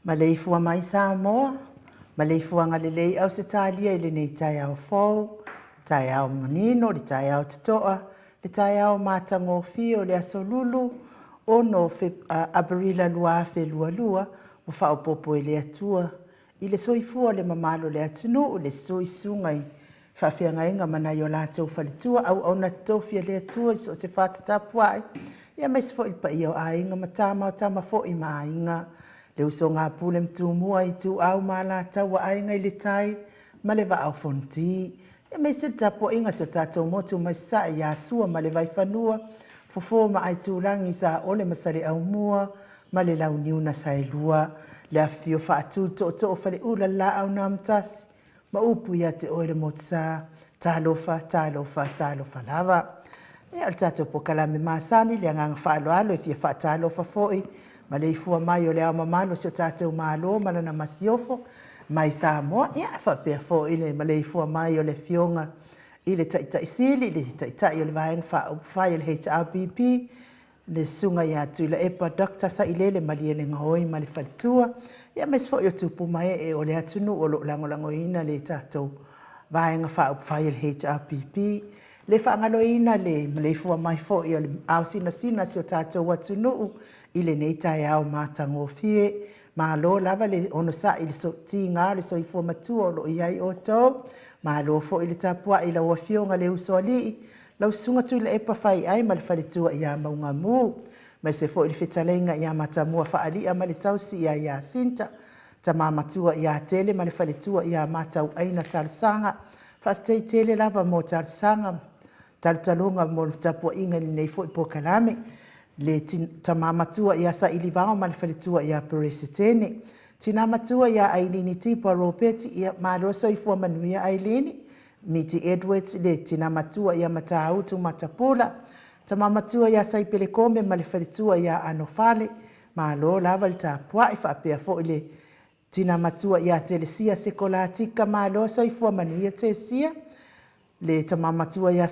Maleifua mai Samoa, maleifuaga lelei Ausetalia i lenei taeao fou, taeao manino, le taeao totoa, le taeao matagofie o le aso Lulu 6 Aperila 2022, ua faaopoopo e le Atua i le soifua o le mamalu o le atunuu, le susu i susuga i faafeagaiga ma nai o latou faletua, auauna totofi a le Atua i so o se fata tapuai, aemaise foi le paia o Aiga ma Tama, o Tama foi ma Aiga, le usoga a Pule ma Tumua, Ituau ma Alataua, Aiga i le Tai ma le Vaa o Fonoti, aemaise le tapuaiga a si o tatou motu mai Sasae ia Sua ma le Vaifanua, Fofo ma Aitulagi, Saole ma Saleaaumua ma le Launiu na Saelua, le afifio Faatū le Tootoo o Faleula, le Laau na Amotasi ma upu ia te oe le Motusa. Talofa, talofa, talofa lava. Ia, o le tatou polokalame masani, le agaga faaaloalo e fia faatalofa foi maleifua mai o le Ao Mamalu o si o tatou Malo ma lana Masiofo mai Samoa, ia faapea foi le maleifua mai o le Afioga i le Taitai Sili, le Taitai o le Vaega Faaupufai o le HRPP, le Susuga ia Tuilaepa Dr. Sailele Malielegaoi ma le faletua, aemaise foi o tupu ma ee o le atunuu o lo o lagolagoina le tatou Vaega Faaupufai o le HRPP. E le faagaloina le maleifua mai foi o le ao sinasina o si o tatou atunuu i lenei taeao matagofie. Malo lava le onosai i le tiga o le soifua matua o lo o i ai outou. Malo foi le tapuai i lau Afioga le Usoalii, lau Susuga Tuilaepa Faiai ma le faletua ia Maugamu, aemaise foi le fetalaiga ia Matamua Faalia ma le tausi ia Iasinta, tama matua ia Tele ma le faletua ia Matauaina Talosaga. Faafetai tele lava mo talosaga ma talotaloga mo le tapuaiga i lenei foi polokalame. Le tama matua ia Sailivao ma le faletua ia Peresetene, tina matua ia Ailini Tipa Ropeti, ia malo soifua manuia Ailini. Miti Edwards, le tina matua ia Matautu Matapula, tama matua ia Saipele Kome ma le faletua ia Anofale, malo lava le tapuai. Faapea foi le tina matua ia Telesia Sekolatika, malo soifua manuia Tesia. Le tama matua ia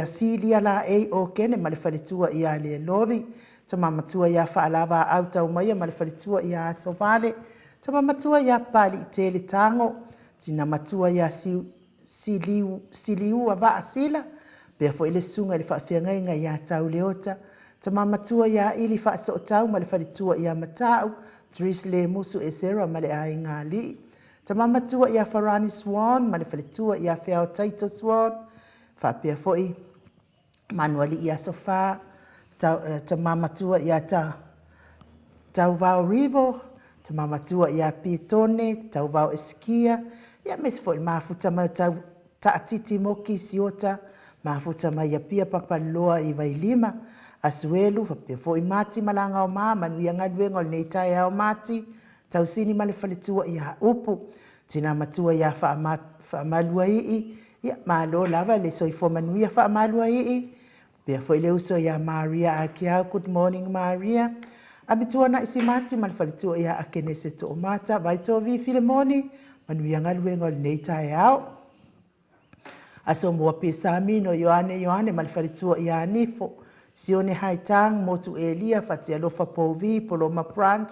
Silia Laei Okene ma le faletua ia Lelovi, tama matua ia Faalavaau Taumaia ma le faletua ia Asovale, tama matua ia Papaliitele Tago, tina matua ia Siliua Vaasila, pea foi le susuga i le faafeagaiga ia Tauleota, tama matua ia Ili Faasootau ma le faletua ia Matau, Therese Lemusu Esera ma le aiga alii, tama matua ia Farani Swan ma le faletua ia Feao Taito Swan, faapea foi Manualii Aso Fa, tama matua ia Tauvao Rivo, tama matua ia Pietone, Tauvao Esikia, aemaise foi le mafuta mai o tau Taatiti Moki Siota, mafuta mai Apia Papaliloa i Vailima, Asuelu, faapea foi Mati Malagaoma, manuia galuega o lenei taeao Mati, Tausini ma le faletua ia Upu, tina matua ia Faamaluaii, ia malo lava le soifua manuia Faamaluaii, faapea foi le uso ia Maria Akiau, good morning Maria. Amituanai Simati ma le faletua ia Akenese Toomata, Vaitovi Filemoni, manuia galuega o lenei taeao. Aso Mua Pesamino Ioane Ioane ma le faletua ia Nifo, Sione Haitang, Motu Elia, Fatialofa Pouvi, Poloma Branch,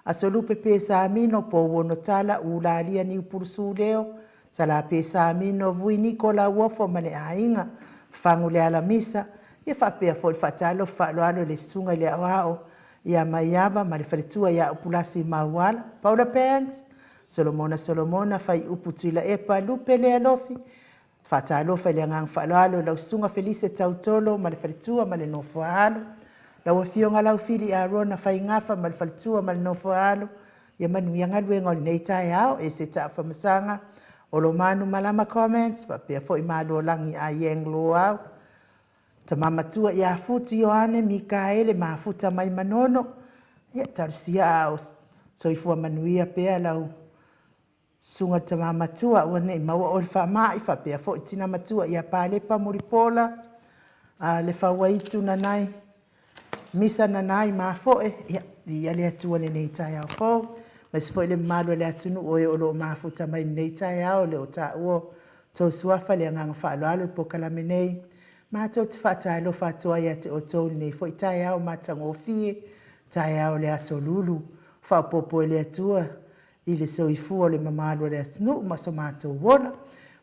Aso Lupe Pesamino, Pouono Tala, Ulalia Niupulu Suleo, Sala Pesamino, Vui Niko Lauofo ma le aiga, Fagu le Alamisa, ia faapea foi le faatalofa faaaloalo i le susuga i le aoao ia Maiava ma le faletua ia Upulasi Mauala, Paula Banks, Solomona Solomona, Faiupu Tuilaepa, Lupe Lealofi. Faatalofa i le agaga faaaloalo i lau Susuga Felise Tautolo ma le faletua ma le nofo a alo, lau Afioga Laufili Arona Faigafa ma le faletua ma le nofo a alo, ia manuia galuega o lenei taeao. E se taafamasaga, Olomanu Malama Comments, faapea foi Malualagi Aieng Loau, Tama matua ia Futi Ioane Mikaele Mafuta mai Manono, ia talosia a o soifua manuia pea lau susuga i le tama matua, aua ne i maua oe le faamai, faapea foi tina matua ia Palepa Mulipola, a le Fauaitu Nanai, Misa Nanai Mafoe, ia viia le Atua i lenei taeao fou, aemaise foi le mamalu o le atunuu o e o lo o mafuta mai i lenei taeao, o le o taua o tou suafa le agaga faaaloalo i le polokalame nei. Matou te faatalofa atu ai ia te outou i lenei foi taeao matagofie, taeao o le aso Lulu. faaopoopo e le Atua i le soifua o le mamalu o le atunuu ma so matou ola.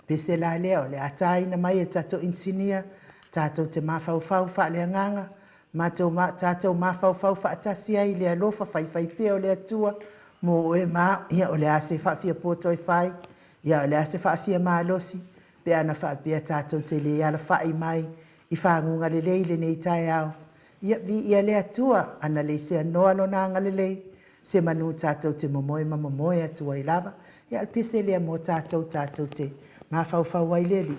Pese la lea o le a taina mai e tatou inisinia tatou te mafaufau faaleagaga, matou tatou mafaufau faatasi ai i le alofa faifaipea o le Atua mo oe ma au. Ia, o le a se faafiapo toe fai? Ia, o le a se faafia malosi pe ana faapea tatou te le alafai mai i faguga lelei i lenei taeao? Ia, viia le Atua, ana le seanoa Lona agalelei, se manu tatou te momoe ma momoe atu ai lava. Ia, o le pese lea mo tatou, tatou te mafaufau ai le Alii.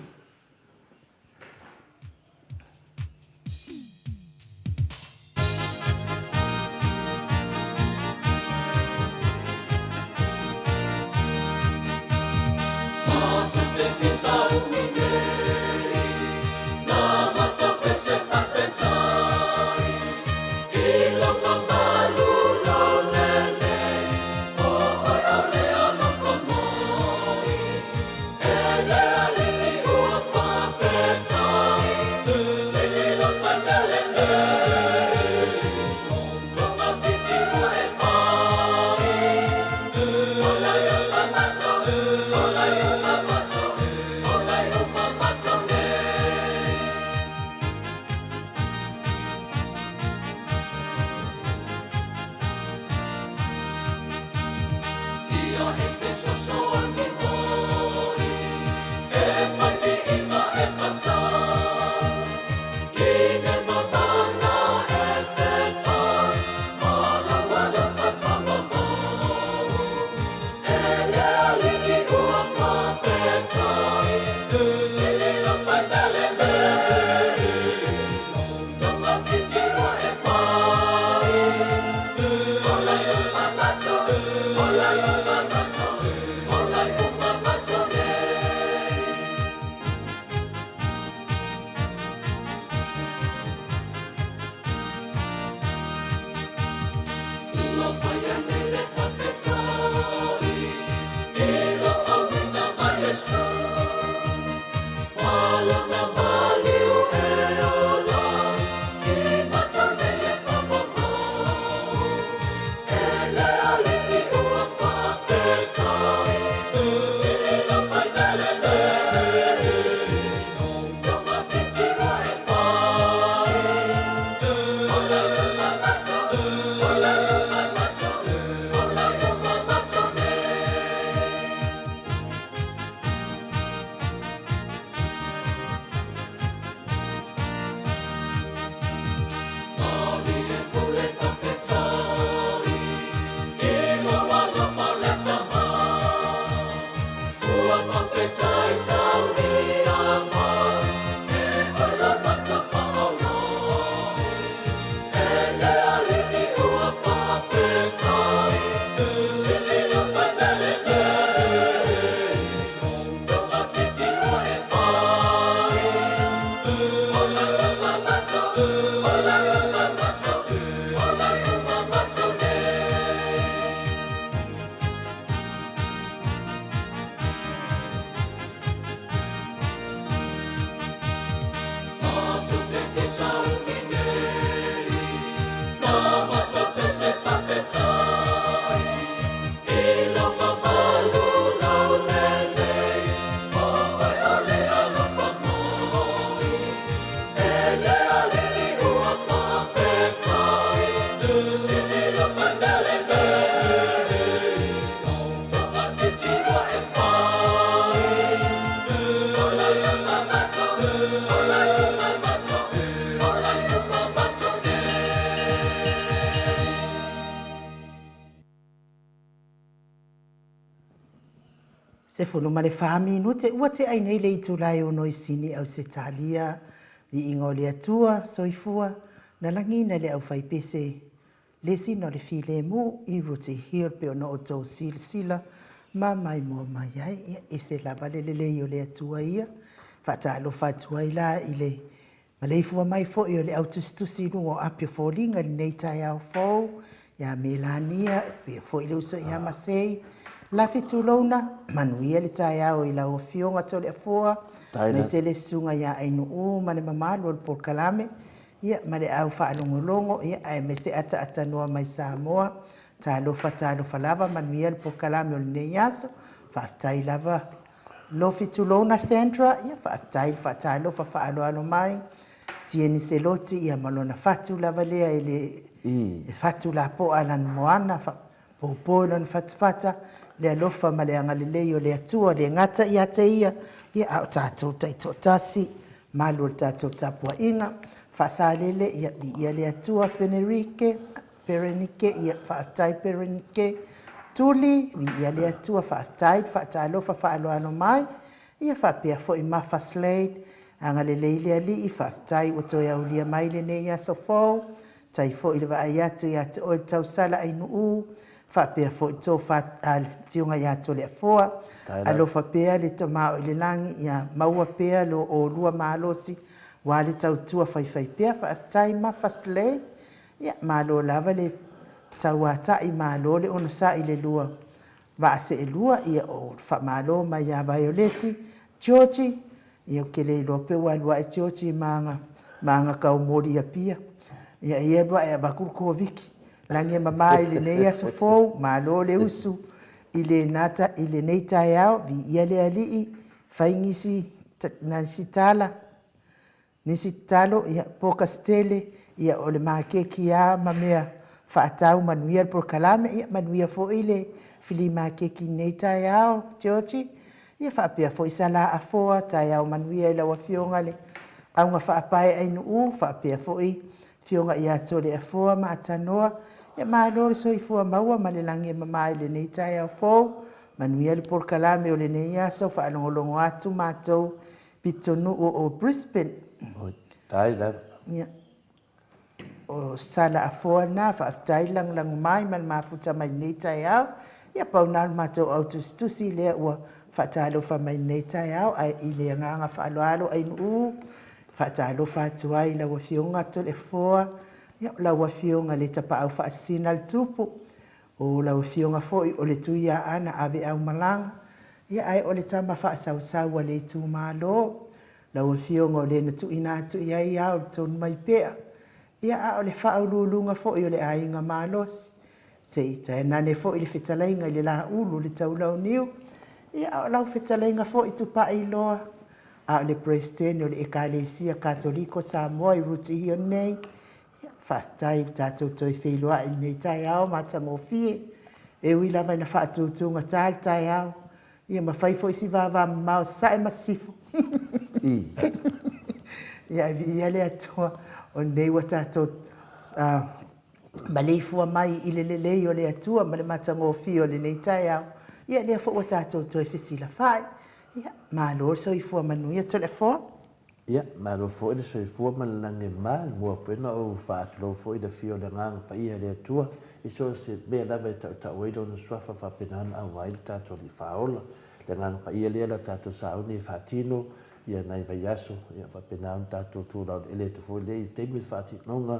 14 minute ua tea ai nei le itula e 6 i Sini, Ausetalia. Viiga o le Atua, soifua na lagiina le aufaipese le sina o le filemu i Rooty Hill pe ona outou silasila ma maimoa mai ai. Ia, ese lava le lelei o le Atua ia. Faatalofa atu ai la i le maleifua mai foi o le au tusitusi i luga o api o foliga i lenei taeao fou, ia Melania, pea foi le uso ia Masei. Lafi tulouna, manuia le taeao i lau afioga Toleafoa, aemaise le susuga ia Ainuu ma le mamalu o le polokalame, ia, ma le au faalogologo, ia, aemaise ataaatanoa mai Samoa. Talofa, talofa lava, manuia le polokalame o lenei aso. Faafetai lava Lofi Tulona Sandra, ia faafetai le faatalofa faaaloalo mai. Sieni Seloti, ia ma lona fatu lava lea e le e fatu lapoa a lana moana, faapopo i lona fatafata, le alofa ma le agalelei o le Atua le gata ia te ia, ia a o tatou taitoatasi, malu o le tatou tapuaiga. Faasalele, ia viia le Atua Penerike, Perenike, ia faafetai Perenike. Tuli, viia le Atua, faafetai le faatalofa faaaloalo mai. Ia faapea foi Mafa Slade, agalelei le Alii, faafetai ua toe aulia mai lenei aso fou. Tai foi le vaai atu ia te oe le tausala Ainuu, faapea foi le tofa a le Afioga ia Toleafoa. Alofa pea le Tama o i le lagi, ia maua pea lo oulua malosi aua le tautua faifaipea. Faafetai Mafa Slade. Ia, malo lava le tauatai, malo le onosai i le lua vaa seelua. Ia, o le faamalo mai ia Vaioleti, Georgie, ia ou te le iloa pe ua alu ae Georgie ma aga taumoli i Apia. Ia, ia alu ae avatu le Koviti. Lagi e mama i lenei aso fou, malo le usu i lenei taeao, viia le Alii, fai nisi, nisi tala, Nisi tatalo, ia, Pokasitele, ia, o le maketi lava ma mea faatau, manuia le polokalame, ia, manuia foi le filimaketi i lenei taeao, Georgie, ia, faapea foi Salaafoa, taeao manuia i lau Afioga le augafaapae Ainuu, faapea foi Afioga ia Toleafoa ma Atanoa, ia, malo le soifua maua ma le lagi e mama i lenei taeao fou, manuia le polokalame o lenei aso, faalogologo atu matou pitonuu o Brisbane. Oi, tai lava. Ia. O Sala Afoa lena, faafetai le lagolago mai ma le mafuta mai lenei taeao. Ia pau na o le matou au tusitusi lea ua faatalofa mai lenei taeao, ae i le agaga faaaloalo Ainuu, faatalofa atu ai i lau Afioga Toleafoa, ia o lau Afioga le Tapaau Faasisina le Tupu, o lau Afioga foi o le Tuiaana Aveaumalaga, ia ae o le tama faasausau a le itumalo, lau Afioga o le na tuuina atu i ai ao le tonu mai pea, ia a o le faauluuluga foi o le aiga malosi, se i tainane foi le fetalaiga i le Laulu le Taulauniu, ia a o lau fetalaiga foi Tupailoa, a o le Peresetene o le Ekalesia Katoliko Samoa i Rutihio nei. Ia, faafetai i le tatou toe feiloai i lenei taeao matagofie. E ui lava ina faatutugata le taeao, ia ma fai foi si vavamamao Sasae ma Sisifo. Ia, ae viia le Atua o lenei ua tatou maleifua mai i le lelei o le Atua ma le matagofie o lenei taeao. Ia, lea foi ua tatou toe fesilafai. Ia, malo le soifua manuia Toleafoa. Ia, malo foi le soifua ma le lagi e mama, e mua foi ona ou faatulou foi i le afio o le Agaga Paia i le Atua, i so o se mea lava e tautau ai Lona Suafa faapena ona auai le tatou Alii Faaola. Le Agaga Paia lea la tatou sauni e faatino ia nai vaiaso, ia faapena ona tatou tu laueleele atu foi lea i le taimi o le faatinoga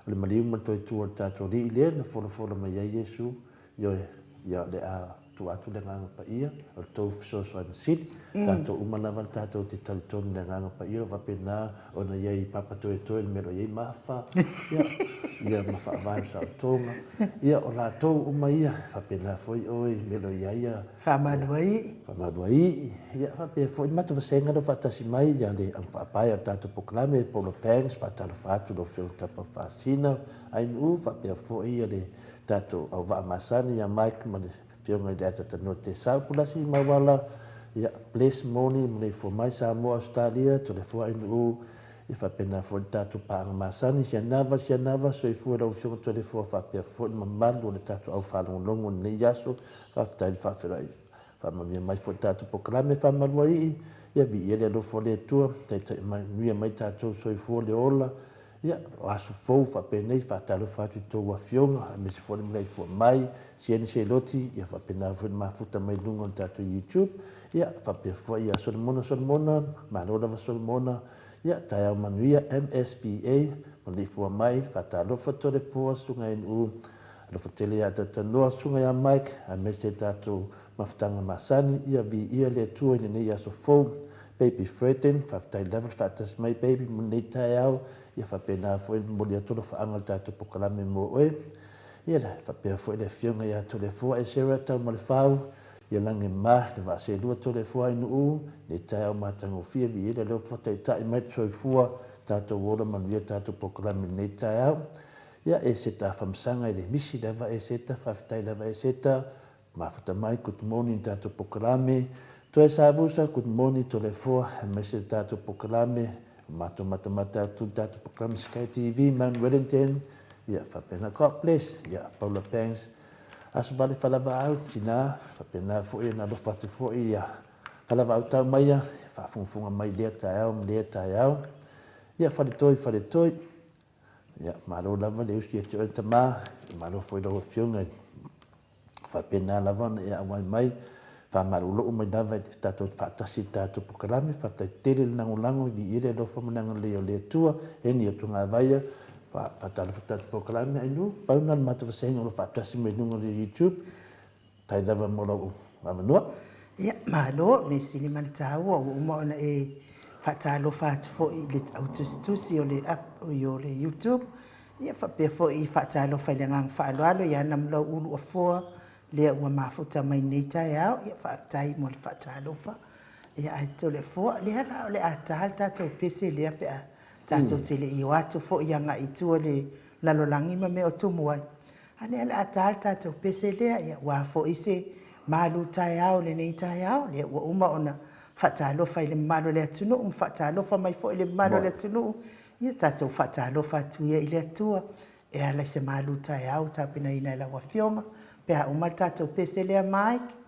o le maliu ma le toe tu o le tatou Alii lea na folafola mai ai Iesu Ioe, ia o le a tuu atu le Agaga Paia, o le tou fesoasoani sili, tatou uma lava tatou te talitonu i le Agaga Paia o faapena ona i ai papa toetoe i le mea o lo o i ai Mafa, ia, ia ma faavae o saotoga, ia o latou uma ia, e faapena foi oe i le mea o lo o i ai ia Faamaluaii. Faamaluaii, ia faapea foi le matou vasega lea ua faatasi mai, ia le augafaapae o le tatou polokalame, Paula Banks, faatalofa atu i lau Afioga Taupafaasina, Ainuu, faapea foi ia le tatou auvaa masani ia Mike ma le Afioga i le Atatanoa Tesau Pulasi Mauala, ia Bless Moni Maleifua mai Samoa Ausetalia Toleafoa Ainuu, ia faapena foi le tatou paaga masani Sianava Sianava Soifua lau Afioga Toleafoa faapea foi le mamalu o le tatou au faalogologo i lenei aso. Faafetai le faafeiloai faamanuia mai foi le tatou polokalame faamaluaii, ia viia le alofa o le Atua, taitai manuia mai tatou soifua le ola. Ia, o aso fou faapenei, faatalofa atu i tou afioga, aemaise foi le maleifua mai, Sieni Seloti, ia faapena foi le mafuta mai luga o le tatou YouTube. Ia, faapea foi ia Solomona Solomona, malo lava Solomona. Ia, taeao manuia MSVA, maleifua mai, faatalofa Toleafoa, Susuga NU, alofa tele ia Atatanoa, Susuga ia Mike, aemaise le tatou mafutaga masani, ia viia le Atua i lenei aso fou. Baby Fredden, faafetai lava le faatasi mai baby mo lenei taeao, ia faapena foi le momoli atu o alofaaga o le tatou polokalame mo oe. Ia, faapea foi le Afioga ia Toleafoa Esera Taumalefau, ia Lagema, le Vaaselua Toleafoa Ainuu, lenei taeao matagofie, viia le alofa taitai mai le soifua, tatou ola manuia tatou polokalame i lenei taeao. Ia, Eseta Afamasaga e le misi lava Eseta, faafetai lava Eseta, mafuta mai, good morning i tatou polokalame. Toe Savusa, good morning Toleafoa, aemaise le tatou polokalame, o matou matamata atu i le tatou polokalame Sky TV, Mount Wellington, ia, faapena, God bless, ia, Paula Banks, Aso vale falavaau, tina, faapena foi ona alofa atu foi ia falavaau tau mai ia, faafogafoga mai lea taeao ma lea taeao. Ia, faletoi, faletoi. Ia, malo lava le usi ia te oe tama, malo foi lau afioga i faapena lava ona e auai mai, faamalulou mai lava i tatou faatasi i le tatou polokalame, faafetai tele le lagolago, viia le alofa ma le agalelei o le Atua, e ni atugaavaia, faatalofa i le tatou polokalame, Ainuu, pau lena o le matou vasega o lo o faatasi mai i luga o le YouTube, faafetai lava mo lou avanoa. Ia, malo, mea sili ma le taua ua uma ona e faatalofa atu foi i le au tusitusi o le app o le YouTube, ia faapea foi faatalofa i le agaga faaaloalo ia Namulou Ulu Afoa lea ua mafuta mai nei taeao, ia faafetai mo le faatalofa. Ia ae Toleafoa, lea la o le a ta le tatou pese lea pe a tatou te le i o atu foi agai i tua i le lalolagi ma mea o tumu ai. A lea o le a ta le tatou pese lea, ia ua foi se malu taeao i lenei taeao, lea ua uma ona faatalofa i le mamalu o le atunuu ma faatalofa mai foi i le mamalu o le atunuu, ia tatou faatalofa atu ia i le Atua e ala i se malu taeao ua tapenaina e lau Afioga pe a uma le tatou pese lea Mike.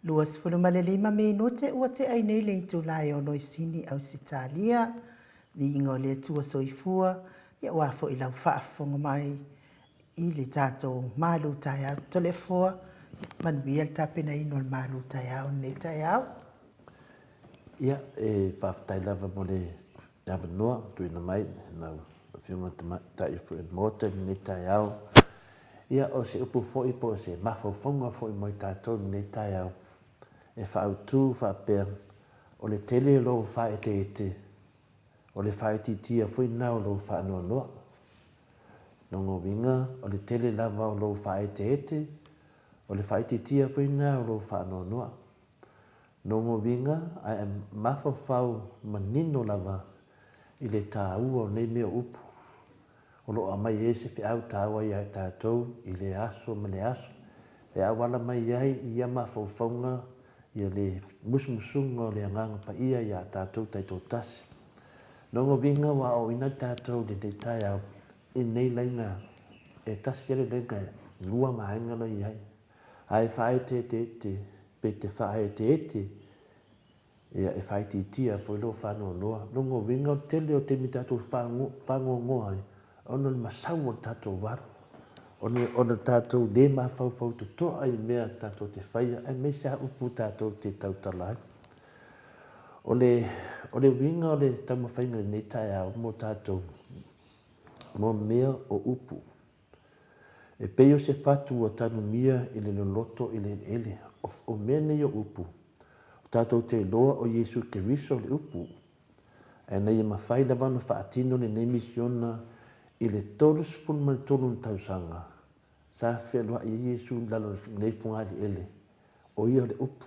25 minute ua tea ai nei le itula e ono i Sini, Ausetalia. Viiga o le Atua Soifua, ia aua foi lau faafofoga mai i le tatou malu taeao. Toleafoa, manuia le tapenaina o le malu taeao i lenei taeao. Ia, e faafetai lava mo le avanoa tuuina mai lau Afioga i le Tamaitai foi o le Maota i lenei taeao. Ia, o se upu foi po o se mafaufauga foi mo i tatou i lenei taeao e faaautu faapea, o le tele o lou faaeteete, o le faaitiitia foi lena o lou faanoanoa. Lona uiga, o le tele lava o lou faaeteete, o le faaitiitia foi lena o lou faanoanoa. Lona uiga, ae mafaufau manino lava i le taua o nei mea o upu o lo o aumai ai se feau taua ia i tatou i lea aso ma lea aso, e auala mai ai i ia mafaufauga ia le musumusuga o le Agaga Paia ia tatou taitoatasi. Lona uiga ua aoaoina tatou i lenei taeao i nei laina e tasi lava le laina e lua vaega la e i ai, ae faaeteeteete pe te faaeteete Ia, e faaitiitia foi lou faanoanoa. Lona uiga, o le tele o taimi tatou faanoanoa ai, ona o le masau o le tatou alu, ona o le tatou le mafaufau totoa i mea tatou te faia, aemaise lava upu tatou te tautala ai. O le, o le uiga o le taumafaiga i lenei taeao mo tatou, mo mea o upu. E pei o se fatu ua tanumia i le loloto i le eleele. O mea nei o upu, o tatou te iloa o Iesu Keriso le upu. Ae na ia mafai lava ona faatino lenei misiona i le 33 tausaga sa fealuai ai Iesu i lalo o lenei fogaeleele, o ia o le upu.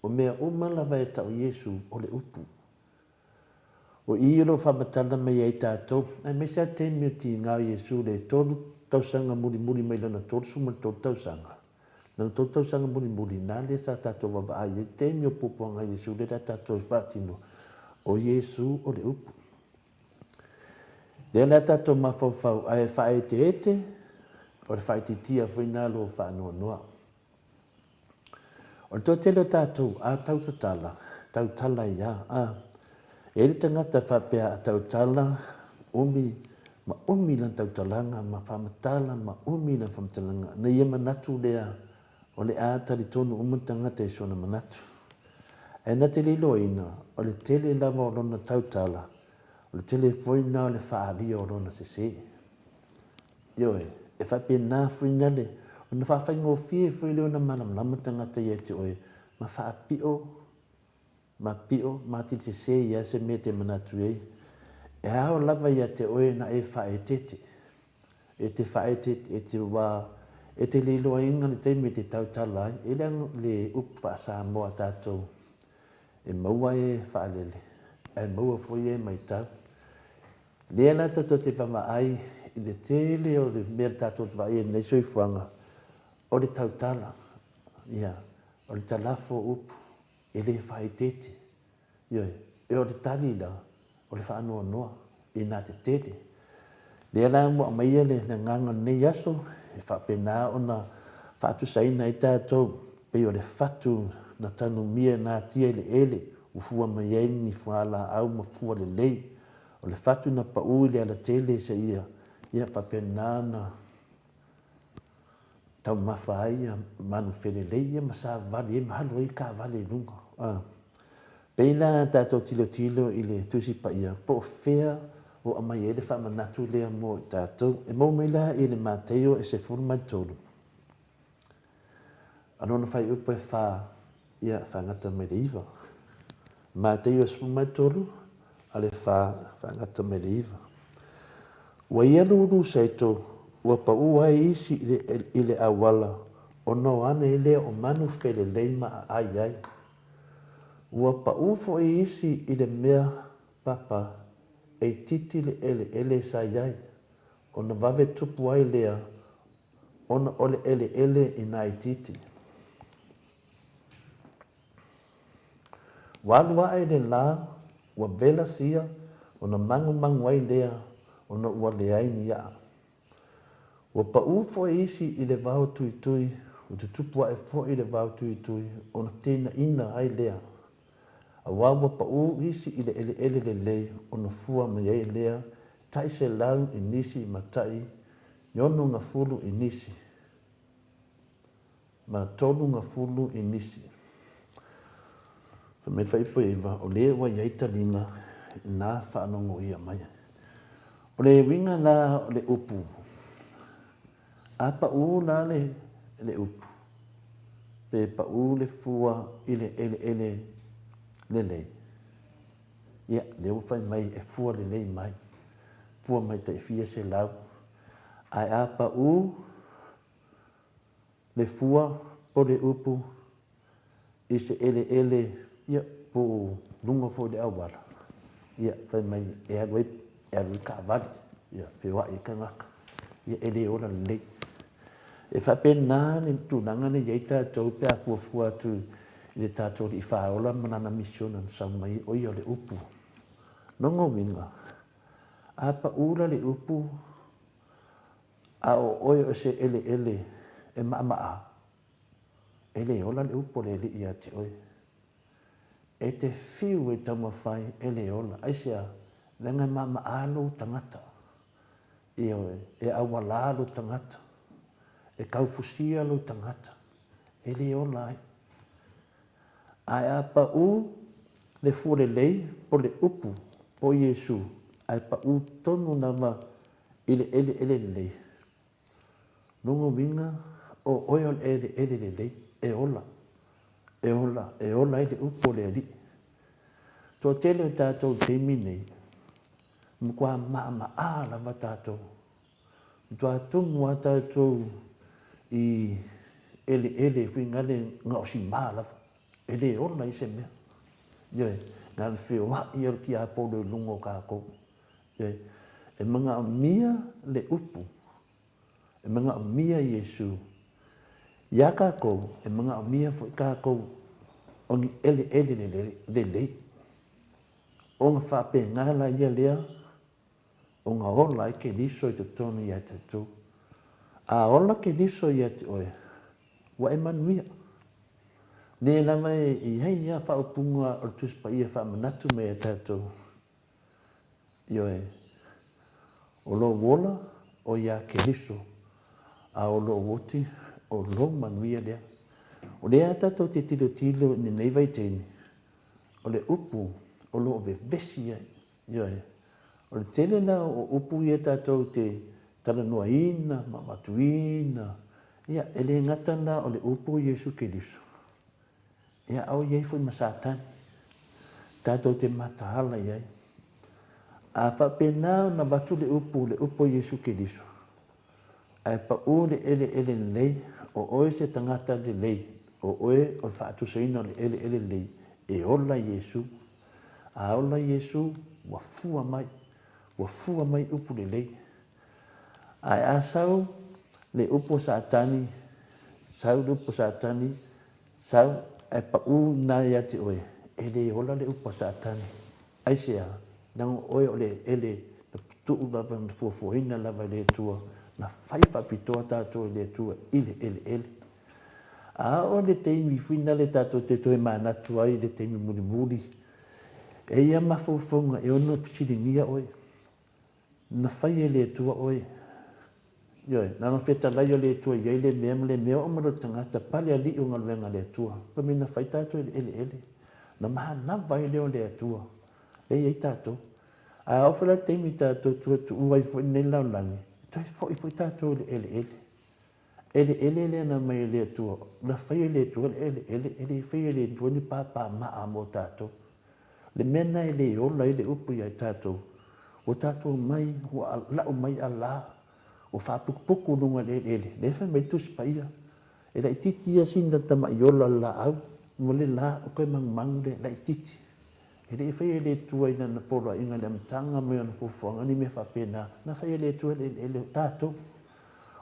O mea uma lava e tau Iesu o le upu. O i o lo o faamatala mai ai tatou, aemaise lava taimi o tiga o Iesu i le tolu tausaga mulimuli mai lana 33 tausaga. Lana tolu tausaga mulimuli, na lea sa tatou vaavaai ai, taimi o puapuaga a Iesu lea la tatou faatino, o Iesu o le upu. Lea la tatou mafaufau ae faaeteete, o le faaitiitia foi na lou faanoanoa. O le toatele o tatou, a tautatala, tautala ai a, a. E i ai le tagata faapea a tautala, umi ma umi lana tautalaga ma faamatala ma umi lana faamatalaga, ona ia manatu lea o le a talitonu uma le tagata i sona manatu. Ae na te le iloaina, o le tele lava o lona tautala, o le tele foi lena o le faaalia o lona sese. Ioe, e faapena foi na le, ona faafaigofie foi lea ona malamalama tagata ia te oe ma faapio ma pio ma atili sese ia se mea e te manatu i ai. E ao lava ia te oe na e faaeteete. E te faaeteete, e te wā, e te le iloaina le taimi e te tautala ai. E leaga le upu faa-Samoa a tatou, e maua e faalele, ae maua foi e maitau. Lea la tatou te vaavaai i le tele o le mea tatou te vaai ai i lenei soifuaga, o le tautala, ia, o le talafo o upu, e le faaeteete. Ioe, e o le tali la, o le faanoanoa i nā tetele. Lea la ua aumaia le agaga o lenei aso, e faapena ona faatusaina ai tatou, pei o le fatu na tanumia e natia i le ele, ua fua mai ai ni fualaau ma fua lelei, O le fatu na pau i le alatele seia ia faapena ona taumafa ai ia manu felelei ia ma savali ai ma alu ai taavale i luga. A. Pei la tatou tilotilo i le Tusi Paia po o fea o aumai ai le faamanatu lea mo i tatou. E maua mai la i le Mataio e 13 a lona fuaiupu e fa Ia, faagata mai le iva. Mataio 13, a le fa, faagata mai le iva. Ua ia lulu saito, ua pau ai isi i le, i le auala, ona o ane lea o manu felelei ma aai ai. Ua pau foi isi i le mea papa e itiiti le eleele sa i ai, ona vave tupu ai lea ona o le eleele i na itiiti. Ua alu aʻe le lā, ua wela sia, ona magumagu ai lea ona ua leai ni aʻa. Ua paʻū foi isi i le vao tuitui, Ua tutupu aʻe foi le vao tuitui ona tenaina ai lea, aua ua paʻū isi i le ʻeleʻele lelei ona fua mai ai lea tai selau i nisi ma tai 60 i nisi ma 30 i nisi. Fai mai le Fuaiupu 9, o lē ua i ai taliga ina faalogoia mai. O le uiga la o le upu, a paʻū la le, le upu, pe paʻū le fua i le eleele lelei, ia, lea ua fai mai e fua lelei mai, fua mai tai fia selau, ae a paʻū le fua po le upu i se eleele, ia, po o luga foi o le auala, ia, fai mai e alu ai, e alu ai taavale, ia, feoai ai tagata, ia, e le ola lelei. E faapena le tulaga lea e i ai tatou pe a fuafua atu i le tatou Alii Faaola ma Lana misiona na sau mai ai, o ia o le upu. Lona uiga, a pau la le upu, a o oe o se eleele e maʻamaʻa, e le ola le upu a le Alii ia te oe. E te fiu e taumafai e le ola. Aisea? Leaga e maʻamaʻa lou tagata. Ioe, e aualā lou tagata. E kaufusia lou tagata. E le ola ai. Ae a paʻū le fua lelei po le upu o Iesū, ae paʻū tonu lava i le eleele lelei. Lona uiga, o oe o le eleele lelei, e ola, e ola, e ola ai le upu o le Alii. Toatele o tatou i le taimi nei, matua maʻamaʻa lava tatou. Matua tumu lava tatou i eleele foi nale gaosi mā lava, e le ola ai se mea. Ioe, na o le feoai o le tiapolo i luga o tatou. Ioe, e manaomia le upu, e manaomia Iesu iā tatou, e manaomia foi tatou o ni eleele lelei, ona faapena laia lea ona ola ai Keriso i totonu ia tatou. A ola Keriso ia te oe, ua e manuia. Le lava e i ai ia faaupuga o le Tusi Paia e faamanatu mai ia tatou, ioe, o lou ola o ia Keriso, a o lou oti o lou manuia lea. O lea tatou te tilotilo i lenei vaitaimi, o le upu o lo o vevesi ai. Ioe. O le tele la o upu ia tatou te talanoaina ma avatuina, ia, e le gata la o le upu o Iesu Keriso, ia, a o i ai foi ma Satani, tatou te mataala i ai. A faapena ona avatu le upu, le upu o Iesu Keriso, Ae paʻū le eleele lelei, o oe se tagata lelei, o oe o le faatusaina o le eleele lelei, e ola Iesu. A ola Iesu, ua fua mai, ua fua mai upu lelei. Ae a sau le upu o Satani, sau le upu o Satani, sau ae paʻū ina ia te oe, e le ola le upu a Satani. Aisea? Leaga o oe o le eleele na tuu lava, na fuafuaina lava e le Atua, na fai faapitoa tatou e le Atua i le eleele. A oo i le taimi fuinale tatou te toe manatu ai i le taimi mulimuli, e ia mafaufauga e ono fesiligia oe, Na fai e le Atua oe. Ioe, na ona fetalai o le Atua i ai le mea ma le mea, oo mai loa i le tagata, pale alii o galuega a le Atua. Fai mai na fai tatou i le eleele. Na manava ai lea o le Atua, lea e i ai tatou. Ae a oo foi la i le taimi tatou toe tuua ai foi lenei lalolagi, e toe foi foi tatou i le eleele. Eleele lea na aumai e le Atua, na fai e le Atua le eleele, e le faia e le Atua ni pāpāmaa mo tatou. Le mea lena e le ola ai le upu ia i tatou, ua tatou omai, ua lau mai ala, ua faaputuputu i luga o le eleele, lea e fai mai le Tusi Paia, e laitiiti ia sina tamai ola o le laau, ma le la, o toe manumanu lea, laitiiti. E le i faia e le Atua i Lana poloaiga i le amataga mai o Ana fuafuaga ni mea faapena. Na faia e le Atua le eleele o tatou.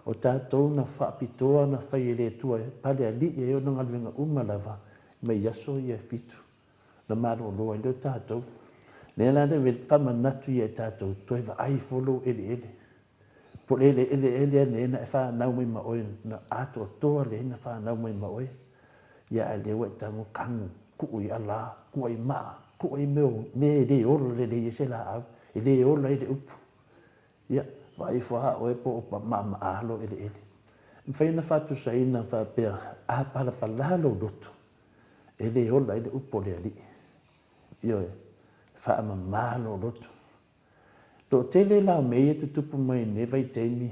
O tatou na faapitoa na fai e le Atua e pale alii ai ona galuega uma lava mai aso ia e fitu na malolo ai lea o tatou. Lea la le faamanatu ia i tatou, toe vaai ifo lou eleele. Po o le eleele lea nei na e fanau mai ma oe, na atoatoa lelei na fanau mai ma oe, ia ae lea ua e tago kagu, tuu i ala, tuu i maa, tuu i mea o mea e le ola lelei ai se laau, e le ola ai le upu. Ia, vaai ifo lava oe po o maama'a lou eleele. E mafai ona faatusaina faapea, a palapala lou loto, e le ola ai le upu a le Alii. Ioe, faamama lou loto. Toatele la o mea ia e tutupu mai i lenei vaitaimi,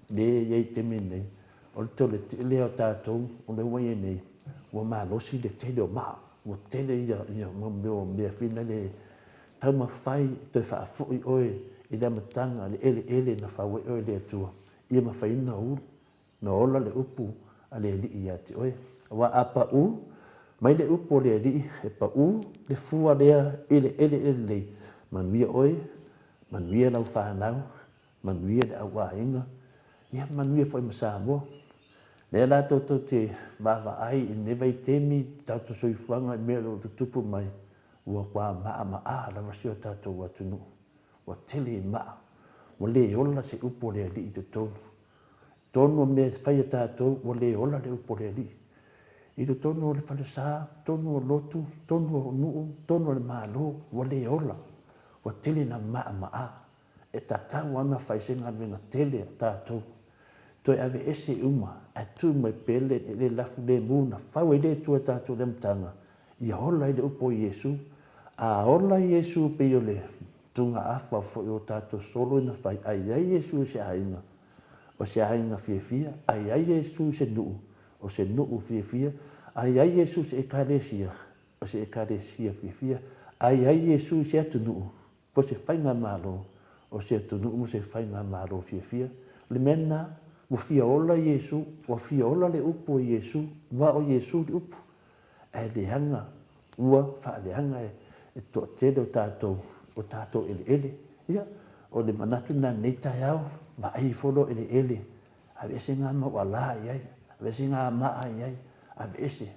lea e i ai i le taimi lenei, o le toatele o tatou o lea ua i ai nei, ua malosi le tele o maa, ua tele ia mea o mea foi na le taumafai e toe faafoi oe i le amataga, le eleele na fau ai oe e le Atua, ia mafai ona ulu, na ola le upu a le Alii ia te oe. Aua a pau mai le upu a le Alii, e pau le fua lea i le eleele lelei, manuia oe, manuia lau fanau, manuia le au aiga, ia manuia foi ma Samoa. Lea la toutou te vaavaai i lenei vaitaimi i tatou soifuaga i mea o lo o tutupu mai, ua matua maama'a lava si o tatou atunuu, ua tele i ma'a, ua le ola se upu a le Alii i totonu. Totonu o mea e fai e tatou, ua le ola le upu a le Alii. I totonu o le falesa, totonu o lotu, totonu o nuu, totonu o le Malo, ua le ola, ua tele ina maama'a. E tatau lava ona fai se galuega tele a tatou, toe aveese uma ae tuu mai pea le lafu lemu na fau ai le Atua e tatou i le amataga, ia ola ai le upu o Iesu. A ola Iesu pei o le tugaafa foi o tatou solo ina fai, a i ai Iesu i se aiga, o se aiga fiafia, a i ai Iesu i se nuu, o se nuu fiafia, a i ai Iesu i se ekalesia, o se ekalesia fiafia, a i ai Iesu i se atunuu, po o se faigamalo, o se atunuu ma se faigamalo fiafia. O le mea lena, ua fia ola Iesu, ua fia ola le upu o Iesu, aua o Iesu le upu. Ae leaga, ua faaleaga e le toatele o tatou, o tatou eleele. Ia, o le manatu lena i lenei taeao, vaai ifo lou eleele, aveese na mau ala i ai, aveese na maa i ai, aveese.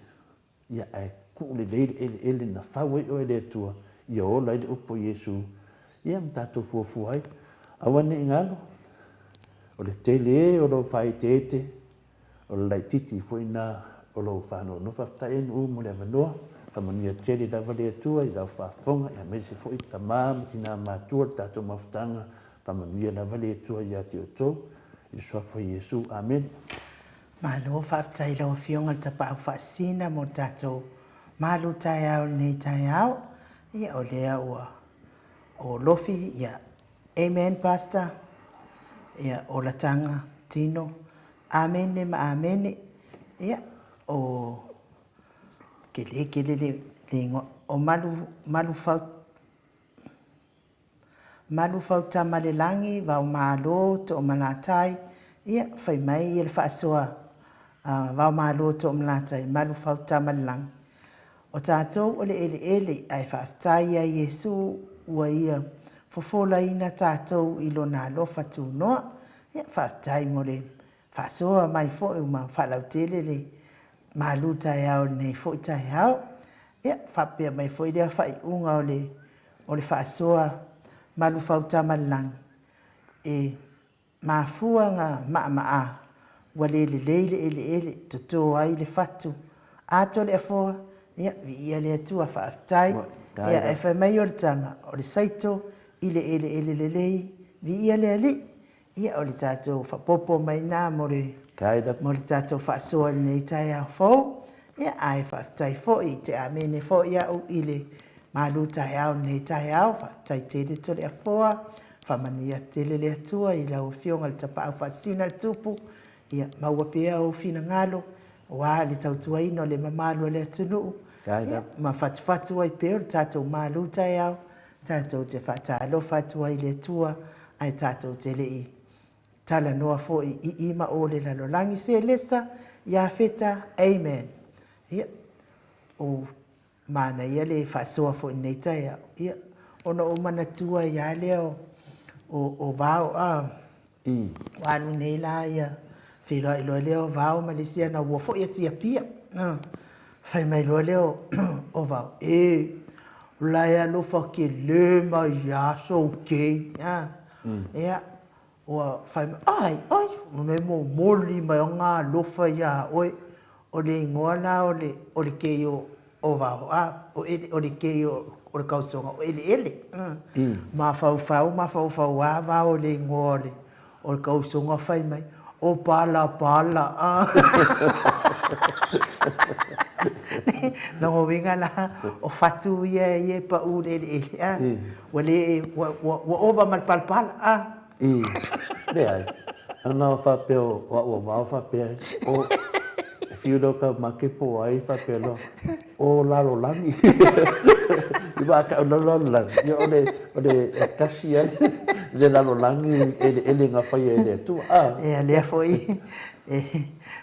Ia, ae tuu lelei le eleele na fau ai oe e le Atua, ia ola ai le upu a Iesu, ia ma tatou fuafua ai. Aua ne i galo, o le tele o lou faaeteete, o le laitiiti foi lena o lou faanoanoa. Faafetai Nuu mo le avanoa, faamanuia tele lava le Atua i lau faafofoga, aemaise foi tama ma tina matua le tatou mafutaga, faamanuia lava le Atua ia te outou, i le suafa o Iesu. Amene. Malo faafetai i lau Afioga i le Tapaau Faasisina mo le tatou malu taeao i lenei taeao. Ia o lea ua o lofi, ia Amen Pastor. Ia olataga tino. Amene ma amene. Ia o kele kele le le igoa o malu malu fau Malufautamalelagi, Vaomalo, Toomalatai, ia, fai mai ia le faasoa a Vaomalo Toomalatai, Malufautamalelagi, O tatou o le eleele, ae faafetai ia Iesu ua Ia fofolaina tatou i Lona alofa tunoa. Ia, faafetai mo le faasoa mai foi ma faalautele le malu taeao i lenei foi taeao. Ia, faapea mai foi lea faaiuga o le O le faasoa Malufautamalelagi e mafua na maama'a ua le lelei le eleele, toto ai le fatu ato le afoa, ia viia le Atua faafetai. Ia ae fai mai o le tama o le saito i le eleele lelei, viia le Alii. Ia, o le tatou faaopoopo mai lena mo le, mo le tatou faasoa i lenei taeao fou. Ia, ae faafetai foi i te amene foi au i le malu taeao i lenei taeao. Faafetai tele Toleafoa, faamanuia tele le Atua i lau Afioga i le Tapaau Faasisina le Tupu. Ia, maua pea ou finagalo aua le tautuaina o le mamalu o le atunuu. Ia, ma fatufatu ai pea o le tatou malu taeao Tatou te faatalofa atu ai i le Atua, ae tatou te le i talanoa foi i i ma o le lalolagi. Se lesa, Iafeta, Amen. Ia, o manaia le faasoa foi i lenei taeao. Ia, ona ou manatua ai lava lea o, o, o Vao, a, Ua alu nei la ia, feiloai loa lea o Vao ma le isi ana ua foi atu i Apia. Fai mai loa lea o Vao, e, o la e alofa tele mai ia Soukei. Ia, Ua fai mai, Ai, ai, me momoli mai o ngā alofa iā oe, o le igoa la o le, o le kei o, o Vao, a, o ele, o le kei o, o le kausoga, o Eleele. Mm. Mafaufau, mafaufau a Vao i le igoa o le, o le kausoga fai mai, o Palapala, a. Lona uiga la, o fatu ia ia e paʻu i le eleele, a. Ua le, ua, ua, ua ova ma le palapala, a. I, leai. Ana faapea o au o Vao faapea ai, o, e fiu loa ka make po o ai faapea loa, o lalolagi. I waa ka au lalolagi, ia o le, o le e tasi ai le lalolagi eleele na faia e le Atua. A. Ia, lea foi e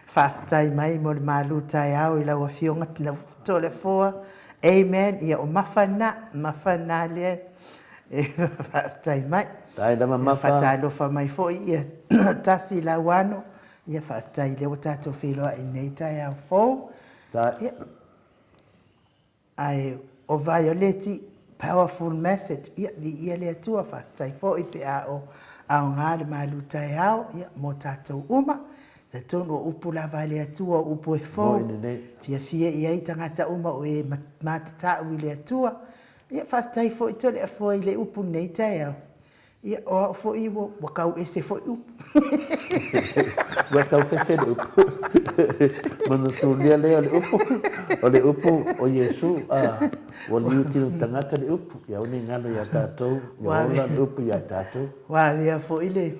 faafetai mai mo le malu taeao i lau Afioga Toleafoa. Amen. Ia, o Mafa lena, Mafa lena lea e faafetai mai. Faafetai lava Mafa. Faatalofa mai foi ia Tasi Lauano. Ia faafetai lea ua tatou feiloai i lenei taeao fou. Ia. Ae o Vaioleti, powerful message. Ia, viia le Atua, faafetai foi pe a o aoga le malu taeao ia, mo tatou uma. Talitonu o upu lava a le Atua, o upu e fou, fiafia i ai tagata uma o e matatau i le Atua. Ia, faafetai foi Toleafoa i le upu i lenei taeao. Ia, o au foi ua, ua kau ese foi upu. Ua tau fefe le upu. Manatulia lea o le upu, o le upu o Iesu, a, ua liu tino tagata le upu, ia aua ne i galo ia tatou, ia ola le upu ia tatou. Ua avea foi le,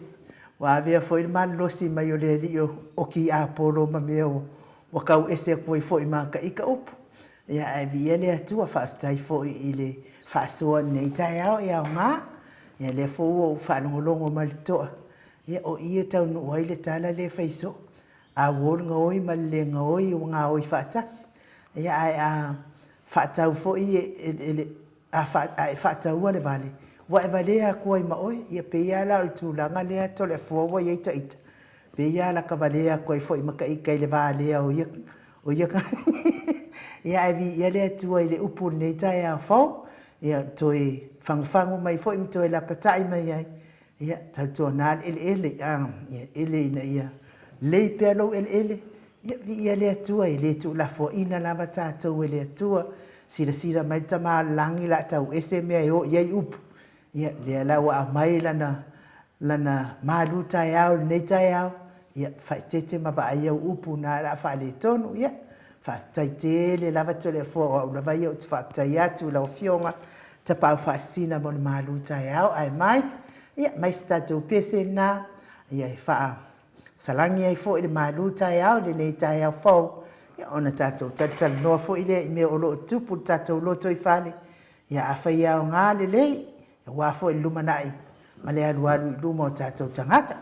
ua avea foi le malolosi mai o le Alii o Kiapolo ma mea ua kau ese atu ai foi ma ka ika upu. Ia, ae viia le Atua, faafetai foi i le faasoa i lenei taeao e aoga. Ia, lea foi ua ou faalogologo ma le totoa, ia, o i e taunuu ai le tala lea e fai soo, a uo le gaoi ma le le gaoi, ua gaoi faatasi. Ia, ae a faatau foi e le, a, a e faataua le vale, ua e valea atu ai ma oe. Ia, pei lava la o le tulaga lea Toleafoa ua i ai taita, pei lava la ka valea atu ai foi ma ka ika i le valea o ia, o ia Ia, ae viia le Atua i le upu o lenei taeao fou, ia, toe fagufagu mai foi ma toe lapatai mai ai, Ia, tautuana le eleele, a, ia ele ina ia lelei pea lou eleele. Ia, viia le Atua, e le tuulafoaina lava tatou e le Atua. Silasila mai le Tama o le Lagi la tau ese mea e o i ai upu. Ia, lea la ua aumai lana, lana malu taeao i lenei taeao. Ia, faaeteete ma vaai au upu na o le a faaletonu. Ia, faafetai tele lava Toleafoa, o au lava ia ou te faafetai atu i lau Afioga Tapaau faasina mo le malu taeao ae mai, ia mai se tatou pese lena, ia e faa salagi ai foi le malu taeao i lenei taeao fou, ia ona tatou talatalanoa foi lea i mea o lo o tupu i le tatou lotoifale, ia afai e aoga lelei, aua foi le lumanai ma le alualu i luma o tatou tagata.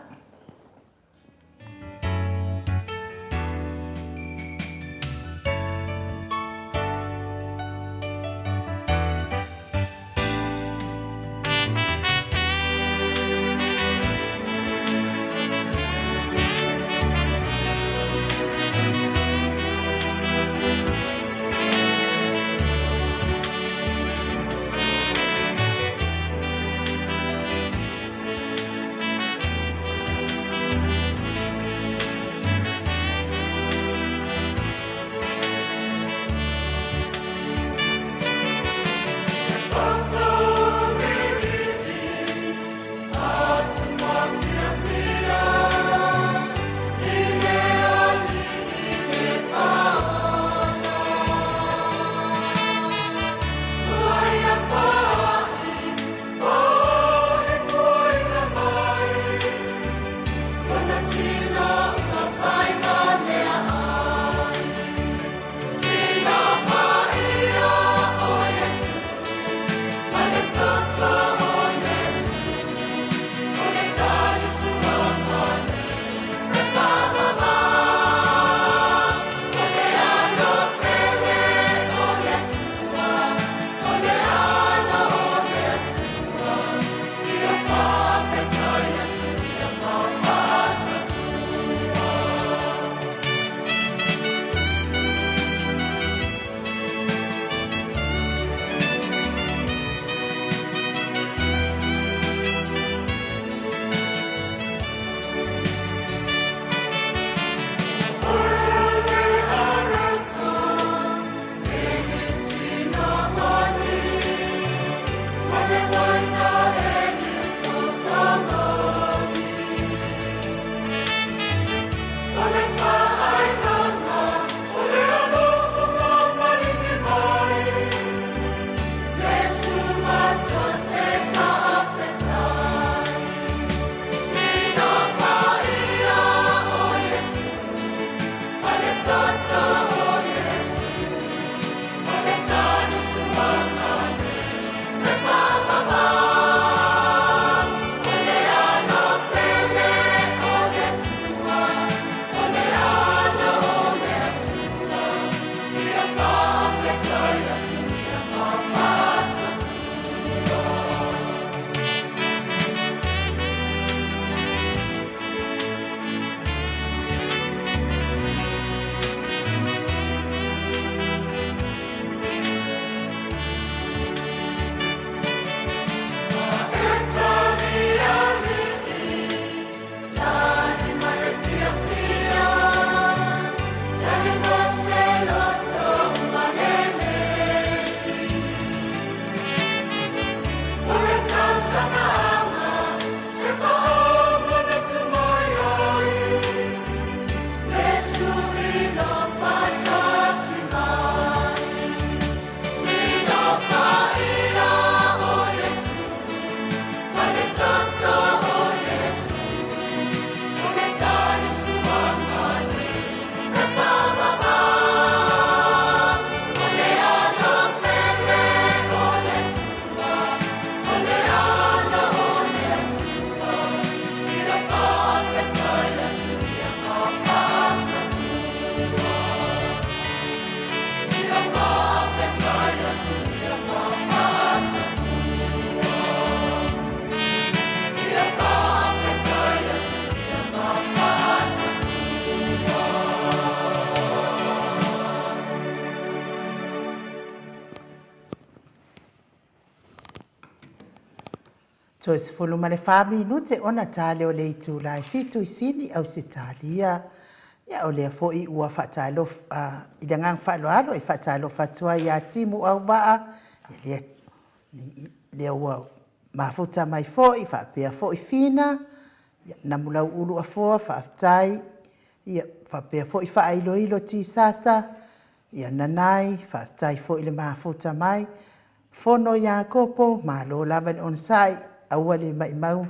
Toe 14 minute ona ta lea o le itula e 7 i Sini, Ausetalia. Ia, o lea foi ua faatalofa i le agaga faaaloalo e faatalofa atu ai ia Timu Auvaa, ia lea ua mafuta mai foi, faapea foi Fina, ia, Namulauulu Afoa, faafetai, ia, faapea foi Faailoilo Tisasa, ia Nanai, faafetai foi le mafuta mai. Fono Iakopo, malo lava le onosai, aua le maimau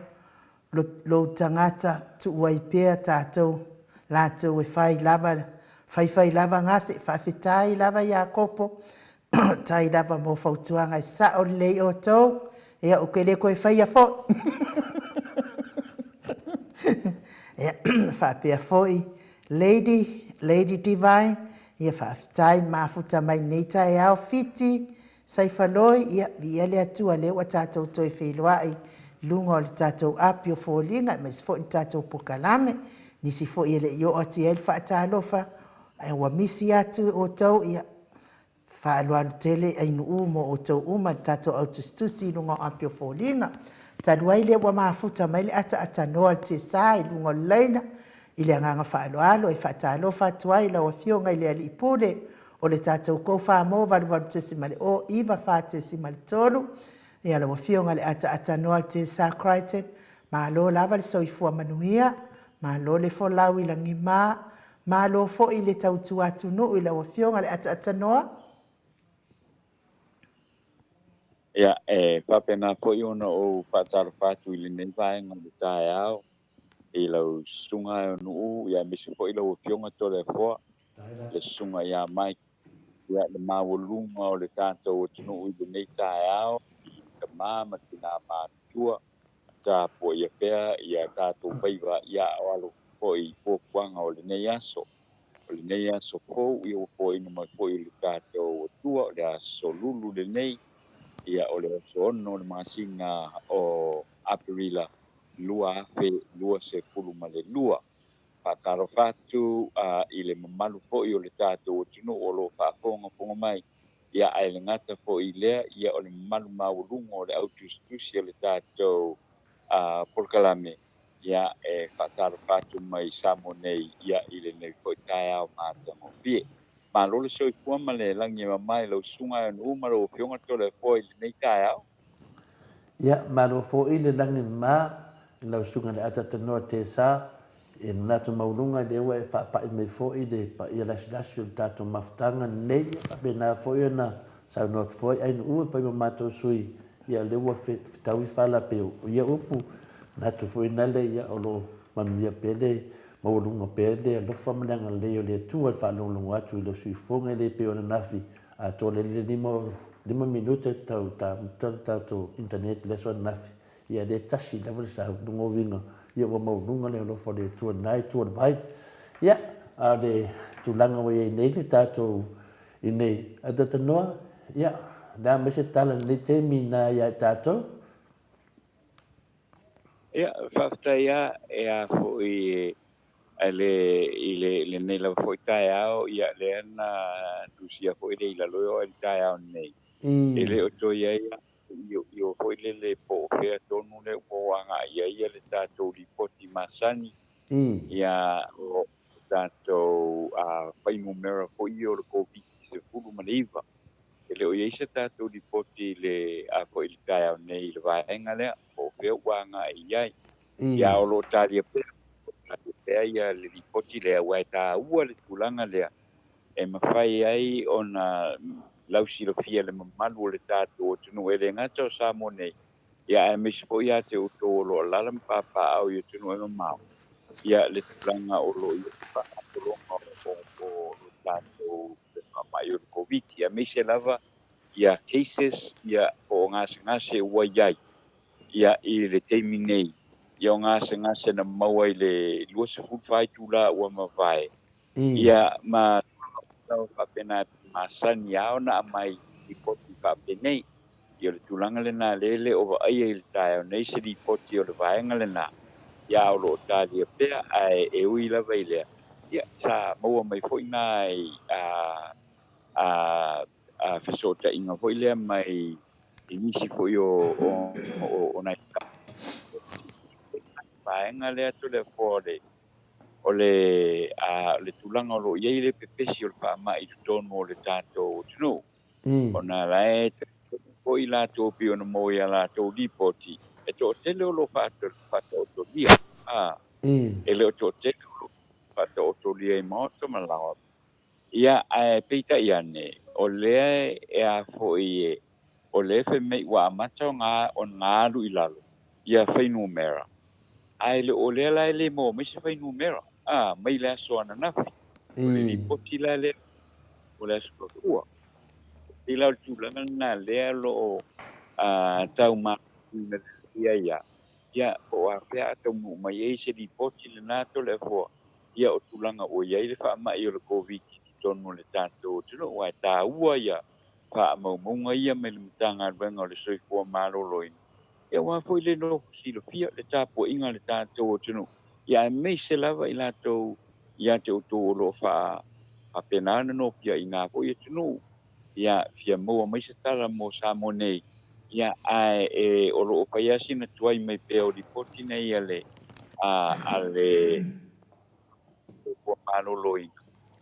lou tagata, tuuai pea tatou latou e fai lava, faifai lava gase, faafetai lava Iakopo, tai lava mo fautuaga e sao lelei outou, ia ou te le toe faia foi. Ia, faapea foi Lady Divine, ia faafetai mafuta mai nei taeao Fiti, Saifaloi, ia viia le Atua lea ua tatou toe feiloai luga o le tatou api o foliga, aemaise foi le tatou pokalame, nisi foi e le i oo atu i ai le faatalofa, ae ua misi atu outou, ia faaaloalo tele Ainuu mo outou uma le tatou au tusitusi i luga o api o foliga. Talu ai lea ua mafuta mai le ataatanoa o le tiasa i luga o le laina, i le agaga faaaloalo e faatalofa atu ai lau Afioga i le Alii Pule o le tatou Kofamo 88.094.3, ia lau Afioga i le Ataatanoa o le Tesa Crichton, malo lava le soifua manuia, malo le folau i lagima, malo foi le tautua atunuu i lau Afioga i le Ataatanoa. Ia, e faapena foi ona ou faatalofa atu i lenei vaega o le taeao i lau susuga e Nuu, ia aemaise foi lau Afioga Toleafoa, le susuga ia Mike, ia le maualuga o le tatou atunuu i lenei taeao, i tama ma tina matutua, tapuaia pea ia tatou faiva ia o alo foi i fuafuaga o lenei aso. O lenei aso fou, ia ua foaiina mai foi i le tatou Atua, o le aso Lulu lenei, ia o le aso 6 o le masina o Aperila 2022. Faatalofa atu i le mamalu foi o le tatou atunuu o lo o faafogafoga mai, ia ae le gata foi i lea, ia o le mamalu maualuga o le au tusitusi o le tatou polokalame, ia e faatalofa atu mai Samoa nei, ia i lenei foi taeao matagofie. Malo le soifua ma le lagi e mama i lau susuga e Nuu ma lau Afioga Toleafoa i lenei taeao. Ia, malo foi le lagi mama i lau susuga i le Atatanoa Tesa, e manatu maualuga lea ua e faapai mai foi le paia lasilasi o le tatou mafutaga lenei, ia faapena foi ona saunoa atu foi Ainuu e fai ma matou sui, ia lea ua fetaui fala pei o ia upu, manatu foi nale ia o lo o manuia pea le maualuga pea le alofa ma le agalelei o le Atua i le faalogologo atu i lou suifofoga e le pei o ananafi atoa lelei le 5 minute tau tamuta le tatou internet i le aso ananafi. Ia le tasi lava le sau luga o uiga, ia ua maualuga le alofa o le Atua i lena itu o le vai. Ia, a o le tulaga ua i ai nei le tatou i nei, ae talanoa, ia, le a mai se tala i lenei taimi ina ia i tatou? Ia, faafetai lava e a foi le, i le, lenei lava foi taeao, ia, lea na tusia foi le i lalo e oo ai i le taeao nei. E le o toe i ai io foi lele po o fea tonu lea ua agai ai ia le tatou lipoti masani, ia o tatou fuainumera foi ia o le Koviti-19. E le o i ai se tatou lipoti i le a foi i le taeao nei i le vaega lea po o fea ua agai i ai. Ia o lo o talia pea, talia pea ia le lipoti lea, aua e taua le tulaga lea e mafai ai ona lausilafia le mamalu o le tatou atunuu, e le gata o Samoa nei, ia aemaise foi ia te outou o lo o alaala ma papaaao i atunuu e mamao, ia le tulaga o lo o i ai le faagasologa o le tatou faamai o le Koviti, aemaise lava ia cases ia po o gasegase ua i ai ia i le taimi nei, ia o gasegase na maua i le 24 itula ua mavae, ia ma tulaga faapena e masani lava ona aumai lipoti faapenei. Ia o le tulaga lena lea e le o vaaia i le taeao nei se lipoti o le vaega lena, ia a o lo o talia pea, ae e ui lava i lea, ia sa maua mai foi nai fesootaiga foi lea mai i nisi foi o nai vaega lea Toleafoa o le o le a le tulaga o lo o i ai le pepesi o le faamai i totonu o le tatou atunuu. Ona la e talitonu foi latou pei ona maua i a latou lipoti, e toatele o lo o faataotolia, a, e le o toatele o lo o faataotolia i maota ma laoa. Ia, ae peitai ane, o lea e a foi e, o lea e fai mai ua amata ona alu i lalo ia fuainumera, ae le o lea la e le maua mai se fuainumera, a, mai le aso ananafi. O le lipoti la lea o le aso Gafua. E pei la o le tulaga lena lea o lo o tau matauina lelei ai ia, po o afea a taunuu mai ai se lipoti lena Toleafoa, ia o tulaga ua i ai le faamai o le Koviti i totonu o le tatou atunuu, aua e taua ia faamaumauga ia mai le Matagaluega o le Soifua Maloloina, ia aua foi le nofo silafia le tapuaiga a le tatou atunuu, ia aemaise lava i latou ia te outou o lo o faapena ona nofiaina foi atunuu, ia fia maua mai se tala mo Samoa nei, ia ae e, o lo o fai lava sina tuai mai pea o lipoti nei a le a le Soifua Maloloina,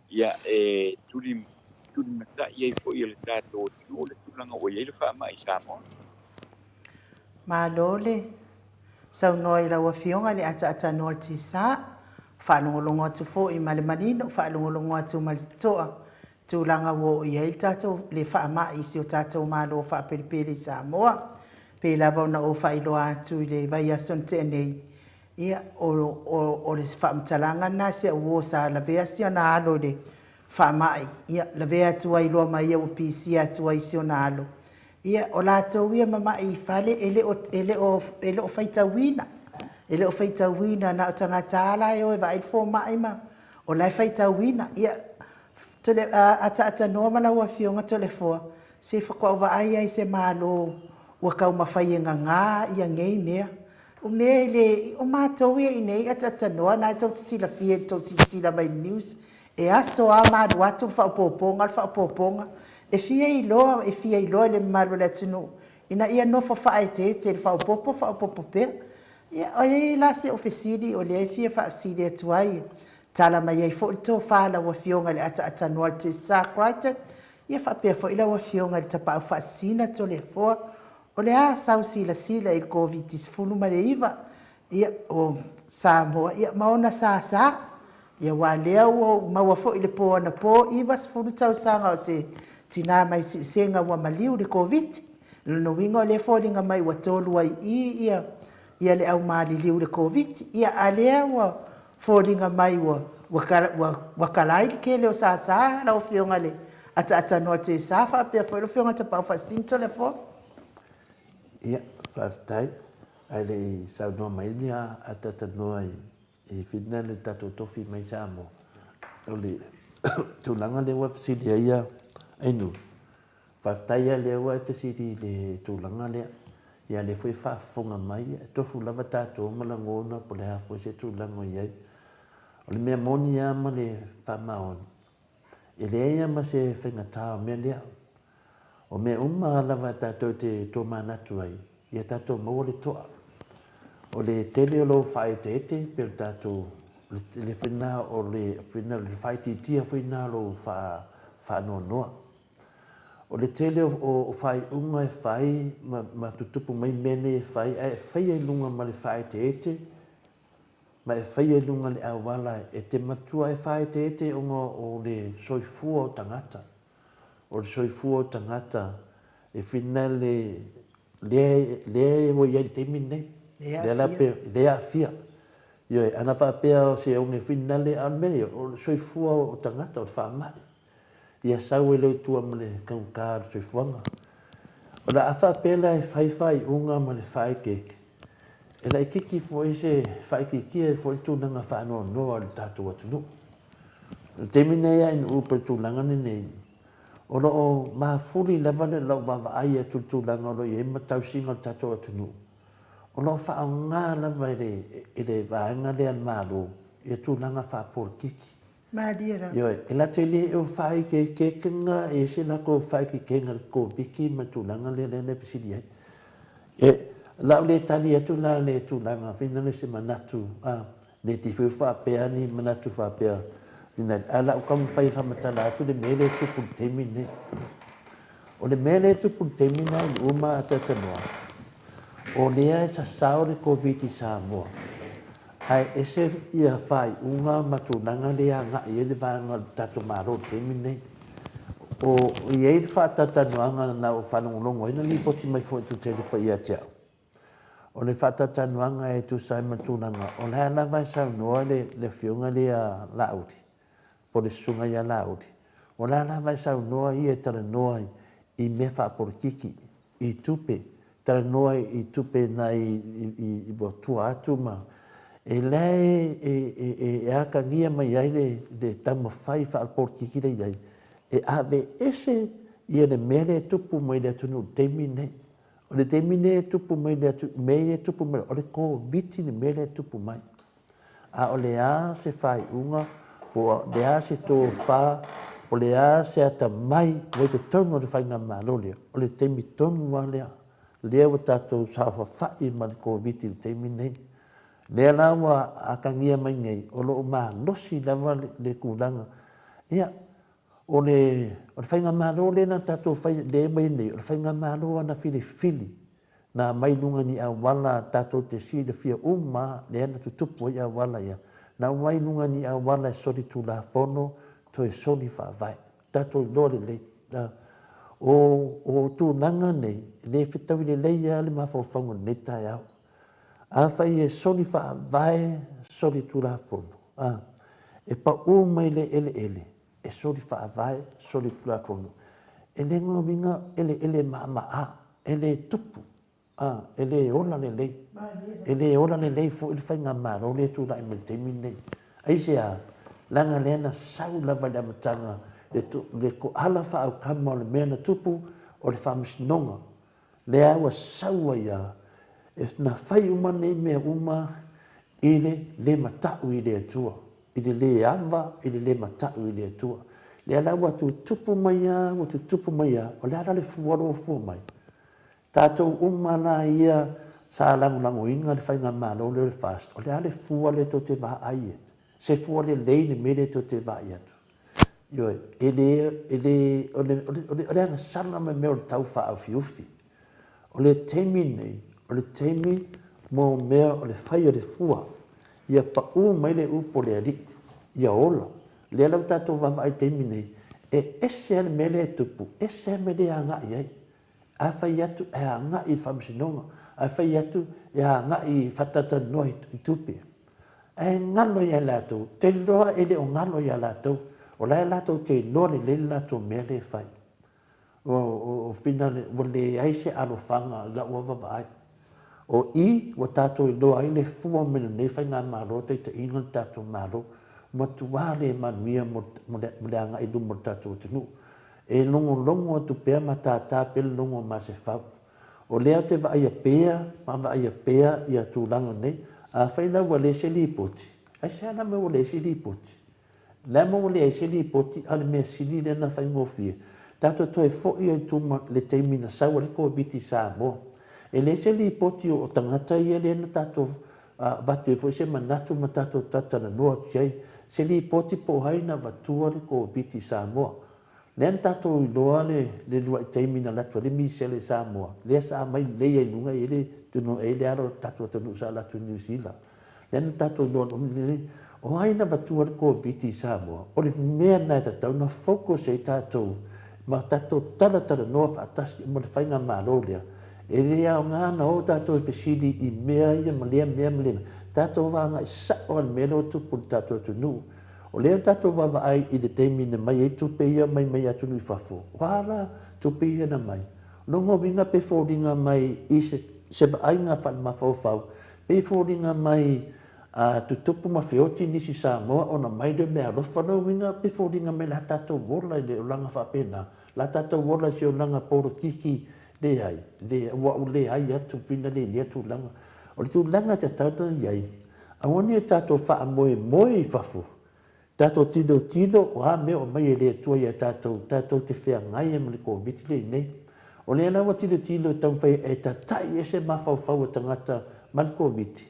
ia e tuli tulimatai ai foi e le tatou atunuu le tulaga ua i ai le faamai i Samoa. Malo le saunoa i lau Afioga i le ataatanoa o le Tisa. Faalogologo atu foi ma le manino, faalogologo atu ma le totoa i tulaga ua oo i ai le tatou le faamai i si o tatou Malo faapelepele i Samoa. Pei lava ona ou faailoa atu i le vaiaso na tea nei, ia, o, o, o le faamatalaga lena si au uo sa lavea si ona alo i le faamai, ia, lavea atu ai loa ma ia ua pisia atu ai si ona alo. Ia, o latou ia mama'i i fale e le o, e le o, e le o faitauina. E le o faitauina, na o tagata lava la e o e vaai le fomai ma o la e faitauina. Ia, tole, a, ataatanoa ma lau Afioga Toleafoa, se faatoa ou vaai lava i se Malo ua taumafai e gagā ia nei mea. O mea e le, o matou ia i inei ataatanoa, na e tou te silafia i le tou silasila mai i le news, E aso a ma alu atu le faaopoopoga le faaopoopoga, e fia iloa, e fia iloa i le mamalu o le atunuu ina ia nofo faaeteete i le faaopoopo, faaopoopo pea. Ia, o i la se fesili o lea e fia faafesili atu ai, e tala mai ai foi le tofa a lau Afioga i le Ataatanoa Tessa Crichton, ia faapea foi lau Afioga i le Tapaau Faasisina Toleafoa, o le a sau silasila i le Koviti-19, ia, o Samoa, ia, ma ona sasa. Ia, aua lea ua ou maua foi i le po anapo, 90 tausaga o se tinā mai Siusega ua maliu i le Koviti. O lona uiga o lea e foliga mai ua tolu ai i i ia, ia le au maliliu i le Koviti. Ia, a lea ua foliga mai ua, ua, ua, ua talai le tele o sasa lau Afioga i le Ataatanoa Tesa faapea foi lau Afioga Tapaau Faasisina Toleafoa. Ia, faafetai. Ae le i saunoa mai ni ataatanoa i Finland i le tatou tofi mai Samoa, o le tulaga lea ua fesili ai ia Ainuu, faafetai lava lea ua e fesili i le tulaga lea. Ia lea foi e faafofoga mai, e tofu lava tatou ma lagona po o le a foi se tulaga o i ai. O le mea moni lava ma le faamaoni, e leai lava ma se faigata o mea lea. O mea uma lava tatou te tomanatu ai, ia tatou maua le toa. O le tele o lou faaeteete pe o le tatou, le foi lena o le, le faaitiitia foi lena o lou faanoanoa. O le tele o faaiuga e fai ma tutupu mai mea nei e fai, ae faia i luga ma le faaeteete ma e faia i luga le auala e te matua e faaeteete ona o le soifua o tagata. O le soifua o tagata e finale lea lea ua i ai i le taimi lenei. Lea la pe lea aafia. Ioe, ana faapea o se oge finale, a o le mea lea, o le soifua o tagata, o le faamai. Ia sau ai loa i tua ma le taugata o le soifuaga. O le a faapea la e fai faaiuga ma le faaeteete, e laitiiti foi se faaitiitia ai foi le tulaga faanoanoa o le tatou atunuu. O le taimi lenei a NU pei o le tulaga lenei, o lo o mafuli lava lau vaavaai atu i le tulaga o lo o i ai ma tausiga o le tatou atunuu, o lo o faaaoga lava e le vaega lea a le Malo ia tulaga faapolokiki. Malie lava. Ioe, e latou te le o faaikeikega e ese latou faaikeikega i le Koviti ma le tulaga lea lea na e fesili ai. E, La o le tali atu la le tulaga fina le se manatu a le ti foi faapea ni manatu faapea fina a la o taumafai e faamatala atu le mea lea e tupu i le taimi lenei. O le mea lea e tupu i le taimi lena i uma a talatalanoa, o lea e sasao le Koviti i Samoa, ae ese ia faaiuga ma tulaga lea e agai i ai le vaega o le tatou Malo i le taimi lenei. O i ai le faatalatalanoaga na ou faalogologo ai na lipoti mai foi e Tuitele foi ia te au, o le faatalatalanoaga e tusa ai ma le tulaga o la e lava e saunoa le Afioga lea Laauli, po o le Susuga ia Laauli, o la lava e saunoa ia e talanoa i mea faapolokiki, i tupe, talanoa i tupe nai i tua atu ma e la e atagia mai ai le taumafai faapolokiki lea i ai, e aveese ia le mea lea e tupu mai i le atunuu i le taimi lenei. O le taimi lenei e tupu mai le atunuu, mea ia e tupu mai, o le Koviti le mea lea e tupu mai. A o le a se faaiuga, po o le a se tofa, po o le a se atamai ua i totonu o le faigamalo lea, o le taimi tonu lava lea, lea ua tatou saofafai ma le Koviti i le taimi lenei. Lea la ua atagia mai nei, o lo o malosi lava le tulaga. Ia, o le faigamalo lea na tatou fai, lea e aumai nei, o le faigamalo lava na filifili Na aumai i luga ni auala tatou te silafia uma lava lea na tutupu ai auala ia. Na aumai i luga ni auala e solitulafono toe soli faavae. Tatou iloa lelei. O, o tulaga nei, e le fetaui lelei lava le mafaufauga i lenei taeao. Afai e soli faavae, solitulafono, a, e pau mai le eleele, e soli faavae, soli tulafono. E le uiga eleele maamaa, e le tupu, a, e le ola lelei. E le ola lelei foi le faigamalo lea e tulai mai i le taimi lenei. Aisea? Leaga lea na sau lava i le amataga le, le koala faaaukama o le mea na tupu, o le faamasinoga. Lea ua sau ai lava, na fai uma nei mea uma i le le mata'u i le Atua, i le le ava, i le le mata'u i le Atua. Lea la ua tutupu mai lava, ua tutupu mai lava, o le a la le fua o lo o fua mai? Tatou uma la ia sa lagolagoina le faigamalo lea o le FAST, o le a le fua lea tou te vaai ai? Se fua lelei le mea lea tou te vaai atu? Ioe, e le, e le, o le, o le, o le agasala ma mea o le tau faaofiufi. O le taimi lenei, o le taimi mo mea o le fai o le fua, ia pau mai le upu o le Alii, ia ola. Lea la ua tatou vaavaai i le taimi nei, e ese lava le mea lea e tupu, ese lava le mea lea e agai i ai. A fai atu e agai i le faamasinoga, a fai atu e agai i faatalatalanoa i tupe. Ae galo ia i latou, te iloa e le o galo ia latou, o la e latou te iloa lelei le latou mea lea e fai. O fina ua leai se alofaga i lau lava vaai. O i ua tatou iloa ai le fua mai lenei faigamalo taitaiina le tatou Malo, matua le manuia mo le agai i luma o le tatou atunuu. E logologo atu pea ma tātā pea le logo o Masefau. O lea ou te vaaia pea ma vaaia pea ia tulaga nei. Afai la ua leai se lipoti, aisea la mea ua leai se lipoti? O le a mea ua leai se lipoti a o le mea sili lea na faigofie? Tatou toe foi ai i tuma i le taimi na sau ai le Koviti i Samoa. E leai se lipoti o tagata ia lea na tatou avatu ai foi se manatu ma tatou talatalanoa atu i ai, se lipoti po o ai na avatua le Koviti i Samoa. Lea na tatou iloa le le lua'i taimi na alu atu ai le misela i Samoa, lea sa aumai lelei ai i luga e i ai le tino e i ai le ala o le tatou atunuu sa alu atu i Niu Sila. Lea na tatou iloa o ai na avatua le Koviti i Samoa, o le mea lena e tatau ona focus ai tatou ma tatou talatalanoa faatasi ma le faigamalo lea. E le aoga ona o tatou e fesili i mea ia ma lea mea ma lea mea. Tatou agai sao lava i le mea lea ua tupu i le tatou atunuu. O lea tatou vaavaai i le taimi na mai ai tupe ia mai mai atunuu i fafo, o a la tupe ia na mai? O lona uiga pe foliga mai i se se vaaiga faalemafaufau, pe foliga mai a tutupu ma feoti nisi Samoa ona mai lea o meaalofa. O lona uiga pe foliga mai la tatou ola i le olaga faapena, la tatou ola i se olaga polokiki leai, le, ua ou leai atu fina le i lea tulaga. O le tulaga e tatau ona i ai, Aua ne i tatou faamoemoe i fafo, tatou tilotilo o a mea o aumai e le Atua ia tatou, tatou te feagai ai ma le Koviti lea i nei. O lea la ua tilotilo e taumafai e tatai ese mafaufau o tagata ma le Koviti.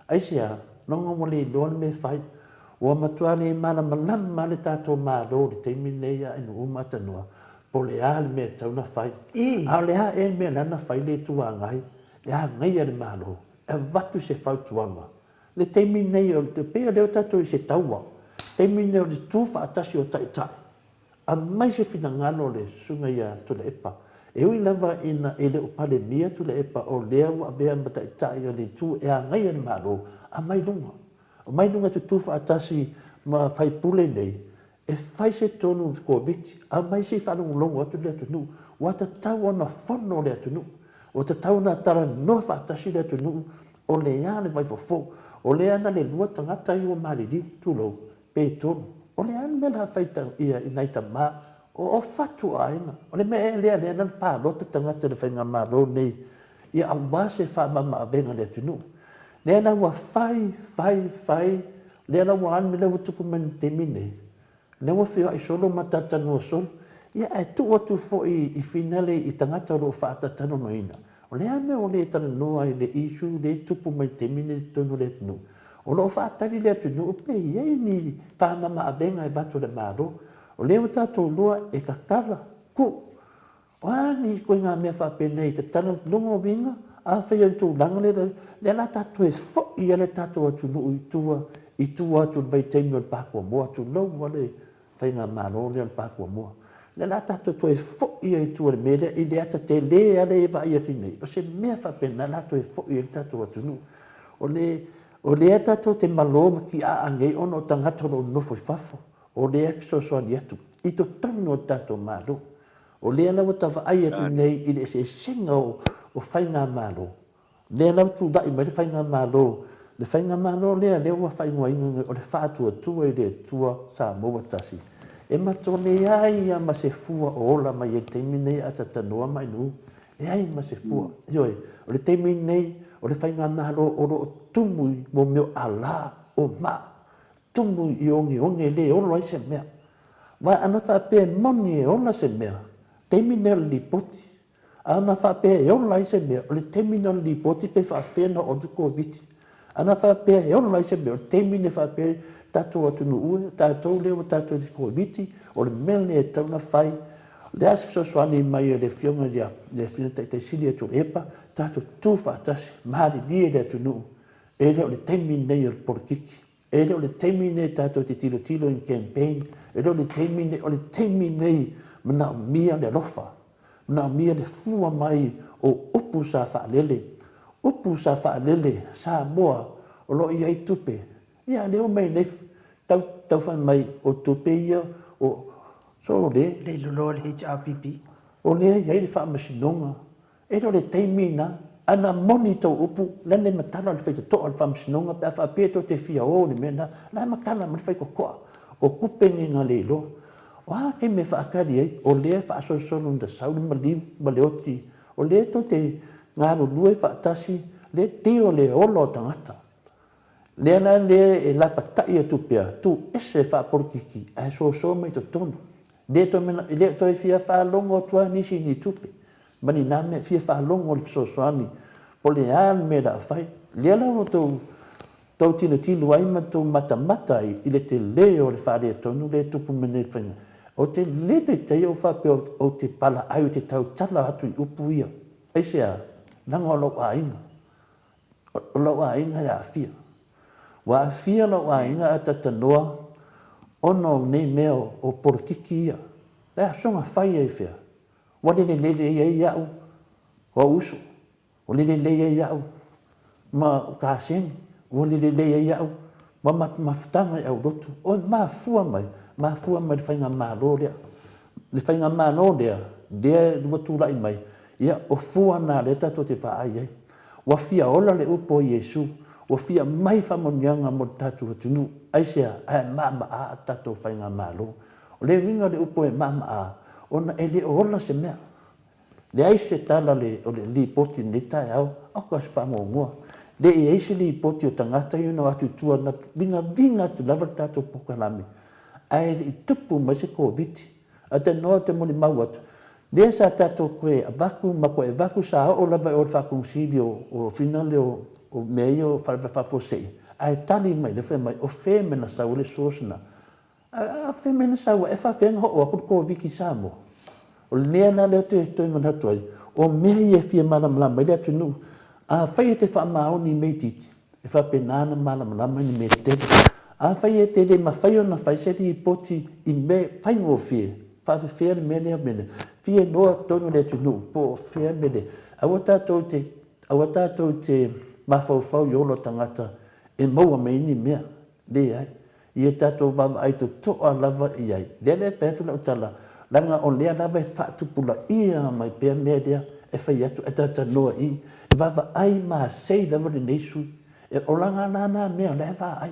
Aisea? Leaga ua le iloa le mea e fai. Ua matua le malamalama lava le tatou Malo i le taimi lenei a Ainuu ma Atanoa po o le a le mea e tatau ona fai. A o le a ea le mea la na fai le Itu Agai e agaia le Malo e avatu se fautuaga. Le taimi lenei, e pei o lea ua tatou i se taua, taimi lenei o le tu faatasi o Taitai Aumai se finagalo o le Susuga ia Tuilaepa. E ui lava ina e le o Palemia Tuilaepa o lea ua avea ma Taitai o le Itu e agaia le Malo, aumai luga. Aumai luga e tutu faatasi ma faipule nei e fai se tonu i le Koviti. Aumai se i faalogologo atu le atunuu. Ua tatau ona fono le atunuu. Ua tatau ona talanoa faatasi le atunuu o le a le vaifofo. O lea na le lua tagata ia ua maliliu, tulou, pe tonu. O le a le mea o le a fai i nai tama o fatu o aiga? O le mea ea lea lea na palota tagata i le faigamalo lenei ia aua se faamamaavega i le atunuu. Lea la ua fai, fai, fai, lea la ua a le mea lea ua tupu mai i le taimi lenei? Lea ua feoai solo ma talatalanoa solo. Ia ae tuu atu foi i finale i tagata o lo o faatalatalanoaina. O le a le mea ua le talanoa ai i le issue lea e tupu mai i le taimi lenei i totonu o le atunuu? O lo o faatali le atunuu pe i ai ni faamama-avega e avatu e le Malo. O lea ua tatou iloa e tatala, tuu. O a ni ituaiga mea faapenei e tatala, lona uiga, afai o le tulaga lea, lea la tatou toe foi ai le tatou atunuu i tua, i tua atu i le vaitaimi o le pakuamoa, tulou lava le faigamalo lea o le pakuamoa. Lea la tatou toe foi ai i tua i le mea lea, i le ata tele lava lea e vaai atu nei, o se mea faapena la toe foi ai le tatou atunuu. O le, o lea tatou te malo ma tiaa nei ona o tagata o lo o nonofo i fafo, o lea e fesoasoani atu i totonu o le tatou Malo. O lea la ua ta vaai atu nei i le eseesega o faigamalo, lea la ua tulai mai le faigamalo, le faigamalo lea lea ua faaigoaina nei o le Faatuatua i le Atua Samoa ua Tasi, e matua leai lava ma se fua o ola mai ai i le taimi lenei a Tatanoa ma Ainuu, leai ma se fua. Ioe, o le taimi lenei, o le faigamalo o lo o tumu i mea o ala, o maa, tumu i ogeoge e le olo ai se mea. Aua ana faapea e moni e ola se mea, taimi lenei o le lipoti. A na faapea e ola ai se mea, o le taimi lenei o le lipoti pe faapefea ona oo atu le Koviti. A na faapea e ola ai se mea, o le taimi lenei e faapea ai, tatou atunuu e, tatou lea ua tatou i le Koviti, o le mea lenei e tatau ona fai. O le a se fesoasoani mai a le Afioga i le Taitai Sili ia Tuilaepa, tatou tutu faatasi, malilie le atunuu, e le o le taimi lenei o le polokiki. E le o le taimi lenei tatou te tilotilo i ni campaign, e le o le taimi lenei, o le taimi lenei manaomia le alofa, manaomia le fua mai o upu sa faalele, upu sa faalele Samoa o lo o i ai tupe. Ia lea ua omai nei tau tau fai mai o tupe ia o so le Le loloa le HRPP. O lea e i ai le faamasinoga E le o le taimi na, a na moni tou upu, lana e matala le faitotoa o le faamasinoga pe a faapea tou te fia o i le mea lena, la e matala mai le faitotoa. O tupe nei na le iloa. O a taimi e faatali ai, o lea e faasolosolo ina sau le maliu ma le oti, o lea tou te galulue faatasi, lea e tio le ola o tagata. Lea la lea e lapatai atu pea, tuu ese faapolokiki ae soso mai totonu. Le toe mana, le toe fia faalogo atu lava nisi i ni tupe ma ni na mea, fia faalogo i le fesoasoani po o le a le mea o le a fai. Lea la ua tou tou tilotilo ai ma tou matamata ai i le tele o le faaletonu lea e tupu mai nei i le faiga. Ou te le taitaia ou faapea ou te palaai ou te tautala atu i upu ia. Aisea? Leaga o lou aiga. O lou aiga e aafia. Ua aafia lou aiga a Tatanoa ona o nei mea o polokiki ia. Le asoga fai ai fea? Ua lele lelei ai au o au uso. Ua lele lelei ai au ma o kaseni. Ua lele lelei ai au ma mafutaga i aulotu. O mafua mai, mafua mai le faigamalo lea. Le faigamalo lea, lea ua tulai mai, ia, o fua na lea tatou te vaai ai. Ua fia ola le upu a Iesu, ua fia mai faamanuiaga mo le tatou atunuu. Aisea? Ae maama'a a tatou faigamalo. O le uiga o le upu e maama'a, ona e le o ola se mea. Leai se tala o le lipoti i lenei taeao, oka se faamuamua. Le i ai se lipoti o tagata ia na o atu i tua na vigaviga atu lava le tatou polokalame, ae le i tupu mai se Koviti. Ae talanoa ou te molimau atu, Lea sa tatou toe avatu ma toe avatu sa oo lava i o i le Faakonesili o fina lea o mea ia o faalavelave faafuasei, ae tali mai lea fai mai o fea mea na sau ai le source na. A o fea mea na sau ai, e faafefea ona oo atu le Koviti i Samoa? O le mea la lea ou te toe manatu ai, o mea ia e fia malamalama ai le atunuu. Afai e te faamaoni i mea itiiti, e faapena ona malamalama i ni mea tetele. Afai e te le mafai ona fai se lipoti i mea faigofie, faafefea le mea lea mea lea, fia iloa tonu le atunuu po o fea le mea lea. Aua tatou te, aua tatou te mafaufau i ola o tagata e maua mai ai ni mea. Leai. Ia tatou vaavaai totoa lava i ai. Lea la e fai atu lau tala, leaga o lea lava e faatupulaia mai pea mea lea e fai atu ae talatalanoa i i. E vaavaai masei lava lenei sui. E o laga la na mea o la e vaai,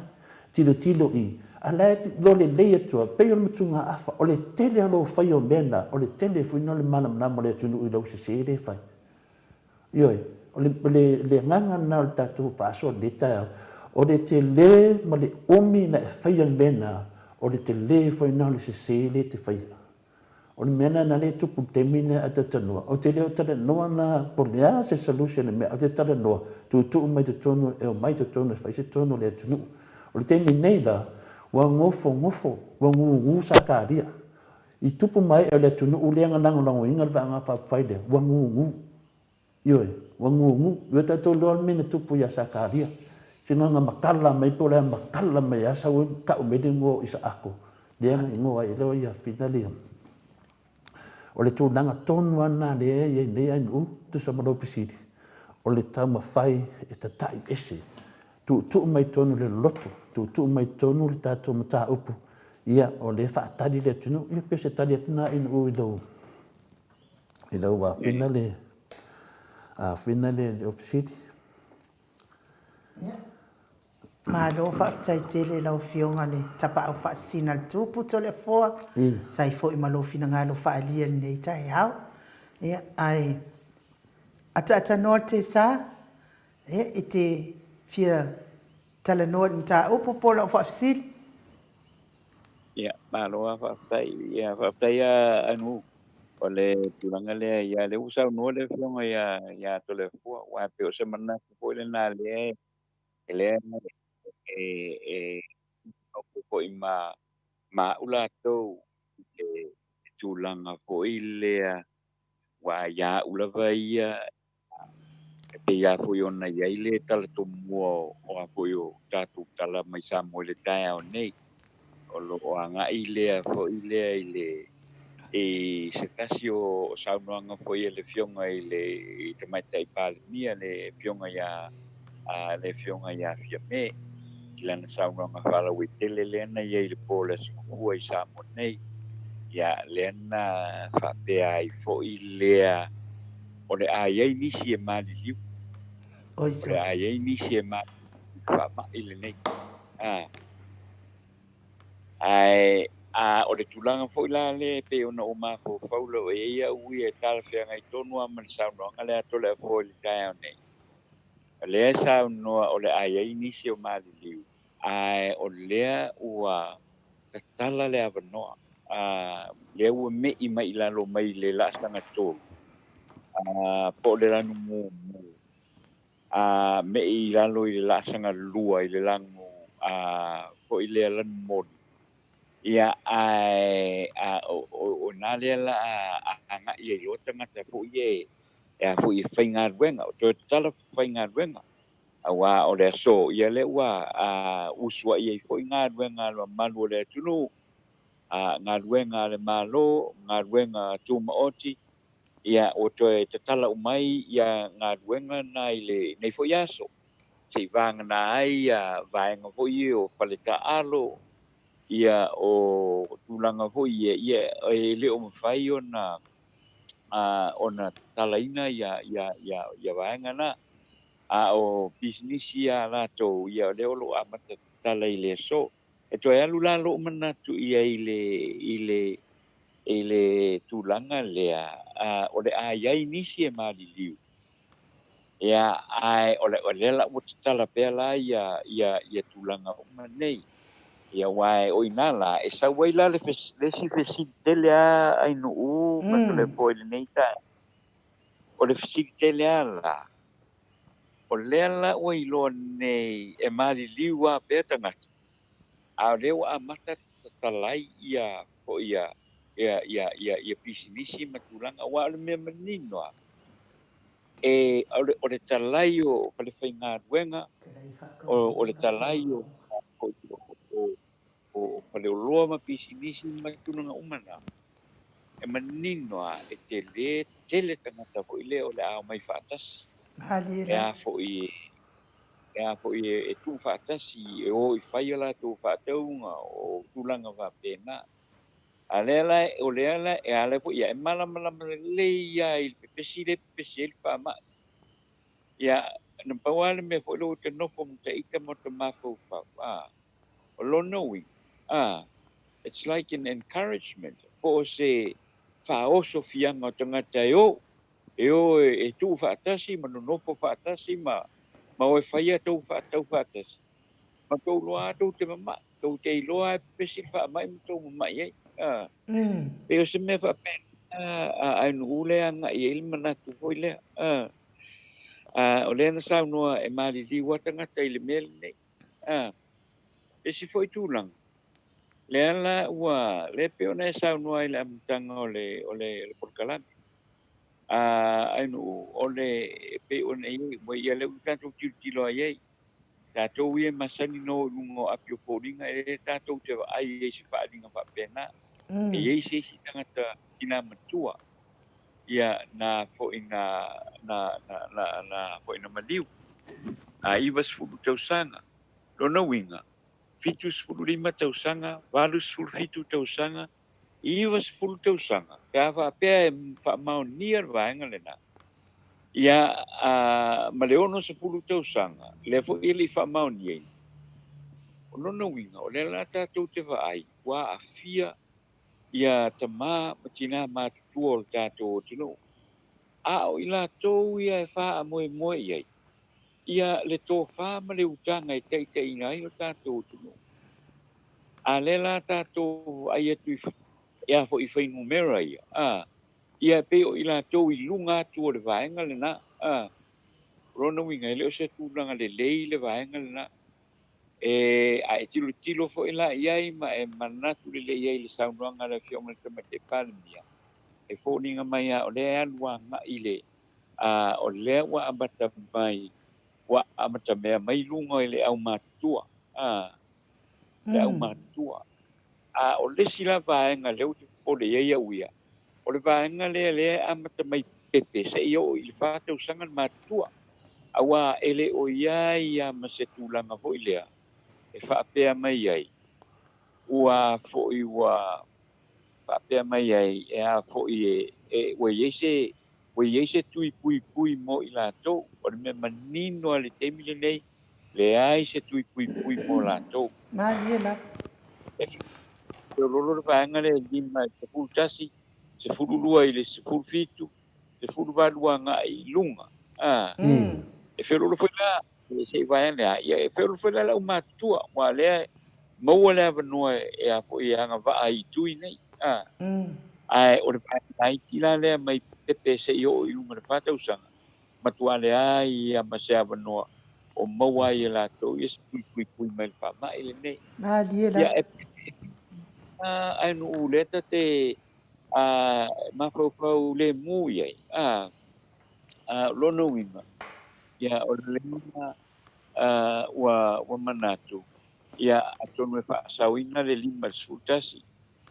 tilotilo i, a la e iloa lelei atu lava, pei o le matugaafa, o le tele o lou faia o mea na, o le tele foi na o le malamalama o le atunuu i lau sese lea e fai. Ioe, o le, o le, le agaga lena o le tatou faasoa i lenei taeao, o le tele ma le umi na e faia le mea lena, o le tele foi lena o le sese lea e te faia. O le mea lena lea e tupu i le taimi lea a talanoa. Ou te le o talanoa la po o le a se solution i le mea, ou te talanoa, tuutuu mai totonu, e omai totonu e fai se tonu a le atunuu. O le taimi nei la, ua nofonofo, ua gugu Sakaria. I tupu ma ee o le atunuu lea na lagolagoina le Vaega Faaupufai lea, ua gugu. Ioe, ua gugu. Ua tatou iloa le mea na tupu ia Sakaria. Sina na matala mai po o le a matala mai lava sau ai tau mai le igoa o Isaako, lea na igoa ai loa ia Finali. O le tulaga tonu lava lena lea e i ai nei Ainuu, tusa ma lou fesili, o le taumafai e tatai ese Tuutuu mai totonu le loloto, tuutuu mai totonu le tatou mataupu, ia, o lea e faatali le atunuu. Ia, pei o se tali atu lena Inu i lau, i lau afina le, afina le, le Ofisili. Malo faafetai tele i lau Afioga le Tapaau Faasisina a le Tupu Toleafoa, sa ai foi ma lou finagalo faaalia i lenei taeao. Ia, ae ataatanoa le tesa, Ia, e te fia talanoa i le mataupu po o lau faafesili? Ia, malo lava faafetai. Ia, faafetai lava Anu. O le tulaga lea, ia, lea ua saunoa le Afioga ia, ia Toleafoa, aua e pei o se manatu foi lena lea, lea e, e nofo foi ma, ma au latou i le tulaga foi lea, aua ia au lava ia E pei lava foi ona i ai le tala tomua o a foi o tatou tala mai Samoa i le taeao nei, o lo o agai lea foi lea i le i se tasi o saunoaga foi a le Afioga i le Tamaitai Palemia, le Afioga ia le Afioga ia Fiame, i lana saunoaga faalauaitele lea na i ai i le po o le Aso Gafua i Samoa nei. Ia, lea na faapea ai foi lea O le a i ai nisi e maliliu. O le a i ai nisi e maliliu i le faamai lenei. A. Ae, a, o le tulaga foi la lea e pei ona ou mafaufau lava i ai au ia e talafeagai tonu lava ma le saunoaga lea a Toleafoa i le taeao nei. O lea e saunoa o le a i ai nisi o maliliu, ae o lea ua tatala le avanoa, a, lea ua me'i mai i lalo mai le laasaga tolu, a, po o le lanu mumu, a, me'i i lalo i le laasaga lua i le lanu, a, foi lea lanu moli. Ia, ae, a, o, o, o i ina lea la a agai ai loa tagata foi e, e a foi e faigaluega, o toe tatala faigaluega. Aua o le aso, ia lea ua usuai ai foi galuega a le mamalu o le atunuu, galuega a le Malo, galuega tumaoti, ia ua toe tatala uma ai ia galuega na i lenei foi aso, se i vagana ai ia vaega foi ia o faletaalo, ia o tulaga foi ia, ia e le o mafai ona ona tatalaina ia vaega na. A o pisinisi a latou, ia o lea o lo o amata tatala i le aso. E toe alu la lou manatu i ai i le, i le, i le tulaga lea, a, o le a i ai nisi e maliliu, ia, ae o le, o lea la ua tatala pea la ia, ia, ia tulaga uma nei. Ia aua o i ina la e sau ai la le isi fesili tele lava Ainuu ma Toleafoa i lenei taeao. O le fesili tele lava la, o lea la ua iloa nei e maliliu lava pea tagata, a o lea ua amata tatalai ia foi ia ia ia ia ia pisinisi ma tulaga, aua o le mea manino lava, e o le talai o falefaigaluega, o le talai o faleoloa ma pisinisi ma tulaga uma na, e manino lava e tele tele tagata foi lea o le a omai faatasi. E a foi e tuu faatasi e o i fai o latou faatauga o tulaga faapena. A lea la, o lea la, e ala foi ia, e malamalama lelei lava i le pepesi lea e pepesi ai le faamai. Ia, na pau lava le mea foi lea ua te nofo ma taita ma o ta mafaufau, o lona uiga, it's like an encouragement, po o se faaoso fiaga o tagata e o, e o e tuu faatasi ma nonofo faatasi ma o e fai a tou faatau faatasi. Ma tou iloa tou te mama'i, tou te iloa e pepesi le faamai ma tou mama'i ai. Pei o se mea faapena Ainuu lea agai ai le manatu foi lea. O lea na saunoa e maliliu lava tagata i le mea lenei. Isi foi tulaga, lea la ua, lea pei ona e saunoa i le amataga o le polokalame. Ainuu, o le pei ona i ai, ua ia lea ua tatou tilotilo ai ai. Tatou ia masani no i luga o api o foliga, e le tatou te vaai ai se faaaliga faapena. E i ai se isi tagata tina matua, ia na foi na foi na maliu. A 90 tausaga, lona uiga, 75 tausaga, 87 tausaga, 90 tausaga, pe a faapea e faamaonia le vaega lena. Ia ma le 60 tausaga, lea foi e le i faamaoniaina. O lona uiga, o lea la tatou te vaai, ua aafia ia tamā ma tinā matutua o le tatou atunuu. A o i latou ia e faamoemoe i ai, ia le tofā ma le utaga e taitaiina ai o tatou atunuu. A lea la tatou vaai atu ia foi i fuainumera ia, ia pei o i latou i luga atu o le vaega lena. O lona uiga, e le o se tulaga lelei le vaega lena. E a e tilotilo foi la i ai ma e manatu lelei ai le saunoaga a le Afioga i le Tamaitai Palemia, e foliga mai lava o lea e alu agai i le o lea ua amata mai, ua amatamea mai luga i le aumatutua. Le aumatutua. A o le isi la vaega lea ua te popole i ai au ia, o le vaega lea lea e amata mai pepe seia oo i le 4 tausaga le matutua. Aua e le o i ai lava ma se tulaga foi lea e faapea mai ai, ua foi ua faapea mai ai e a foi e ua i ai se ua i ai se tui puipui mo i latou. O le mea manino a le taimi lenei, leai se tui puipui mo latou. Malie la. E feoloolo le vaega lea e 5 i le 11, 12 i le 17, 18 agai i luga. E feoloolo foi la, se i vaega lea, ia e feoloolo foi la le aumatutua, aua lea maua le avanoa e a foi e agavaa i tui nei. Ae o le vaega laiti la lea mai pepe seia oo i luga i le 4 tausaga, matua leai ia ma se avanoa o maua ai e latou ia se puipuipui mai le faamai lenei. Malie la. Ia e Ainuu lea ta te mafaufau lemu i ai. Lona uiga, ia o lea ua manatu, ia atonu e faasaoina le 5 i le 11,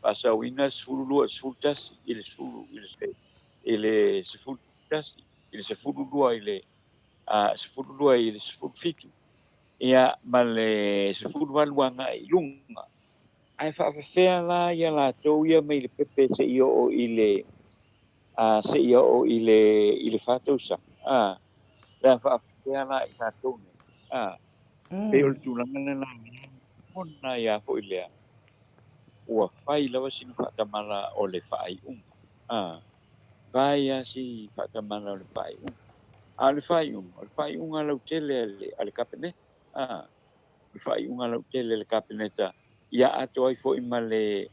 faasaoina le 12 i le 11, i le 11, i le 12 i le 12 i le 17, ia ma le 18 agai i luga. Ae faafefea la ia latou ia mai le pepe seia oo i le seia oo i le 4 tausaga. Le faafefea la i latou nei. Pei o le tulaga lena ona ia foi lea ua fai lava sina faatamala o le faaiuga. Fai lava si faatamala o le faaiuga. A o le faaiuga, o le faaiuga lautele a le Kapeneta. O le faaiuga lautele a le Kapeneta Ia atoa ai foi ma le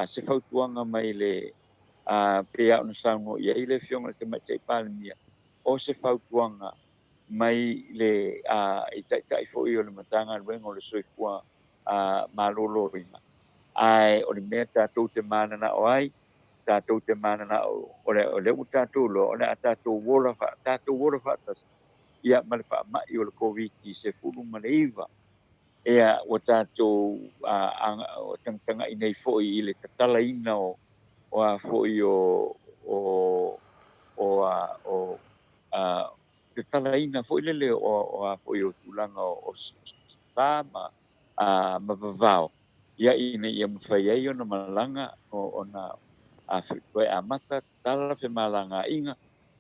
se fautuaga mai le pei lava ona saunoa i ai le Afioga i le Tamaitai Palemia, o se fautuaga mai le i Taitai foi o le Matagaluega o le Soifua Maloloina. Ae o le mea tatou te mananao ai, tatou te mananao, o lea ua tatou iloa o le a tatou ola, tatou ola faatasi ia ma le faamai o le Koviti-19. Ia, ua tatou tagatagai nei foi i le tatalaina o o a foi o o o a o a tatalaina foi lele o o a foi o tulaga o sa ma a ma vavao, ia ina ia mafai ai ona malaga ona a toe amata tatala femalagaaiga,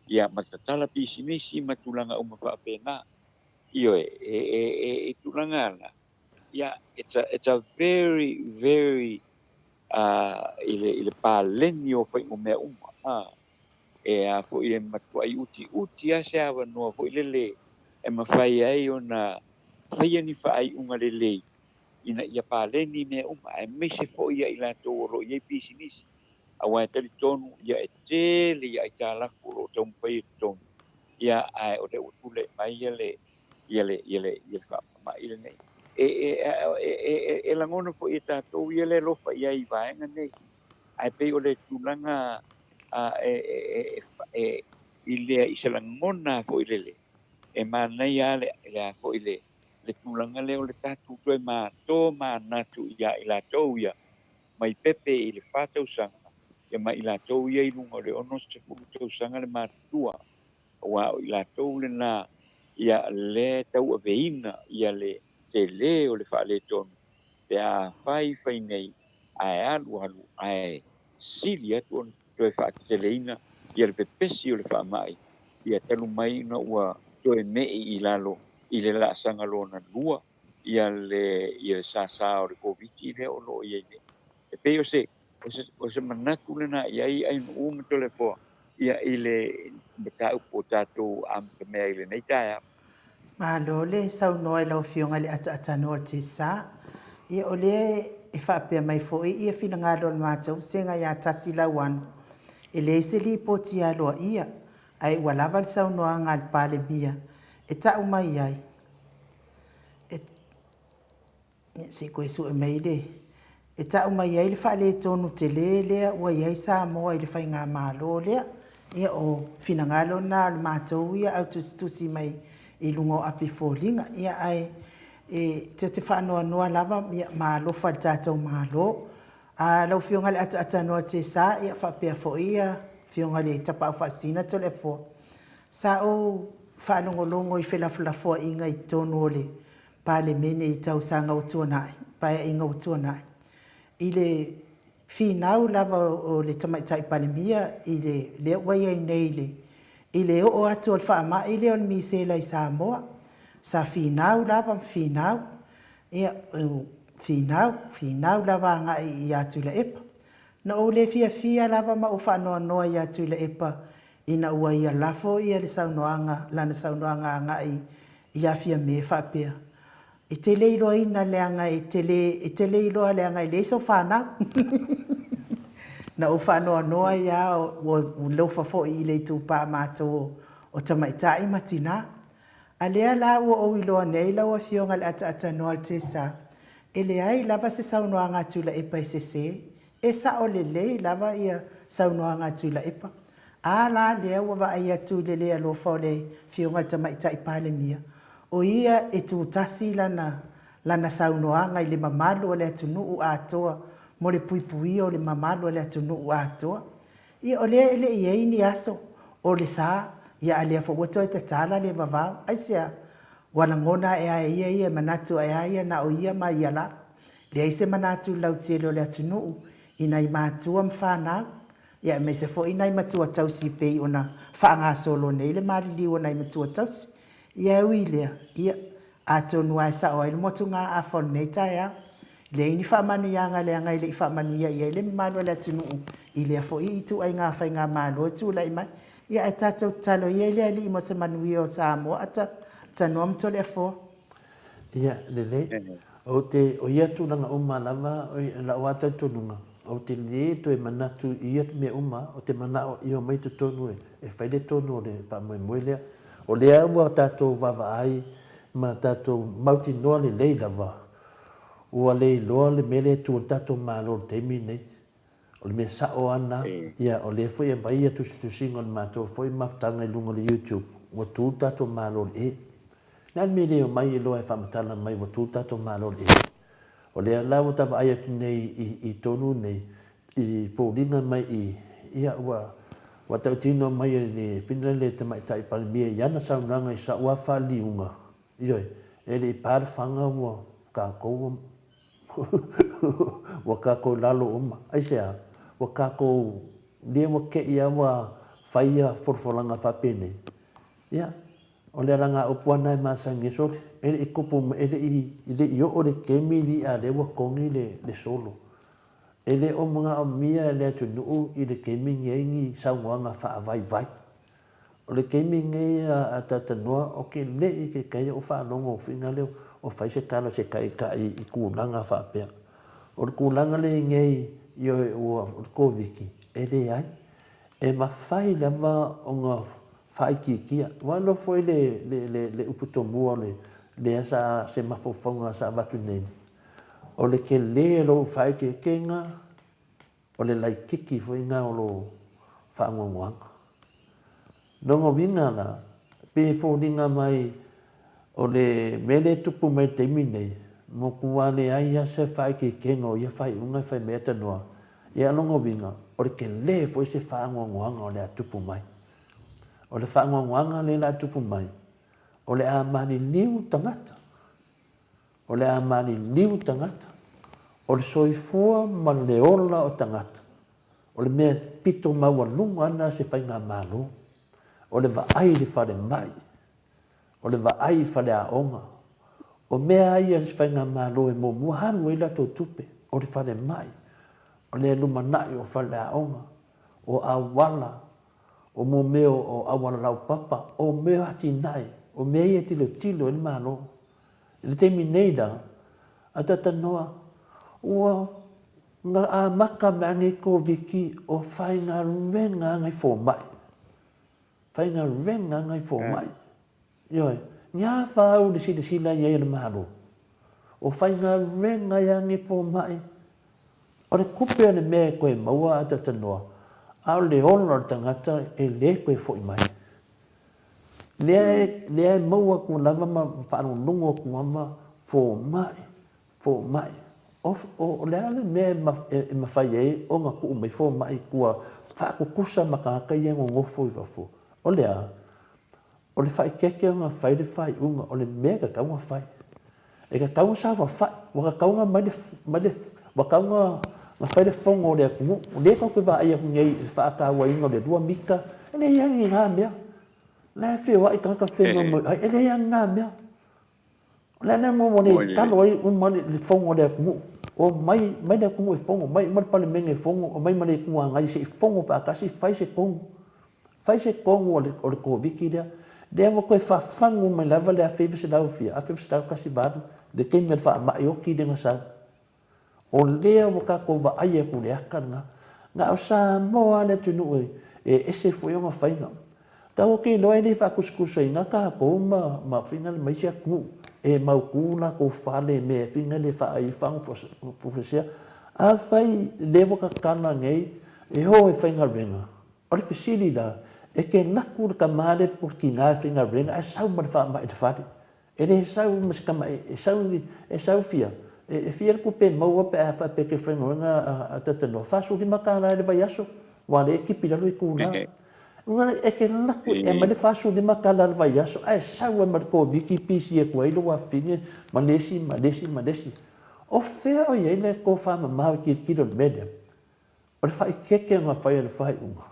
ia ma tatala pisinisi ma tulaga uma faapena. Ioe, e, e, e, e tulaga ana, ia, it's a very, very, i le, i le paleni o faigumea uma, a, e a foi e matuai utiuti lava se avanoa foi lele e mafai ai ona faia ni faaiuga lelei ina ia paleni mea uma, aemaise foi ia i latou o lo o i ai pisinisi, aua e talitonu ia e tele ia aitalafu o lo o taumafai e totogi, ia ae o lea ua tulai mai ia le ia le ia le ia le faamai lenei. E e e e e lagona foi e tatou ia le alofa i ai i vaega nei, ae pei o le tulaga a e e e e i lea i se lagona foi lele e manaia lava le le a foi le le tulaga lea o le tatou toe mato manatu ia i latou ia mai pepe i le fa tausaga ia ma i latou ia i luga o le 60 tausaga le matutua, aua o i latou lena ia lea tauaveina ia le tele o le faaletonu pe a fai fai nei ae alu alu ae sili atu ona toe faateteleina ia le pepesi o le faamai ia talu mai ona ua toe me'i i lalo i le laasaga lona lua ia le ia le sasa o le Koviti lea o lo o i ai nei. E pei o se o se o se manatu lena i ai Ainuu ma Toleafoa ia i le mataupu o tatou amatamea i lenei taeao. Malo le saunoa i lau Afioga i le Ataatanoa o le Tesa. Ia o lea e faapea mai foi ia finagalo o le matou vasega ia Tasi Lauano, e leai se lipoti aloaia, ae ua lava le saunoaga a le Palemia e ta'u mai ai, e, se i toe sue mai le, e ta'u mai ai le faaletonu telē lea ua i ai Samoa i le Faigamalo lea. Ia, o finagalo na o le matou ia au tusitusi mai i luga o api foliga. Ia, ae e ta te faanoanoa lava ia ma alofa i le tatou Malo. A lau Afioga i le Ataatanoa Tesa, ia faapea foi ia Afioga i le Tapaau Faasisina Toleafoa, Sa ou faalogologo i felafolafoaiga i totonu o le Palemene i tausaga ua tuanai, paeaiga ua tuanai, i le finau lava o le Tamaitai Palemia i le lea ua i ai nei i le i le oo atu o le faamai lea o le misela i Samoa. Sa finau lava ma finau, ia, finau, finau lava agai ia Tuilaepa. Na ou le fiafia lava ma ou faanoanoa ia Tuilaepa ina ua ia lafo ia le saunoaga, lana saunoaga agai ia Fiame faapea, E te le iloaina leaga e te le, e te le iloa leaga e leai sou fanau. Na ou faanoanoa ai lava, ua lofa foi i le itupa matou o tamaitai ma tinā. A lea la ua ou iloa nei lau Afioga i le Ataatanoa o le Tesa, e leai lava se saunoaga a Tuilaepa e sese, e sao lelei lava ia saunoaga a Tuilaepa. A la lea ua vaai atu i le le alofa o le Afioga i le Tamaitai Palemia, o ia e tutasi lana lana saunoaga i le mamalu o le atunuu atoa mo le puipuia o le mamalu o le atunuu atoa. Ia o lea e le i ai ni aso o le sa, ia a lea foi ua toe tatala le vavao. Aisea? Ua lagona ae a e ia ia e manatu ae a ia na o ia ma ia lava. Leai se manatu lautele o le atunuu i nai matua ma fanau, ia aemaise foi nai matua tausi pei ona faagasolo nei le maliliu o nai matua tausi. Ia e ui i lea, ia, atonu lava e sao ai le motugaafa o lenei taeao. Leai ni faamanuiaga leaga e le i faamanuia i ai le mamalu o le atunuu i lea foi ituaiga faigamalo e tulai mai. Ia ae tatou tatalo ia i le Alii mo se manuia o Samoa, Tanoa ma Toleafoa. Ia, lelei. Ou te, o ia tulaga uma lava, i lau lava talitonuga, ou te lē toe manatu i ia mea uma, ou te manao ia omai i totonu e fai le tonu o le faamoemoe lea. O lea ua tatou vaavaai ma tatou mautinoa lelei lava, ua le iloa le mea lea e tu ai le tatou Malo i le taimi lenei. O le mea sao lava lena. Ia, o lea foi e aumai ia tusitusiga o le matou foi mafutaga i luga o le YouTube, ua tu le tatou Malo i le E. Le a le mea e le omai ai loa e faamatala mai ua tu le tatou Malo i le E? O lea la ua ta vaai atu nei i tonu nei, i foliga mai i, ia ua ua tautino mai e le fina le Tamaitai Palemia i ana saunoaga i sa'u lava faaliliuga, ioe, e le i pa le faga ua tatou ua tatou lalo uma. Aisea? Ua tatou, lea ua te i lava ua fai ia folafolaga faapenei, ia, O le alagaupu lava lena e masani ai sole, e le i tupu mai, e le i, e le i oo le kemi le i'a lea ua togi le, le solo. E le o manaomia e le atunuu i le kemi nei ni saunoaga faavaivai. O le kemi nei a, a Tatanoa, ou te le i kekahi o faalogo fina lea o fai se tala a se taitai i tulaga faapea. O le tulaga lea i nei, ioe, ua, o le Koviti, e leai. E mafai lava ona faaitiitia. Ua iloa foi le, le, le, le upu tomua o le, lea sa, se mafaufauga sa avatu nei, o le tele o lou faaeteetega, o le laititi foi lena o lou faanoanoaga. Lona uiga la, pei e foliga mai o le mea lea e tupu mai i le taimi lenei, matua leai lava se faaeteetega o ia faaiuga e fai mai Atanua. Ia lona uiga, o le tele foi se faanoanoaga o le a tupu mai. O le faanoanoaga lea o le a tupu mai, o le a maliliu tagata. O le a maliliu tagata. O le soifua ma le ola o tagata, o le mea pito maualuga lena se faigamalo. O le vaai i le falemai, o le vaai i faleaoga. O mea lava ia a se faigamalo e muamua alu ai latou tupe, o le falemai, o le lumanai o faleaoga, o auala, o mo mea o auala laupapa, o mea o atinae, o mea ia e tilotilo ai le Malo. I le taimi nei la, a talanoa, ua na amata mai lava nei Koviti o faigaluega lava nai fomai, faigaluega lava nai fomai. Ioe, ni a fa au i le silasila i ai a le Malo? O faigaluega ai lava nei fomai. O le tupe o le mea e toe maua a talanoa, a o le ola o le tagata e le toe foi mai. Lea e, lea e maua atu lava ma faalogologo atu lava fomai, fomai. O, o, o le a le mea e, e mafai ai ona tuu mai fomai i tua faatutusa ma tagata ia e nonofo i fafo? O le a? O le faaeteete ona fai le faaiuga, o le mea e tatau ona fai. E tatau ona saofafai, ua tatau ona aumai le, mai le, ua tatau ona fai le fono a le atunuu. O lea tatou te vaai atu nei i le faatauaina o le 2 mita, e leai lava ni na mea. O la e feoai tagata fenoimoeai, e leai lava ni na mea. O le a le mea ua le talo ai uma le fono a le atunuu? Omai mai le atunuu e fono, omai uma le Palemene e fono, omai ma le Itu Agai se i fono faatasi, fai se tonu. Fai se tonu o le, o le Koviti lea. Lea ua toe fafagu mai lava le 19 fia, 1918, le taimi o le faamai oti lea na sau. O lea ua tatou vaai atu i le ata lena. Na o Samoa lava le atunuu e, e ese foi ona faiga. Tatou te iloa e le faatusatusaina tatou ma, ma faiga ma isi atunuu e mautu latou fale i mea faiga le faaai faafuasea. Afai lea ua tatala nei e o e faigaluega, o le fesili la, e te naku le tama lea po o le tina e faigaluega ae sau ma le faamai i le fale. E le sau ma se tama e sau e sau fia e fia le tupe e maua pe a faapea e te faigaluega a talanoa $45 tala i le vaiaso aua lea e tipi i lalo itula. Uga e te laku e aumai le $45 tala i le vaiaso ae sau ai ma le Koviti pisi atu ai lou afafine ma le isi ma le isi ma le isi. O fea o i ai le tofamamao i tilotilo i le mea lea? O le faaeteete ona fai o le faaiuga.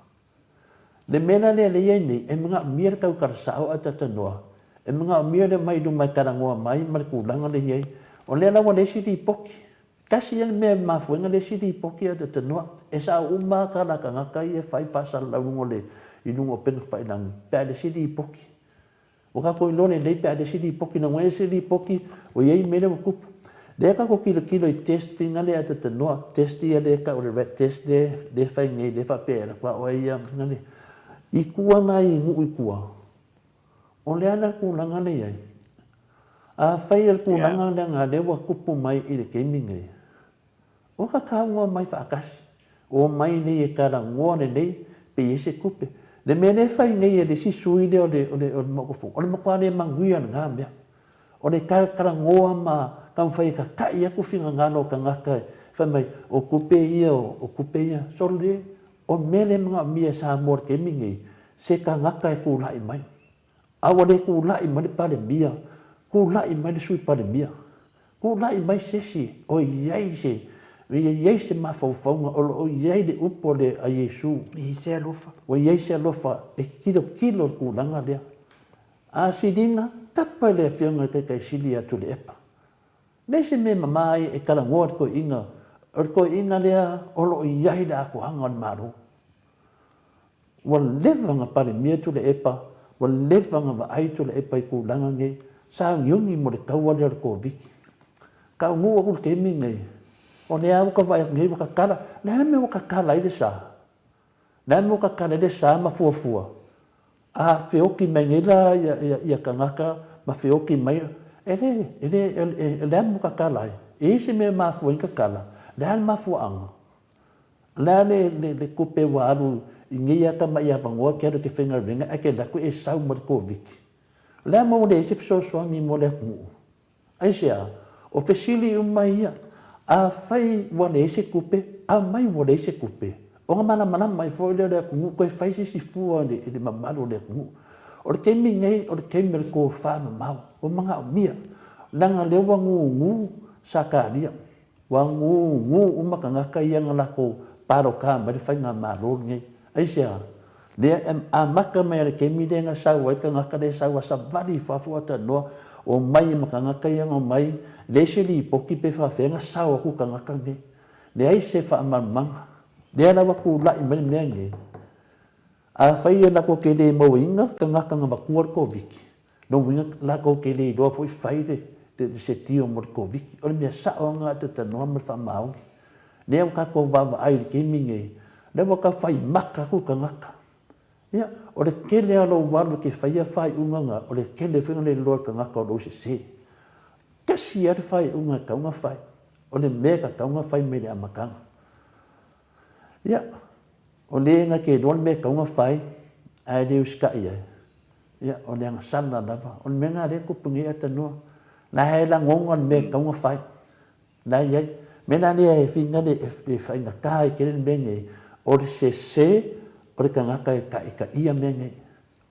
Le mea la lea lea e i ai nei, e manaomia le tautala sao ae talanoa, e manaomia le omai i luma e talanoa mai ma le tulaga lea e i ai. O lea la ua leai se lipoti. Tasi ia le mea e mafua ai ona leai se lipoti ae talanoa. E sao uma lava tala a tagata ia e fai faasalalau i luga o le, i luga o upega tafailagi pe a leai se lipoti. Ua tatou iloa lelei pe a leai se lipoti, leaga ua i ai se lipoti ua i ai mea lea ua tupu. Lea ka ko kilokilo i test finga lea atatanoa, test ia lea tau o le rat test lea, lea fai nei, lea faapea e alu atu lava oe ia finga lea. I tua la i nuu i tua, o le a la le tulaga lea i ai? Afai o le tulaga lea na lea ua tupu mai i le taimi nei, ua tatau ona omai faatasi, omai nei e talanoa lelei pe i ai se tupe. Le mea lea e fai nei e le isi sui lea o le o le Maota Fono, o le matua le manuia lena mea. O le talanoa ma taumafai e tata'i atu finagalo o tagata e fai mai o tupe ia o tupe ia. Sole, o le mea lea e manaomia e Samoa i le taimi lenei, se tagata e tulai mai. A ua le tulai mai le Palemia, tulai mai le Sui Palemia, tulai mai se isi o i ai se, o i ai se mafaufauga o lo o i ai le upu a le a Iesu. Ua i ai se alofa. Ua i ai se alofa e tilotilo le tulaga lea. A siliga, tapa i le Afioga i le Taitaisili ia Tuilaepa. Leai se mea e mama ai e talanoa le toeaina, o le toeaina lea o lo o i ai le atoaga o le Malo. Ua leva na Palemia Tuilaepa, ua leva na vaai Tuilaepa i tulaga nei, sauniuni mo le taua lea o le Koviti. Taunuu atu i le taimi lenei, o lea lava ua ta vaai atu nei ua tatala. O le a le mea ua tatala ai le sa? O le a le mea ua tatala ai le sa ma fuafua? A feoti mai nei la ia tagata ma feoti mai, e le, e le, o le a le mea ua tatala ai? E i ai se mea e mafua ai ona tatala? O le a le mafuaaga? O le a le tupe ua alu i nei lava tamai avanoa e te alu e te faigaluega ae te alu atu e sau ma le Koviti? O le a mea ua leai se fesoasoani mo le atunuu? Aisea? O fesili uma ia. Afai ua leai se tupe, aumai ua leai se tupe, ona malamalama ai foi lea o le atunuu toe fai se isi fua i le mamalu o le atunuu. O le taimi nei, o le taimi o le tofa mamao, ua manaomia, leaga o lea ua gugu Sakaria. Ua gugu uma tagata ia na latou palota mai le faigamalo lenei. Aisea? Lea e amata mai lava i le taimi lea na sau ai le tagata lea e sau a savali i fafo atalanoa, omai ma tagata ia na omai, leai se lipoti pe faafefea na sao atu tagata nei. Leai se faamalamalamaga. Lea la ua tulai mai le mea lenei. Afai e latou te le mauaina tagata na matua le Koviti, Lona uiga latou te le iloa foi fai le setio mo le Koviti. O le mea sao lava lena e talanoa ma le faamaoni. Lea ua tatou vaavaai i le taimi lenei, lea ua tau fai maka atu tagata. Ia, o le tele lava o lou alu e te faia faaiuga na, o le tele foi ona le iloa e le tagata o lou sese. Tasi lava le faaiuga e tatau ona fai, o le mea e tatau ona fai mai le amataga. Ia, o le na te iloa le mea e tatau ona fai, ae le usitai ai, ia, o le agasala lava. O le mea lena o lea e tupu nei Atanua. La e lagona le mea e tatau ona fai. La e i ai. O le mea la lea e finagalo e faigata ai tele le mea nei, o le sese o le tagata e taitaia mea nei.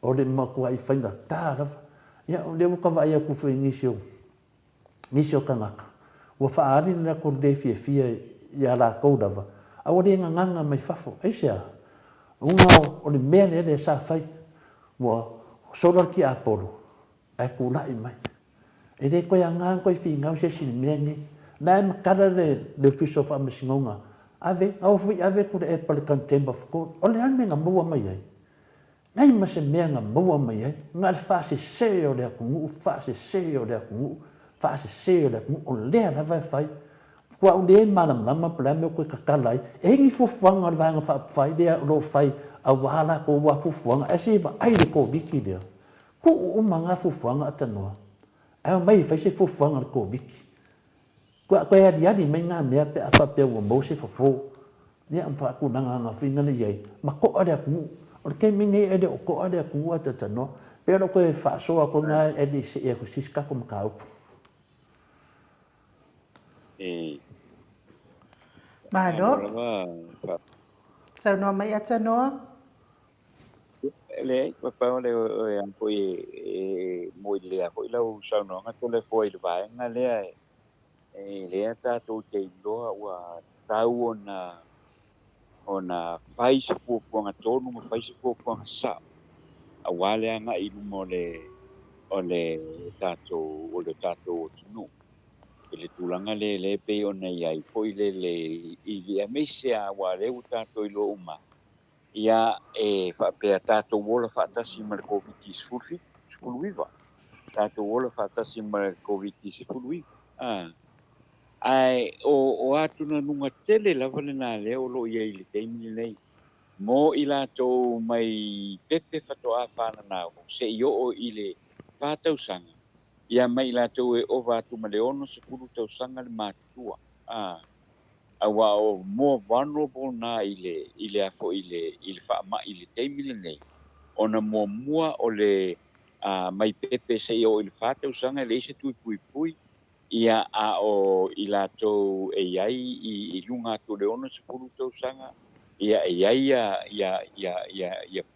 O le matuai faigata lava. Ia, o lea ua ta vaai atu foi i nisi o nisi o tagata ua faaali le latou le fiafia ia latou lava, a ua le gagana mai fafo. Aisea? Ona o le mea lea lea sa fai, ua sola le tiapolo ae tulai mai. E le toe aoga ona toe finau se isi i le mea lenei. O la e matala le Ofisa o Faamasinoga, ave, na o foi ave Tuilaepa i le Contempt of Court. O le a le mea na maua mai ai? Leai ma se mea na maua mai ai, na o le faasese o le atunuu, faasese o le atunuu, faasese o le atunuu, o lea lava e fai. Faatoa ou le malamalama po o le a le mea ua toe tatala ai. E i ai ni fuafuaga a le Vaega Faaupufai lea o lo o fai aua latou lava fuafuaga, ae se i vaai i le Koviti lea. Tuu uma na fuafuaga atanoa, ae omai e fai se fuafuaga a le Koviti. Ua toe aliali mai na mea pe a faapea ua maua se fofo. Ia ma faatulagaga foi na i ai, ma to'a le atunuu. O le taimi nei e le o to'a le atunuu ae talatalanoa. Pei o lau toe faasoa atu lena ae le i see atu i se isi tatou mataupu. Malo. Saunoa mai Atanoa. Leai, pau o le a foi e moi lelei lava foi lau saunoaga Toleafoa i le vaega lea e lea tatou te iloa ua tatau ona ona fai se fuafuaga tonu ma fai se fuafuaga sao aua le agai i luma o le o le tatou o le tatou atunuu i le tulaga lea lea e pei ona i ai foi lele i aemaise lava aua o lea ua tatou iloa uma Ia, e faapea tatou ola faatasi ma le Koviti-17, 19. Tatou ola faatasi ma le Koviti-19. A. Ae o o atugaluga tele lava lena lea o lo o i ai i le taimi lenei mo i latou mai pepe faatoa fananau seia oo i le 4 tausaga, ia ma i latou e ova atu ma le 60 tausaga le matutua, a, aua o more vulnerable na i le a foi i le faamai i le taimi lenei, ona muamua o le mai pepe seia oo i le 4 tausaga e leai se tui puipui, ia, a o i latou e i ai i luga atu o le 60 tausaga, ia, e i ai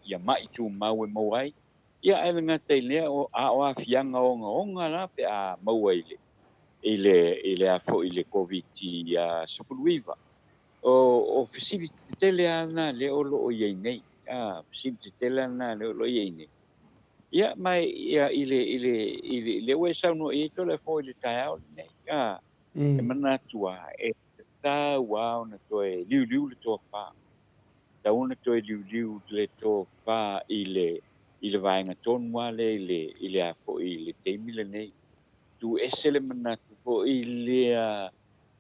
ia ma'i tumau e maua ai, ia, ae le gata i lea o a o aafiaga ogaoga la pe a maua i le a foi i le Koviti-19. O fesili tetele lava na lea o lo o i ai nei, a fesili tetele lava na lea o lo o i ai nei. Ia, ma ia i le lea ua e saunoa i ai Toleafoa i le taeao lenei, a e manatu lava e tatau lava ona toe liuliu le tofa, tatau ona toe liuliu le tofa i le vaega tonu lava lea i le a foi i le taimi lenei. Tuuese le manatu foi lea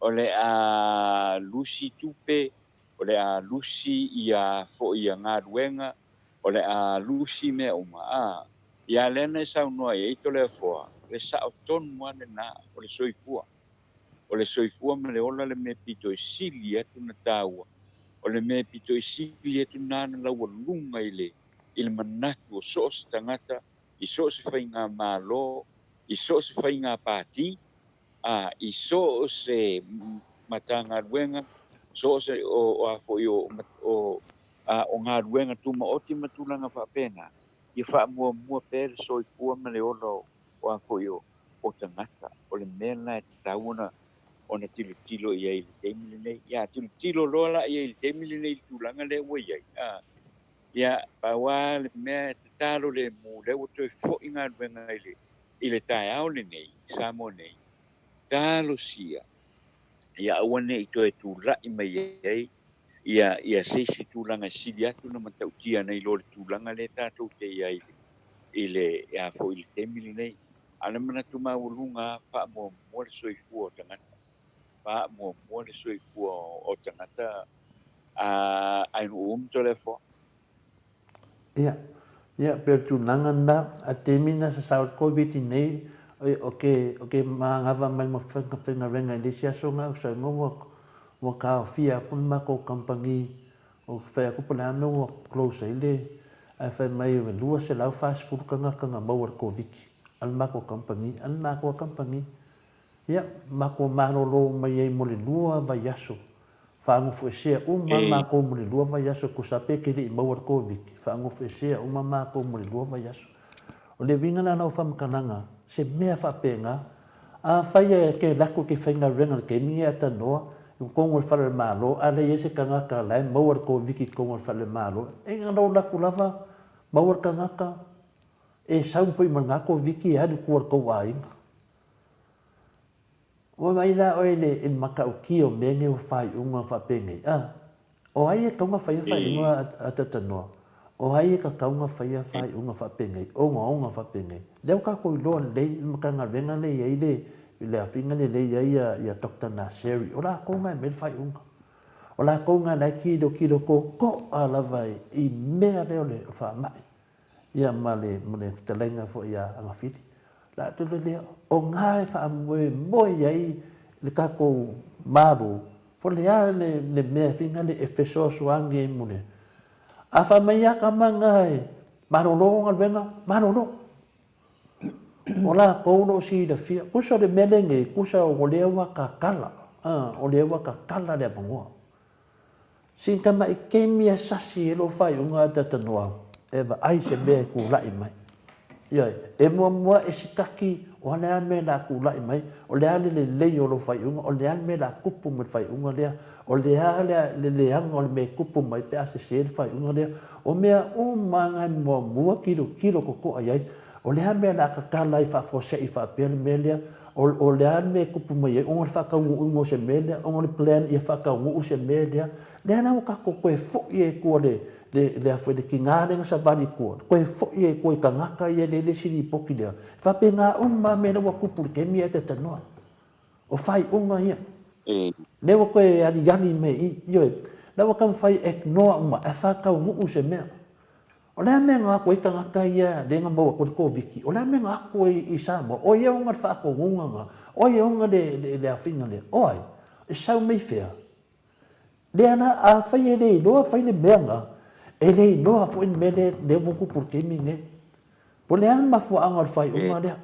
o le a lusi tupe, o le a lusi ia foi ia galuega, o le a lusi mea uma, a ia lea na e saunoa i ai Toleafoa, le sao tonu lava lena, o le soifua. O le soifua ma le ola le mea pito i sili atu na taua. O le mea pito i sili atu na na laualuga i le manatu o so o se tagata, i so o se faigamalo, i so o se faiga pati, a i so o se Matagaluega, so o se o a foi o galuega tumaoti ma tulaga faapena, ia faamuamua pea le soifua ma le ola o a foi o tagata. O le mea lena e tatau ona tilotilo i ai i le taimi lenei. Ia tilotilo loa la i ai i le taimi lenei i le tulaga lea ua i ai. A, ia, pau lava le mea e tatalo lemu, lea ua toe foi galuega i le taeao lenei i Samoa nei, talosia ia aua ne i toe tula'i mai ai ia se isi tulaga e sili atu na matautia nei lo le tulaga lea tatou te i ai i le a foi i le taimi lenei. A o le manatu maualuga, faamuamua le soifua o tagata, faamuamua le soifua o tagata a ainuu uma, Toleafoa. Ia, ia pe o le tulaga lena, a taimi na sasao le Koviti nei, o ke, o ke magava mai ma faigaluega i le isi aso na usauga ua, ua taofia aku le matou kamupani, o fai atu po o le a le mea ua close ai le, ae fai mai e 240 tagata na maua i le Koviti a le matou kamupani, a le matou lava kamupani. Ia, matou malolo mai ai mo le lua vaiaso. Faanofoesea uma matou mo le 2 vaiaso, tusa pe te le i maua le Koviti, faanofoesea uma matou mo le 2 vaiaso. O le uiga la o lau faamatalaga, se mea faapena, afai e te alu atu e te faigaluega i le taimi lenei a tanoa i totonu o le fale o le Malo, a leai ai se tagata la e maua le Koviti i totonu o le fale o le Malo, e na ona alu atu lava maua le tagata, e sau foi ma lena Koviti e alu i tua i le tou aiga. Ua vaai la oe i le matautia o mea nei o faaiuga faapenei, a? O ai e tatau ona faia faaiuga a Tatanoa? O ai e tatau ona faia faaiuga faapenei, ogaoga faapenei? Lea ua tatou iloa lelei le Matagaluega lea e i ai le le afiga lea e i ai ia Doctor Naseri, o latou na e aumai le faaiuga. O latou na la e tilotilo totoa lava i mea lea o le faamai. Ia ma le ma le fetalaiga foi ia Agafili. La te le lea, o ngā e faamoemoe i ai le tatou Malo, po le a le, le mea e finga le e fesoasoani ai mo le. A fai mai a tama ngā e malolo galuega, malolo. O latou o lo o silafia, tusa o le mea lenei, tusa o lea ua tatala, o lea ua tatala le avanoa. Sin tamaʻi kemi a sasi e lo faaiuga a tatanoa e vaai se mea e kulaʻi mai. Ioe, e muamua e sikaki o a le a mea la kulaʻi mai, o le a le lelei o lo faaiuga, o le a le mea la kupu mai le faaiuga lea, o le a le leaga o le mea e kupu mai pe a sese le faaiuga lea. O mea uma lava e muamua kilokilo totoa i ai, o le a le mea la tatala ai faafuasei faapea le mea lea, O le a le mea e tupu mai ai ona o le faataunuuina o se mea lea, ona o le plan ia faataunuu se mea lea, lea la ua tatou toe foi ai i tua le, le, le, a foi, le tina lea na savali i tua, toe foi ai i tua i tagata ia lea e i le isi lipoti lea. E faapena uma lava mea la ua tupu i le taimi ae talanoa. O faaiuga ia. Lea ua toe aliali mai i i, ioe, la ua taumafai e ignore uma ae faataunuu se mea. O le a mea na o atu ai tagata ia lea na maua atu ai le Koviti? O le a mea na o atu ai i Samoa? O ai e ona le faatonuga na? O ai e ona le afiga lea? O ai? E sau mai fea? Lea la, afai e le iloa fai le mea na, e le iloa foi le mea lea ua tupu i le taimi lenei. Po o le a le mafuaaga o le faaiuga lea?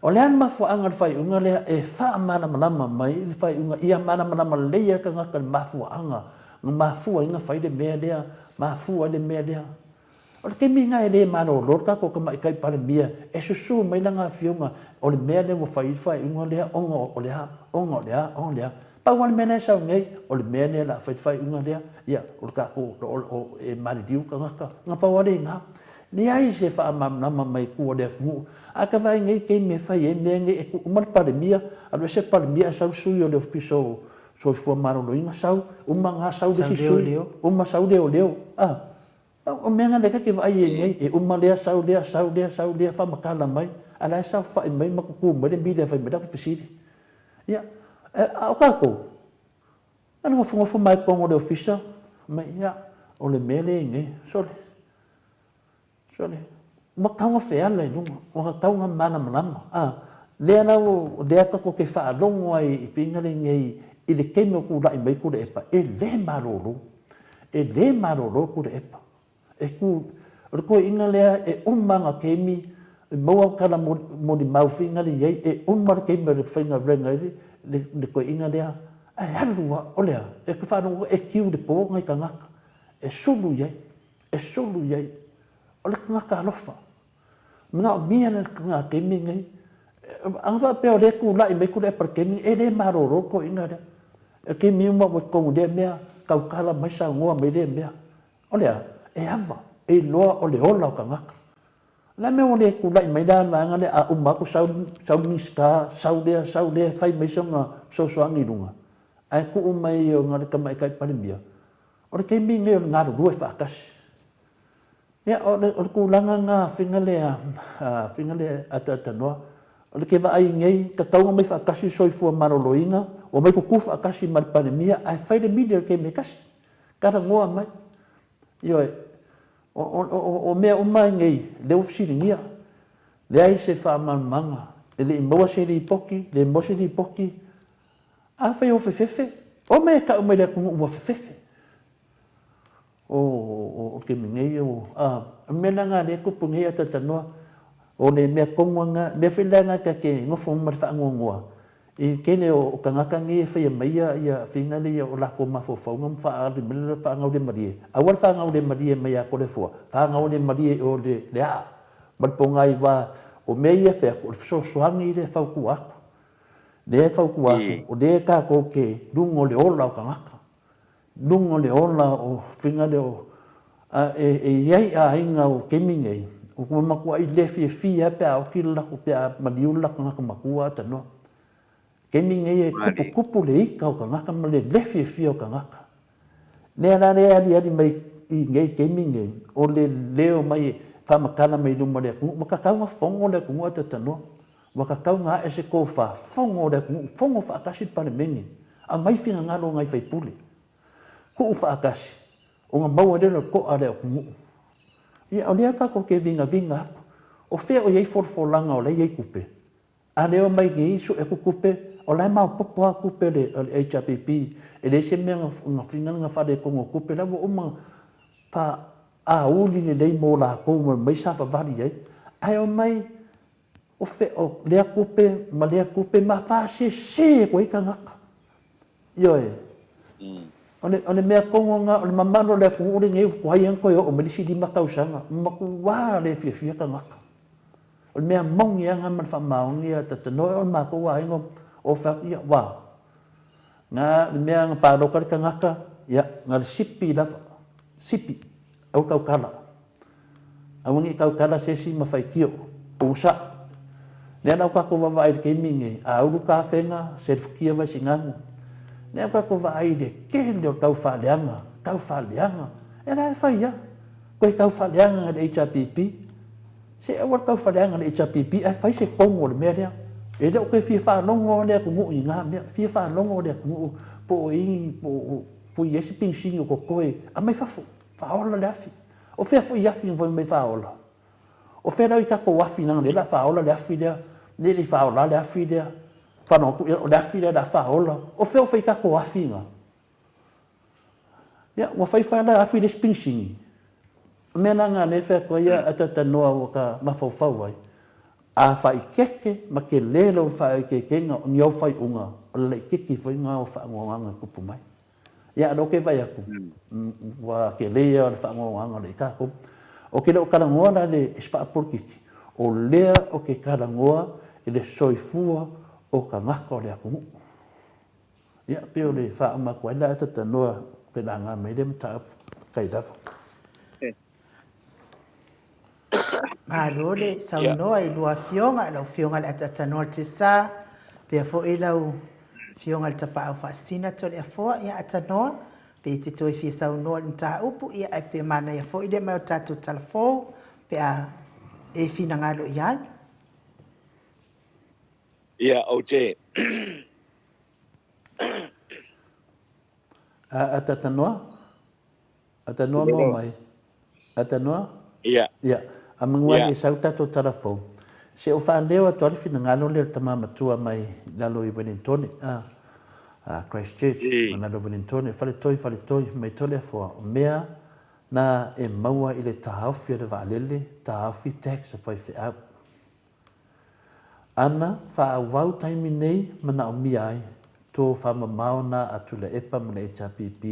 O le a le mafuaaga o le faaiuga lea e faamalamalama mai le faaiuga ia malamalama lelei ai le tagata i le mafuaaga na mafua ai ona fai le mea lea, mafua ai le mea lea. O le taimi lena e le malolo le tatou Tamaitai Palemia e susu mai lana afioga o le mea lea ua fai ai le faaiuga lea ona o le a, ona o le a, ona o le a. Pau lava le mea la e sau nei, o le mea lea o le a fai le faaiuga lea, ia, o le tatou, o, e maliliu tagata. Na pau lava lena. Leai se faamalamalama mai tua o le atunuu. A ta vaai nei i taimi e fai ai mea nei, e tuu uma le Palemia, alu ese le Palemia ae sau le sui o le Ofisa o Soifua Maloloina, sau, uma na sau le isi sui, uma sau leoleo. A, o mea na lea ta te vaai ai nei, e uma lea, sau lea, sau lea, sau lea, faamatala mai, a la e saofai mai ma tutu mai le media e fai mai le atu fesili. Ia, a o tatou, Na nofonofo mai totonu o le ofisa, mai, ia, o le mea lea i nei, sole, sole, ua tatau ona feala i luga, ua tatau ona malamalama, a, lea la ua, lea tatou te faalogo ai i faiga lenei i le taimi o tulai mai Tuilaepa, e le malolo, e le malolo Tuilaepa. E ku, o le toeaina lea e uma ana taimi, e maua tala molimau fingali i ai, e uma le taimi o le faigaluega ai le, le toeaina lea, ae alu lava, o le a? E te faalogo e tiu i le po nai tagata, e sulu i ai, e sulu i ai. O le tagata alofa. Manaomia le taimi lenei. Ana faapea o lea e tulai mai Tuilaepa i le taimi lenei, e le malolo le toeaina lea. E taimi uma ua i totonu i lea mea, tautala mai saunoa mai lea mea. O le a? E ava, e iloa o le ola o tagata. O le a le mea ua le tulai mai la le vaega lea a uma atu sau, sau le Minisita, sau lea, sau lea e fai mai sona fesoasoani i luga, ae tuu mai ona le Tamaitai Palemia. O le taimi lenei o le galulue faatasi. Ia, o le, o le tulaga lena faiga lea, faiga lea ataatanoa. O le ke vaai nei, tatau ona omai faatasi le soifua maloloina, omai tutu faatasi ma le Palemia, ae fai le media i le taimi e tasi. Talanoa mai. Ioe. O, o, o, o mea uma nei, lea ua fesiligia. Leai se faamalamalamaga. E le i maua se lipoti, le maua se lipoti. Afai o fefefe, o mea e tau mai le atunuu ua fefefe. O, o, o te nei o, a, o mea la nga lea tupu nei a tatanoa, o le mea tonu anga, mea foi la nga ta te nofo ma le faanoanoa, I le tele o tagata nei e faia mai ia faiga lea o latou mafaufauga ma faaalu mai le faagaulemalie, aua le faagaulemalie mai ia Toleafoa, faagaulemalie i o le aa ma le pogaiva. O mea ia e fai atu, o le fesoasoani lea e fautua atu. Lea e fautua atu, o lea tatou te luga o le ola o tagata, luga o le ola o faiga lea o a e i ai aiga o taimi nei, ua matuai le fiafia lava pe a oti le latou, pe a maliu le latou tagata matua a tanoa. Taimi nei e tuputupu le ita o tagata ma le le fiafia o tagata. Lea la lea e aliali mai i nei taimi nei, o le leo mai e faamatala mai i luma o le atunuu, ua tatau ona fono le atunuu ae tatanoa. Ua tatau ona ae se tofa fono o le atunuu, fono faatasi le Palemene, aumai finagalo o nai sui usufono. Tuu faatasi, ona maua lea o le to'a o le atunuu. Ia, o lea tatou te vigaviga atu. O fea o i ai folafolaga o la e i ai tupe? A le omai nei sue atu tupe, o la e maopoopo lava tupe a le HRPP, e leai se mea na fina na faaletonu o tupe, la ua uma faauli lelei mo latou ma omai savavali ai. Ae omai o fe, o lea tupe ma lea tupe ma faasese atu ai tagata. Ioe. O le, o le mea tonu lena, o le mamalu o le atunuu lenei ua tuai ona toe oo mai le isi 5 tausaga, ua matua le fiafia tagata. O le mea moni lava lena ma le faamaoni a Tatanoa, o le matou aiga o fai atu, ia, ua, na le mea na palota le tagata, ia, na le sipi lava, sipi, aua tautala. Aua ne i tautala se isi ma faitio, pusa. Lea la ua tatou vaavaai i le taimi lenei, a ulu tafega, selefutia Vaisigano. Lea ua tatou vaai i le tele o tau faaleaga, tau faaleaga. E la e fai lava, toe tau faaleaga e le HRPP. Se aua le tau faaleaga e le HRPP ae fai se tonu o le mea lea. E le o toe fia faalogo le atunuu i na mea. Fia faalogo le atunuu po o i po o i ai se penisini o totoe, aumai fafo, faaola le afi. O fea foi afi na fai mai faaola? O fea la i tatou afi leaga o lea o le a faaola le afi lea, lea e le i faaola le afi lea, faalogo atu o le afi lea o le a faaola. O fea o fai tatou afi na? Ia, ua fai fai la afi le isi penisini. O mea la na lea e fai atu ai a talanoa ua ta mafaufau ai, a faaeteete ma tele lou faaeteetega o ni au faaiuga, o le laitiiti foi lena o faanoanoaga e tupu mai. Ia, a o lea ou te vaai atu, ua tele ia o le faanoanoaga lea i tatou. Ou te le o talanoa la i se faapolokiki, o lea ou te talanoa i le soifua o tagata o le atunuu. Ia, pei o le faauma atu ai la e talanoa pe laga mai lea mataupu. Faafetai lava. Malo le saunoa i lua afioga, lau afioga i le Ataatanoa o le Tiasa, pea foi lau afioga i le Tapaau Faasisina Toleafoa. Ia Atanoa, pe e te toe fia saunoa i le mataupu, ia ae pe manaia foi le aumai o le tatou tala fou pe a e finagalo i ai. Ia, ou te Ataatanoa? Atanoa maua mai. Atanoa? Ia. Ia. A manu ane e sau tatou tala fou. Se o faaleo atu a le finagalo lea o le tama matua mai lalo i Wellingtone, a, a Christchurch, ma lalo i Wellingtone, Faletoi, Faletoi, mai Toleafoa, o mea na e maua i le taofi o le vaalele, taofi tax a faifeau. Ana faaauau taimi nei manaomia ai tō whamamao nā a Tuilaepa ma le HRPP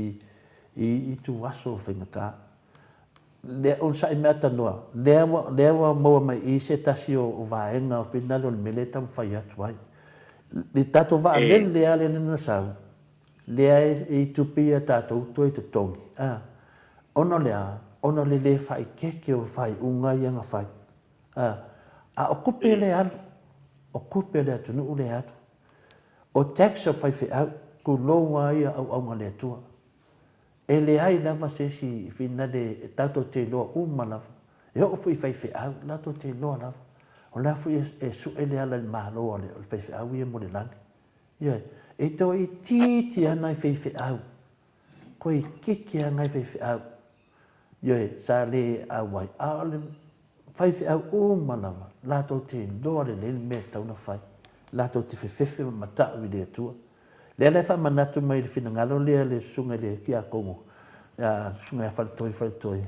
i ituaso o faigata. Lea onosai mea tanoa, lea ua, lea ua maua mai i se tasi o, o vaega o finale o le mea lea e taumafai atu ai. Le tatou vaalele lava lea na sau, lea e i tupe ia tatou toe totogi, a, ona o le a? Ona o le le faaeteete o faaiuga ia na fai. A, a o tupe lea e alu, o tupe a le atunuu lea e alu. O tax a faifeau, tulou a ia auauna a le Atua. E leai lava se isi finale tatou te iloa uma lava. E oo foi i faifeau, latou te iloa lava. O le a foi e sue le ala i le Malo a le faifeau ia mo le lagi. Ioe, e toaitiiti lava nai faifeau, toaitiiti lava nai faifeau. Ioe, sa le auai, a o le faifeau uma lava, latou te iloa lelei le mea e tatau ona fai, latou te fefefe ma matau i le Atua. Lea la e faamanatu mai i le finagalo lea le susuga i le Tiakono, le susuga ia Faletoi Faletoi,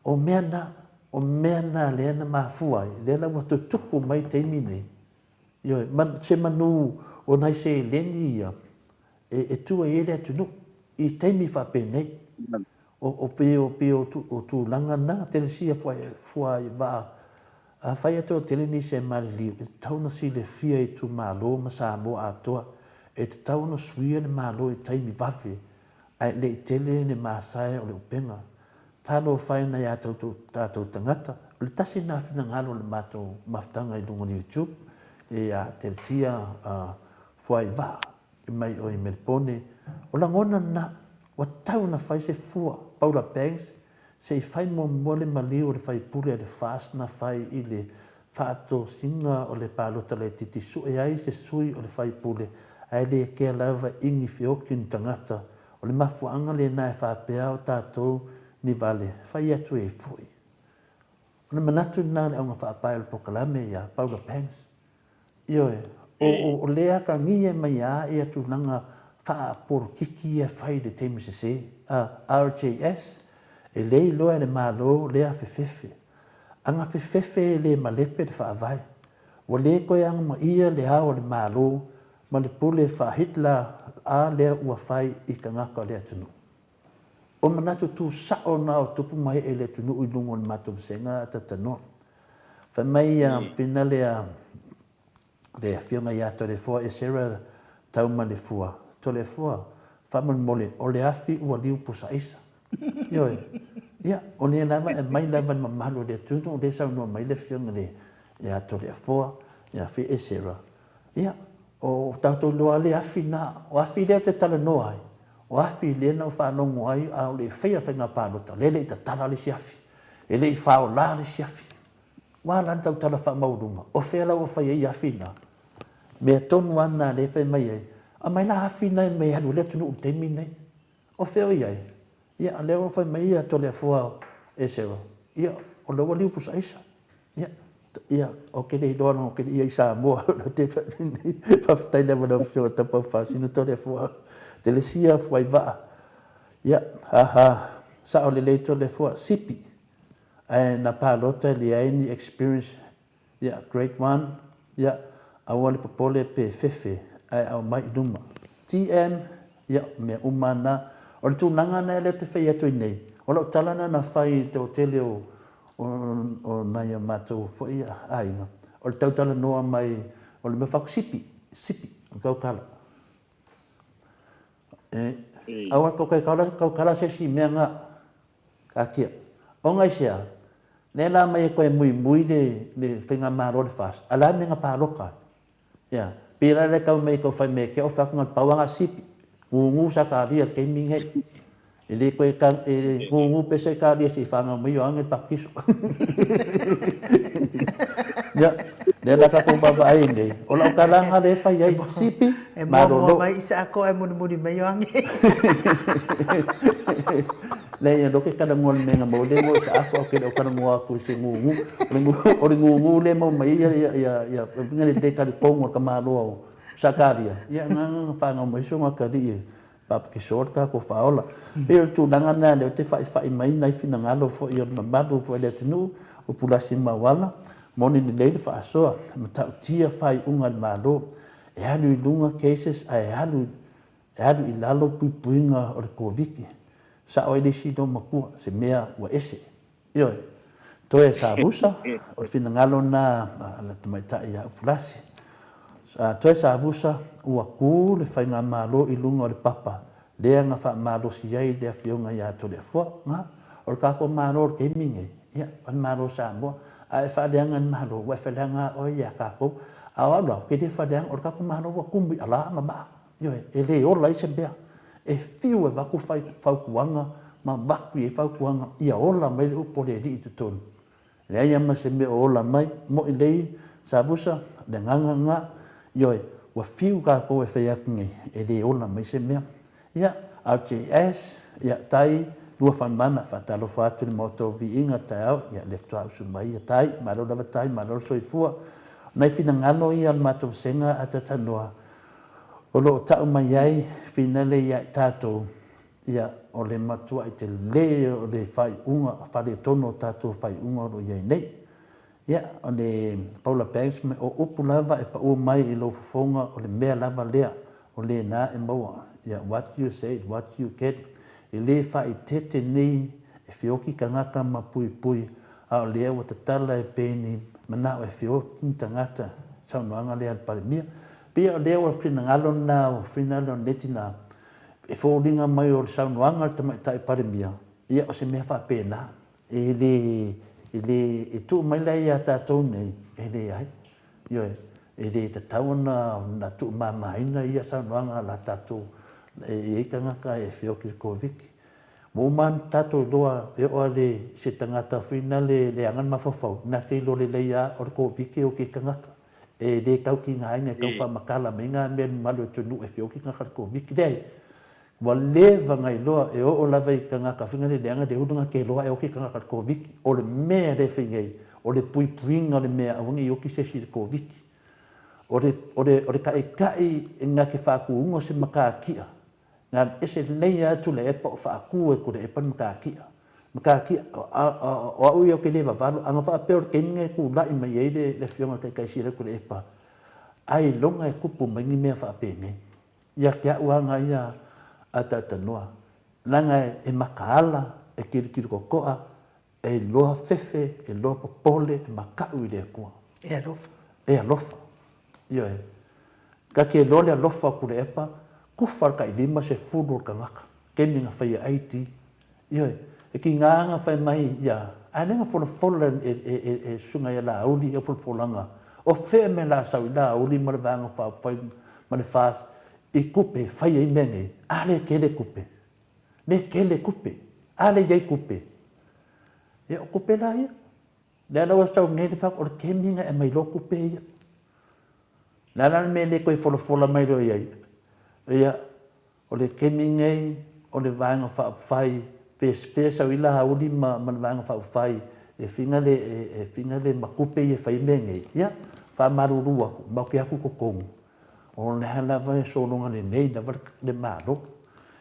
o mea na, o mea na lea na mafua ai, lea la ua tutupu mai taimi nei, ioe, ma, se manu o nai seleni ia e, e tua i ai le atunuu i taimi faapenei. O, o pei o, pei o, o tulaga na, tele sia fua, fua i vaa, afai atu o tele nisi e maliliu, e tatau ona silafia e itumalo ma Samoa atoa, e tatau ona suia le Malo i taimi vave, ae le i tele le masae o le upega. Talofa e nai a tatou, tatou tagata. O le tasi lena finagalo o le matou mafutaga i luga o le YouTube, ia Telesia fua i vaa mai oe i Melbourne. O lagona lena, ua tatau ona fai se fua, Paula Banks, se i fai muamua le maliu o le faipule a le FAST na fai i le faatosina o le palota laitiiti sue ai se sui o le faipule ae le kea lava i ni feoki ni tagata. O le mafuaaga lena e faapea o tatou ni vale fai atu ai foi. O le manatu lena o le auga faapae o le polokalame ia Paula Banks. Ioe, o, o, o lea atagia mai a ia tulaga faapolokiki ia fai i le taimi sese. A, RJS, e le iloa e le Malo lea fefefe. Ana fefefe e le malepe le faavae. Ua le toe agamaia le ao a le Malo ma le pule faa-Hitler a lea ua fai i tagata o le atunuu. O manatu tu sao na o tupu ma ee le atunuu i luga o le matou vasega a Tatanoa. Fai mai ia finale a le afioga ia Toleafoa Esera Taumalefua, Toleafoa, faamolemole, o le afi ua liu pusa aisa. Ioe. Ia, o lea lava e aumai lava le mamalu o le atunuu, lea e saunoa mai le afioga ia Toleafoa, ia Fi Esera, Ia, o tatou iloa le afi na, o afi lea ou te talanoa ai, o afi lea na ou faalogo ai a o le i faia le faiga palota, lea e le i tatala le isi afi, e le i faola le isi afi. Ua ala le tautala faamaualuga, o fea la ua fai ai afi na? Mea tonu lava lena lea e fai mai ai, aumai la afi na e mea e alu ai le atunuu i le taimi lenei. O fea o i ai? Ia, o lea ua fai mai ia Toleafoa Esera, ia, o lea ua liu pusa aisa. Ia, ia, ou te le iloa leaga ou te le i i ai i Samoa. Faafetai lava i lau Afioga Tapaufasina Toleafoa. Telesia Fuaivaa. Ia, ha ha, sao lelei Toleafoa, sipi. Ae na palota e leai ni experience Ia, great one, ia, aua le popole pe fefe, ae aumai i luma. TM, ia, mea uma na. O le tulaga na lea ou te fai atu ai nei, o lau tala na na fai i le toatele o, o, o nai o matou foi aiga, o le tautalanoa mai, o le mea fai atu, sipi, sipi, o le tautala. E, aua tou te tautala se isi mea na. Katia. Ona i se a? Lea la aumai e toe muimui le, le faigamalo a le FAST, a o le a le mea na palota ai? Ia, pei la lea tau mai tau fai mai e te ofe atu na o le pau lava na sipi, gugu sa talia i le taimi lenei. E le toe ta, e gugu pea sa talia se i fanau mai Ioane le Papatiso. Ia, lea la tatou vaavaai ai nei, o lau tala lena lea e fai ai, sipi, E muamua mai Isaako ae mulimuli mai Ioane. Leai, e loke talanoa le mea na maua le igoa o Isaako ae ou te le o talanoa atu i se gugu. O le gugu lea e maua mai ai ia, ia, ia le talitonu o le tamaloa o Sakaria, ia na na fanau mai si ona atalii e papatiso le tatou faaola. E pei o le tulaga lena lea ou te fa'ifa'i mai nai finagalo foi o le mamalu foi o le atunuu, o Pulasi Mauala, moni lelei le faasoa, e matautia faaiuga a le Malo. E alu i luga cases ae alu e alu i lalo puipuiga o le Koviti. Sao ai le isi loomatua, se mea ua ese. Ioe. Toe savusa, o le finagalo lena a le tamaitai ia Upulasi. Toe savusa, ua tu le faigamalo i luga o le papa lea na faamalosi ai le Afioga ia Toleafoa. Na, o le tatou Malo o le taimi lenei, Ia, o le Malo o Samoa. A e faaleaga i le Malo, ua e faaleaga lava oe ia tatou. A o au la, ou te le faaleaga, o le tatou Malo ua tumu i alā ma maa. Ioe, e le ola ai se mea. E fiu e avatu fautuaga ma avatu i ai fautuaga ia ola mai le upu a le Alii i totonu. E leai lava ma se mea o ola mai. Mo'i lei, Savusa, le agaga lena. Ioe, ua fiu tatou e fai atu nei, e le ola mai se mea. Ia, RJS, ia, Tai, Luafanmana, faatalofa atu i le Maota o Viiga, taeao, ia, lea faatoa usu mai ia Tai, malo lava Tai, malo le soifua. O nai finagalo ia o le matou vasega a Tatanoa, o lo o tau mai ai finale ia i tatou, ia, o le matuai tele o le faaiuga, faaletonu o tatou faaiuga o lo o i ai nei. Ia, o le Paula Banks, o upu lava e pau mai i lou fofoga o le mea lava lea, o lena e maua. Ia, what you say is what you get. E le faaeteete nei e feoki tagata ma puipui, a o lea ua tatala e pei ni manao e feoki ni tagata, saunoaga lea a le Palemia. Pei o lea ua finagalo lena, ua finagalo lenei tina, e foliga mai o le saunoaga a le Tamaitai Palemia, ia o se mea faapena. E le, e le, e tuu mai la ia tatou nei, e leai. Ioe, e le tatau ona, ona tuumamaina ia saunoaga a la tatou, e i ai tagata e feoki i le Koviti. Ua uma ona tatou iloa e oo lava i se tagata foi na le leaga le mafaufau, na te iloa lelei lava o le Koviti e oki ai tagata. E le tau tigaina, e tau faamatala mai na mea i le mamalu o le atunuu e feoki tagata i le Koviti. Leai. Ua leva na iloa e oo lava i tagata faiga le leaga le ulu na te iloa e oki tagata i le Koviti. O le mea lea e fai nei, o le puipuiga o le mea aua ne i oki se isi i le Koviti. O le, o le, o le taitai na te faatuina o se matatia, na alu ese lelei lava Tuilaepa o faatu e Tuilaepa le matatia. Matatia, o au ia ou te le vavalo, a na faapea o le taimi na e tulai mai ai le, le afioga i le Taitai Sili o Tuilaepa, ailoga e tupu mai ni mea faapenei. Ia te au aga ia a Taitanoa, leaga e makaala, e tilotilo totoa, e iloa fefe, e iloa popole, e makaʻu i le Atua. E alofa. E alofa. Ioe. Ta te iloa le alofa o Tuilaepa, kufa le tai 50 o le tagata, taimi na faia ai ti. Ioe. E tiga na fai mai ia, ae le na folafola e Susuga ia Laauli ia folafolaga, o fea mea la sau i Laauli ma le Vaega Faaupufai ma le FAST i tupe e fai ai mea nei, a le tele tupe, le tele tupe, a le i ai tupe. Ia o tupe la ia. Lea la ua sau nei le fai, o le taimi na e aumai loa tupe ia. Le a la le mea e le toe folafola mai loa i ai? Ia, o le taimi nei, o le Vaega Faaupufai, fea sau ai Laauli ma le Vaega Faaupufai e figa le, e figa le matupe ia e fai ai mea nei. Ia, faamalulu atu, matou te atu i totonu, o lea lava e sologa lelei lava le Malo.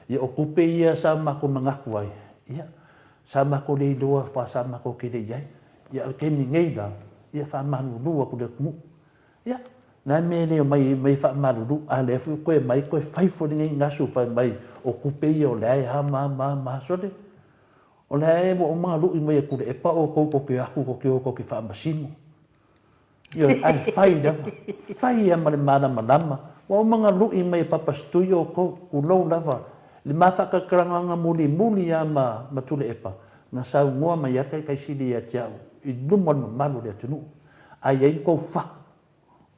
Ia, o tupe ia sa matou manatu ai, ia, sa matou le iloa aua sa matou tele i ai. Ia, a o le taimi nei la, ia, faamalulu atu i le atunuu. Ia, na mea e le omai mai faamalulu, a lea foi toe mai toe fai foi lenei gasu fai mai o tupe ia o lea e a ma a ma a ma a. Sole, o lea e ua uma ona lui mai e Tuilaepa outou tou te o atu tou te o tou te faamasino. Ioe, ae fai lava, fai lava ma le malamalama. Ua uma ona lui mai e Papasitui outou, tulou lava, le ma faatalatalanoaga mulimuli lava ma, ma Tuilaepa, na saunoa mai ai le Taitai Sili ia te au i luma o le mamalu o le atunuu. A i ai ni tou fatu,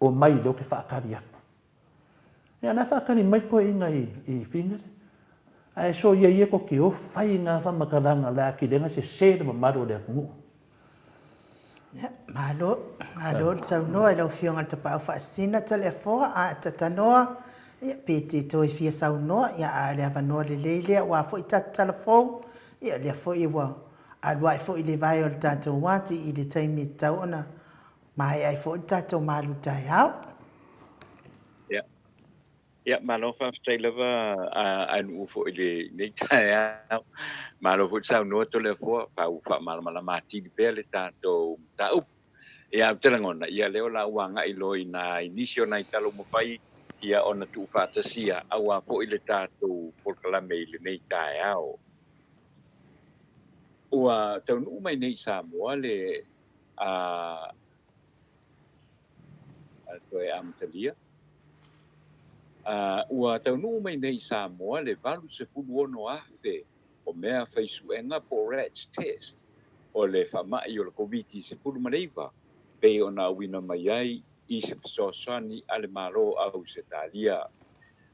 omai lea ou te faatali atu. Ia, la e faatali mai toeaiina i Figele. Ae soia ia tou te o fai na faamatalaga o le a atili ai ona sese le mamalu o le atunuu. Ia, malo, malo le saunoa i lau Afioga i le Tapaau Faasisina Toleafoa a Tatanoa, ia, pe te toe fia saunoa, ia, a o le avanoa lelei lea aua foi tatou tala fou, ia, o lea foi ua Alu ae foi le vae o le tatou ati i le taimi e tatau ona maea ai foi le tatou malu taeao. Ia, ia malo faafetai lava a nuu foi i lenei taeao. Malo foi le saunoa Toleafoa, ua faamalamalama atili pea le tatou mataupu. Ia, ou te lagona, ia lea o le a ou agai loa i nai nisi o nai tala ua mafai ia ona tuufaatasia aua foi le tatou polokalame i lenei taeao. Ua taunuu mai nei i Samoa le a toe amatalia. Ua taunuu mai nei i Samoa le 86,000 o mea faisuega po o RATs test o le faamai o le Koviti-19 pei ona auina mai ai i se fesoasoani a le Malo o Ausetalia.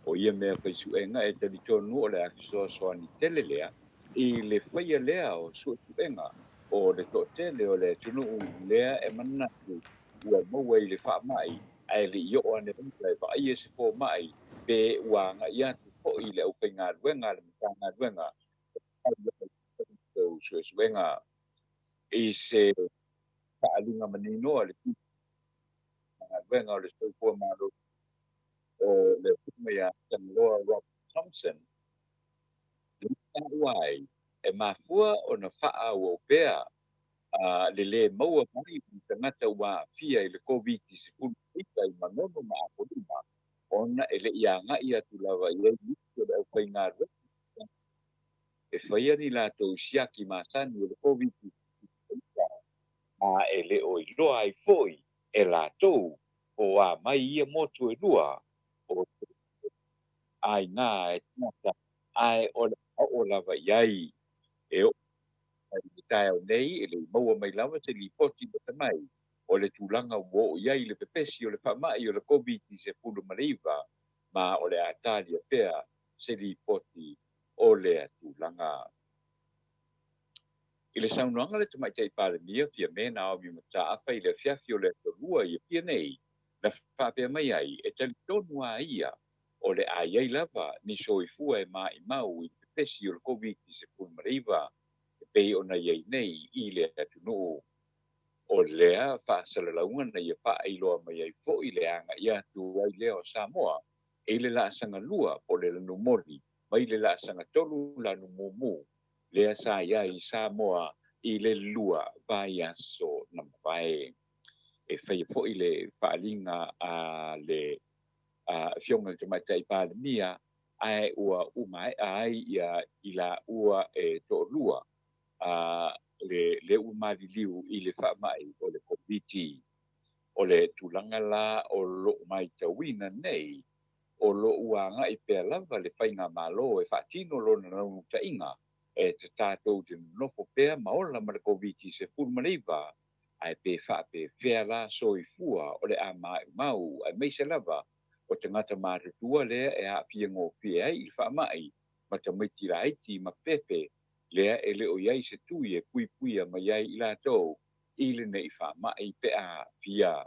O ia mea faisuega e talitonu o le a fesoasoani tele lea i le faia lea o suesuega o le toatele o le atunuu lea e manatu ua maua i le faamai ae le i oo ane lava e vaaia se fomai pe ua agai atu foi i le aufaigaluega a le Matagaluega e fai suesuega i se faaaliga manino a le Matagaluega o le Soifua Maloloina o le Afioga ia Tagaloa Robert Thompson, na taua ai e mafua ona faaauau pea le lē maua mai o ni tagata ua aafia i le Koviti-19 i Manono ma Apolima ona e le i agai atu lava i ai nisi o le aufaigaluega e faia ni latou siaki masani o le Koviti-19, ma e le o iloa ai foi e latou po o a mai ia motu e lua o aiga e tagata ae o le a oo lava i ai. E oo mai i le taeao nei e le i maua mai lava se lipoti lata mai o le tulaga ua oo i ai le pepesi o le faamai o le Koviti-19 ma o le a talia pea se lipoti o lea tulaga. I le saunoaga a le Tamaitai Palemia Fiame Naomi Mataafa i le afiafi o le Aso Lua i Apia nei, na faapea mai ai, e talitonu a ia o le a i ai lava ni soifua e maimau i le pepesi o le Koviti-19 e pei ona i ai nei i le atunuu. O lea faasalalauga na ia faailoa mai ai foi le agai atu ai lea o Samoa i le laasaga lua po o le lanumoli mai le laasaga tolu lanumu lea sa i ai i Samoa i le lua vaiaso na mavae. E faia foi le faaaliga a le Afioga i le Tamaitai Palemia ae ua umaea ai ia i laua e toalua le ua maliliu i le faamai o le Koviti. O le tulaga la o lou matauina nei, o lo o ua agai pea lava le faigamalo e faatino lona naunautaiga e tatou te nonofo pea ma ola ma le Koviti-19, ae pe faapefea la soifua o le a maumau aemaise lava o tagata matutua lea e aafia gofie ai i le faamai ma tamaiti laiti ma pepe lea e le o i ai se tui e puipuia mai ai i latou i lenei faamai pe a aafia.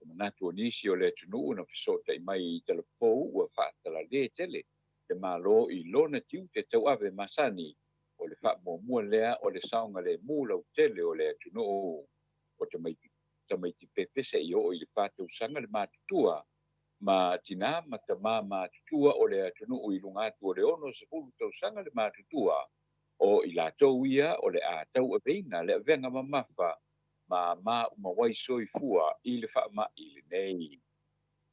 Manatu o nisi o le atunuu na feso'ota'i mai i talapou ua fa'atalalē tele le Mālō i lona tiute tau'ave masani o le fa'amuamua lea o le saogalēmū lautele o le atunuu. O tamaiti pepe se'i o'o i le 4 tausaga le matutua ma tinā ma tamā matutua o le atunuu i luga atu o le 60 tausaga le matutua, o i latou ia o le a tau'aveina le avega mamafa ma ma uma wai soifua i le fa'ama'i lenei.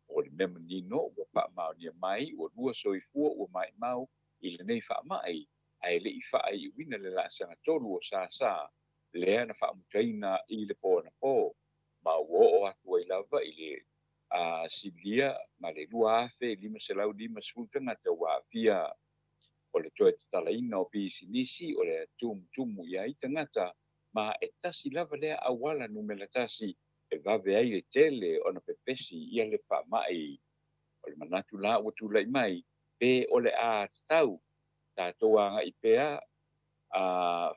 O le mea manino ua fa'amaonia mai ua lua soifua ua ma'imau i lenei fa'ama'i, ae le'i fa'ai'uina le la'asaga tolu o sāsā lea na fa'amutaina i le po anapō, ma ua o'o atu ai lava i le a silia ma le 2550 tagata ua a'afia. O le toe tatalaina o pisinisi o le tumutumu i ai tagata, ma e tasi lava lea auala numera tasi e vave ai le tele ona pepesi ia le fa'ama'i. O le manatu la ua tula'i mai, pe o le a tatau tatou aga'i pea a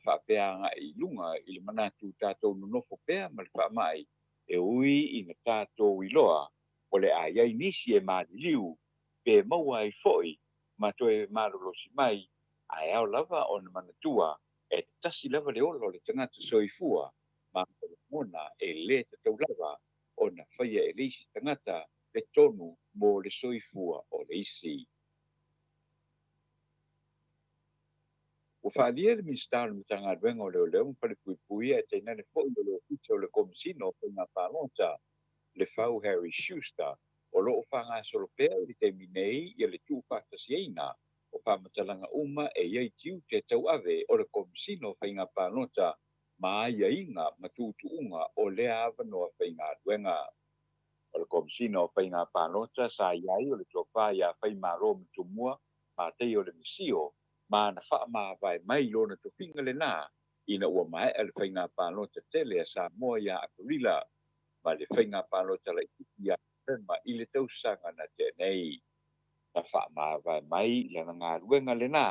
fa'apea aga'i i luga i le manatu tatou nonofo pea ma le fa'ama'i, e ui ina tatou iloa o le a iai nisi e maliliu pe maua ai fo'i ma toe malolosi mai, ae ao lava ona manatua e tasi lava le ola o le tagata soifua, ma lagona e lē tatau lava ona faia e le isi tagata le tonu mo le soifua o le isi. Ua fa'alia le Minisita o le Matagaluega o Leoleo ma Falepuipui ae tainane fo'i o le Ofisa o le Komesina o Faiga Palota, Lefau Harry Schuster, o lo'o fa'agasolo pea i le taimi nei ia le tu'ufa'atasiaina o fa'amatalaga uma e iai tiute tau'ave o le Komesina o Faiga Palota ma aiaiga ma tu'utu'uga o lea avanoa faigaluega. O le Komesina o Faiga Palota sa iai o le Tofā iā Faimalo Matumua Mataia o le Misio, ma na fa'amavae mai lona tofiga lenā ina ua mae'a le faiga palota tele a Samoa iā Aperila ma le faiga palota la'itiiti iā Novema i le tausaga na tea nei. Na fa'amavae mai lana galuega lenā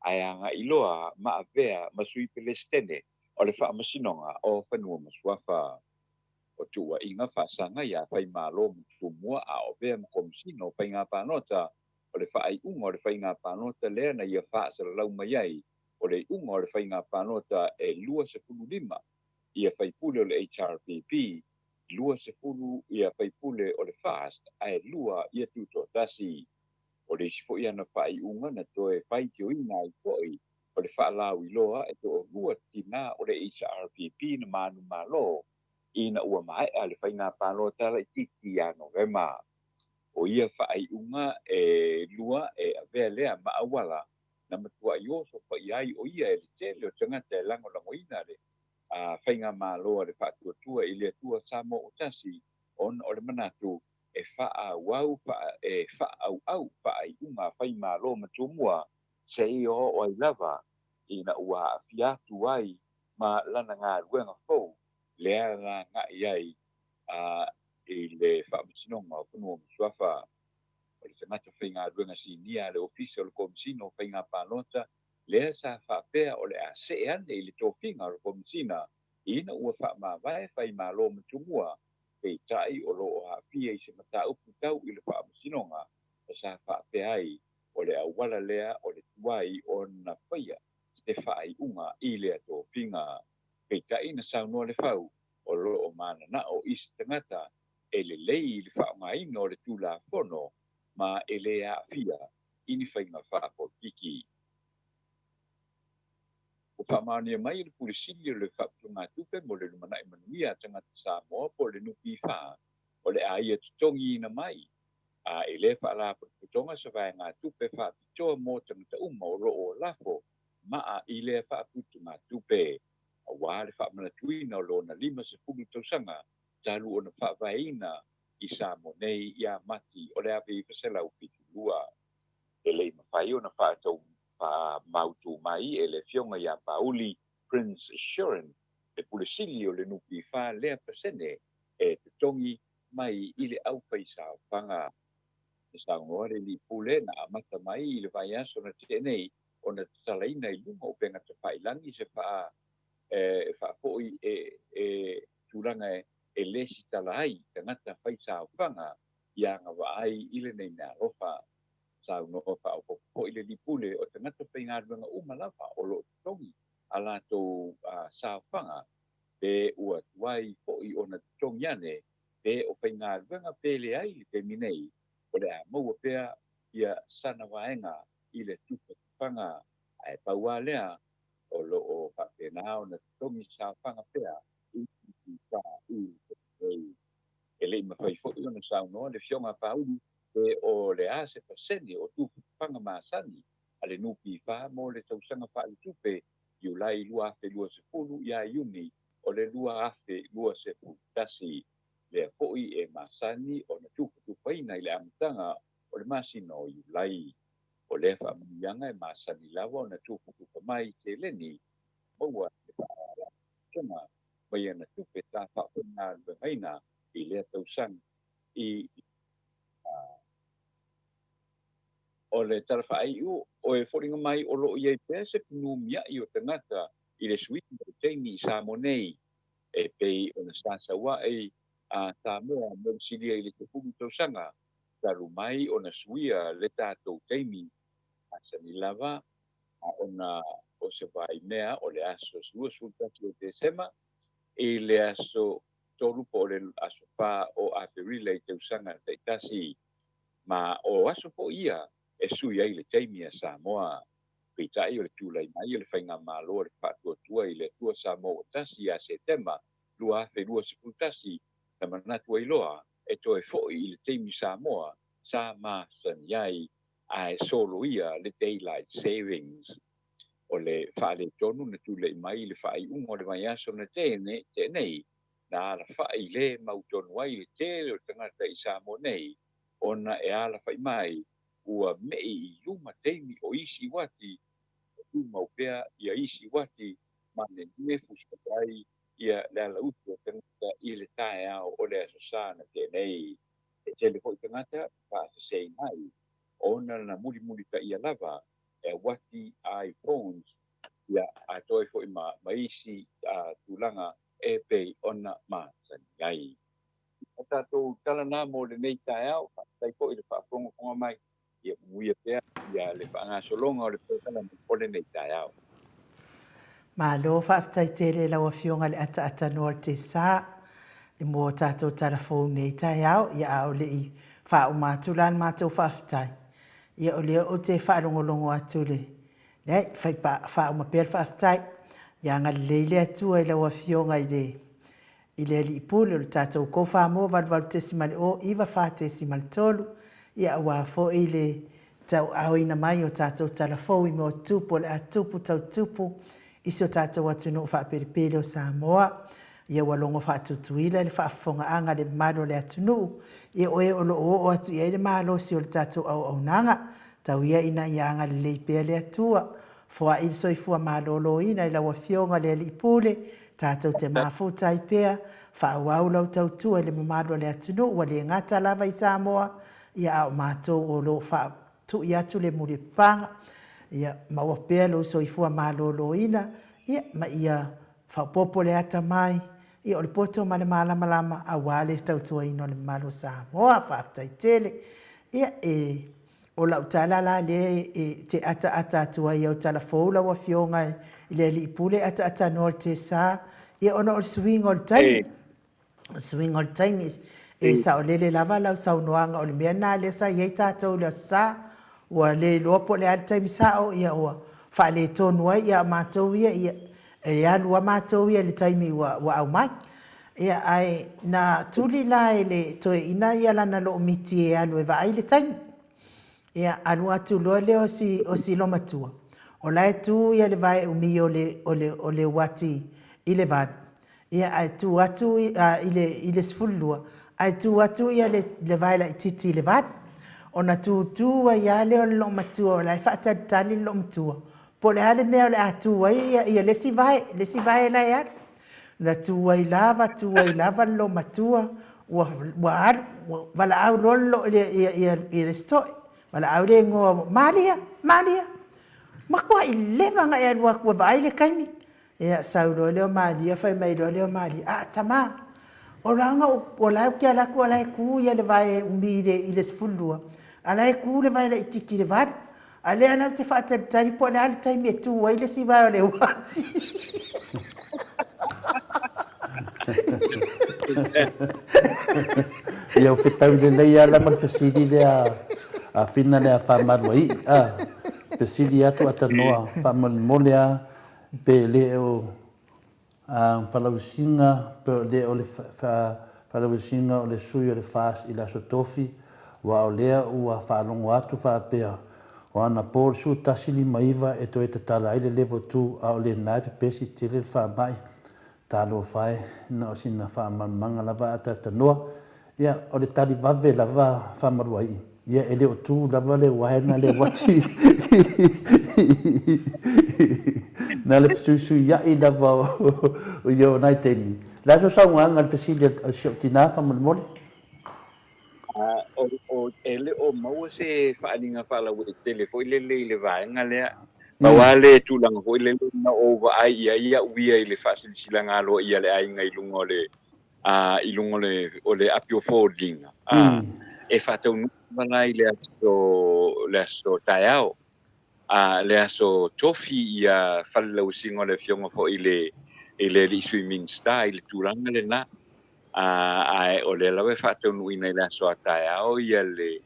ae aga'i loa ma avea ma sui pelesitene o le Fa'amasinoga o Fanua ma Suafa. O tu'ua'iga fa'asaga iā Faimalo Matumua a o avea ma Komesina o Faiga Palota, o le fa'ai'uga o le faiga palota lea na ia fa'asalalau mai ai o le i'uga o le faiga palota e 25 ia faipule o le HRPP, 20 ia faipule o le FAST ae lua ia tuto'atasi. O le isi fo'i ana fa'ai'uga na toe faitioina ai fo'i o le fa'alauiloa e to'alua tinā o le HRPP na manumalo ina ua mae'a le faiga palota la'itiiti iā Novema. O ia fa'ai'uga e lua e avea lea ma auala na matua'i oso pa'i ai o ia e le tele o tagata e lagolagoina le a faiga malo a le Fa'atuatua i le Atua Samoa ua Tasi, ona o le manatu e fa'aauau e fa'aau'au fa'ai'uga faimalo matumua seia o'o ai lava ina ua a'afia atu ai ma lana galuega fou lea laga'i ai a i le Fa'amasinoga o Fanua ma Suafa. O le tagata faigaluega sinia a le Ofisa o le Komesina o Faiga Palota lea sa fa'apea o le a se'e ane i le tofiga o le Komesina ina ua fa'amavae Faimalo Matumua, peita'i o lo'o a'afia i se mataupu tau i le fa'amasinoga, na sa fa'apea ai o le auala lea o le tuai ona faia se fa'ai'uga i lea tofiga. Peita'i na saunoa Lefau o lo'o manana'o i se tagata e lelei i le fa'aaogāina o le Tulafono ma e lē a'afia i ni faiga fa'apolokiki. Ua fa'amaonia mai e le Pule Sili o le Fa'aputugātupe mo le Lumana'i Manuia a Tagata Samoa po o le NPF o le a ia totogiina mai a e lea fa'alapotopotoga se vaegatupe fa'apitoa mo tagata uma o lo'o lafo ma'a i lea fa'aputugātupe, auā le fa'amanatuina o lona 50 tausaga talu ona fa'avaeina i Samoa nei ia Mati o le 1972. E le'i mafai ona fa'atau fa'amautū mai e le Afioga iā Pauli Prince Sharon, le Pule Sili o le NPF, lea pasene e totogi mai i le aufaisaofaga. Na saunoa le alii pule na amata mai i le vaiaso na te'e nei ona tatalaina i luga o upega tafa'ilagi se fa'a e fa'afo'i e tulaga e e lesitala ai tagata faisaofaga i agavaa ai i lenei meaalofa. Saunoa faaopoopo foi le Alii Pule o tagata faigaluega uma lava o lo o totogi a latou saofaga pe ua tuai foi ona totogi ane pe o faigaluega pe leai i le taimi nei, o le a maua pea ia sana vaega i le tufatufaga, ae pau lava lea, o lo o faapena ona totogi saofaga pea i le i le taimi nei. E le i mafai foi ona saunoa le Afioga a Pauli pe o le a se pasene o tufatufaga masani a le NPF mo le tausaga faaletupe Iulai 2020 ia Iuni o le 2021. Lea foi e masani ona tufatufaina i le amataga o le masina o Iulai. O lea faamanuiaga e masani lava ona tufatufa mai seleni maua e le Faalapotopotoga mai ana tupe sa faafaigaluegaina i lea tausaga i O le tala faaiu, o e foliga mai o lo o i ai pea se fenumiai o tagata i le suiga o le taimi i Samoa nei, e pei ona sasaua'i a Samoa mo le silia i le 10 tausaga talu mai ona suia le tatou taimi masani lava a ona o se vaimea o le aso 21 o Tesema i le aso 3 po o le aso 4 o Aperila i tausaga taitasi. Ma o aso foi ia e sui ai le taimi a Samoa. Peitai o le tulai mai o le Faigamalo a le Faatuatua i le Atua Samoa Ua Tasi ia Setema 2021, na manatu ai loa e toe foi i le taimi Samoa sa masani ai ae soloia le Daylight Savings. O le faaletonu na tulai mai i le faaiuga o le vaiaso na tea nei, na alafai le mautonu ai le tele o tagata i Samoa nei ona e alafai mai ua me'i i luma taimi o isi uati, ua tumau pea ia isi uati ma le nefu ai ia le alausi o tagata i le taeao o le Aso Sa na tea nei. E tele foi tagata faasesē mai ona na mulimulitaia lava e uati iPhones ia atoa ai foi ma isi tulaga e pei ona masani ai. O tatou tala na mo lenei taeao, faafetai foi i le faafogafoga mai, ia manuia pea ia le faagasologa o le polokalame o lenei taeao. Malo faafetai tele i lau Afioga i le ataatanoa o le Tesa i mua o tatou tala fou nei taeao, ia a o le i faauma atu la le matou faafetai, ia o lea ou te faalogologo atu i le Leai, fai faauma pea le faafetai. Ia agalelei le Atua i lau Afioga i le i le Alii Pule o le tatou Kofa-moa 88.0 94.3, ia aua foi le tauaaoina mai o tatou tala fou i mea o tupu o le a tupu tau tupu i si o tatou atunuu faapelepele o Samoa. Ia ua logo faatutuila i le faafofogaaga a le mamalu o le atunuu, ia o e o lo o oo atu i ai le malosi o le tatou auaunaga, tau ia ina ia agalelei pea le Atua. Foai le soifua maloloina i lau Afioga le Alii Pule, tatou te mafuta ai pea, faaauau lau tautua i le mamalu o le atunuu ua le gata lava i Samoa, ia a o matou o lo o faatui atu le mulipapaga, ia maua pea lou soifua maloloina, ia ma ia Faaopoopo le atamai, ia o le poto ma le malamalama aua le tautuaina o le mamalu o Samoa. Faafetai tele. Ia e, o lau tala la lea e te ataata atu ai i au tala fou lau Afioga i le Alii Pule ataatanua o le Tesa, ia ona o le suiga o le taimi. O le suiga o le taimi, e saolele lava lau saunoaga, o le mea lena lea sa i ai tatou i le Aso Sa, ua le iloa po o le a le taimi sao, ia ua faaletonu ai, ia a o matou ia, ia, e alu lava matou ia i le taimi ua aumai. Ia, ae na tuli la e le toeaina ia lana loomiti e alu e vaai le taimi. Ia, alu atu loa lea o si, o si lomatua, o la e tu ia le vae umi o le, o le, o le uati i le valu, ia, ae tu atu a, i le, i le 12, ae tu atu ia le, le vae laitiiti i le valu. Ona tutū ai lava lea o le loomatua o la e faatalitali le loomatua, po o le a le mea o le a tu ai ia, ia le isi vae, le isi vae la e alu. Na tu ai lava, tu ai lava le loomatua, ua, ua alu, ua valaau loa le loo, ia, ia, ia, ia le isi toʻe, valaau le igoa, Malia, Malia, matuai leva ona e alu atu e vaai le taimi. Ia, sau loa lea o Malia, fai mai loa lea o Malia, A, tama, O leaga o la e ou te alu atu a o la e tu le vae umi i le 12, a o la e tu le vae laitiiti i le 8. A o lea la ou te faatalitali po o le a le taimi e tu ai le isi vae o le uati. Ia ua fetaui lelei lava la ma le fesili lea a Fina lea a Faamaluaii a. Fesili atu Atanoa faamolemole lava pe le o A Falausiga pe o le o le falausiga o le sui o le FAS i le Aso Tofi, ua o lea ua faalogo atu faapea, o anapo le 1159 e toe tatala ai le level 2 a o lena e pepesi tele le faamai. Talofa e, na o sina faamalamalamaga lava a tatanoa. Ia, o le tali vave lava faamaluaii, ia e le o tu lava le uaena lea uati. Na le fesuisuia'i lava o ia o nai taimi. Le a so saunoaga i le fesili a si ou tinā faamolemole? E le o maua se faaaliga faalauaitele foi lele i le vaega lea. Pau lava le tulaga foi lele na ou vaai i ai au ia i le faasilasilaga aloaia a le aiga i luga o le a i luga o le o le api o foliga a e faataunuu lava la i le aso le aso taeao a le aso tofi ia fale lauasiga o le afioga foi i le i le alii sui Minisita i le tulaga lena a ae o lea lava e faataunuuina i le aso a taeao ia le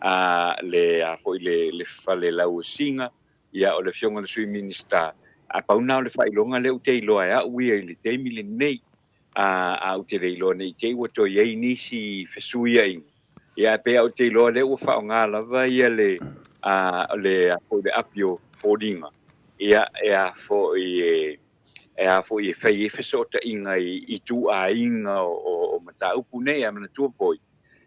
a le a foi le le fale lauasiga ia o le afioga i le sui Minisita a pau na o le faailoga lea ou te iloa e au ia i le taimi lenei a, a ou te le iloa ne i te i ua toe i ai nisi fesuiaiga, ia ae pei lava ou te iloa o lea ua faaaoga lava ia le, a, le, a foi le api o foliga, ia, e a foi e, e a foi e fai ai fesootaiga i ituaiga o, o, o mataupu nei. Ae manatua foi,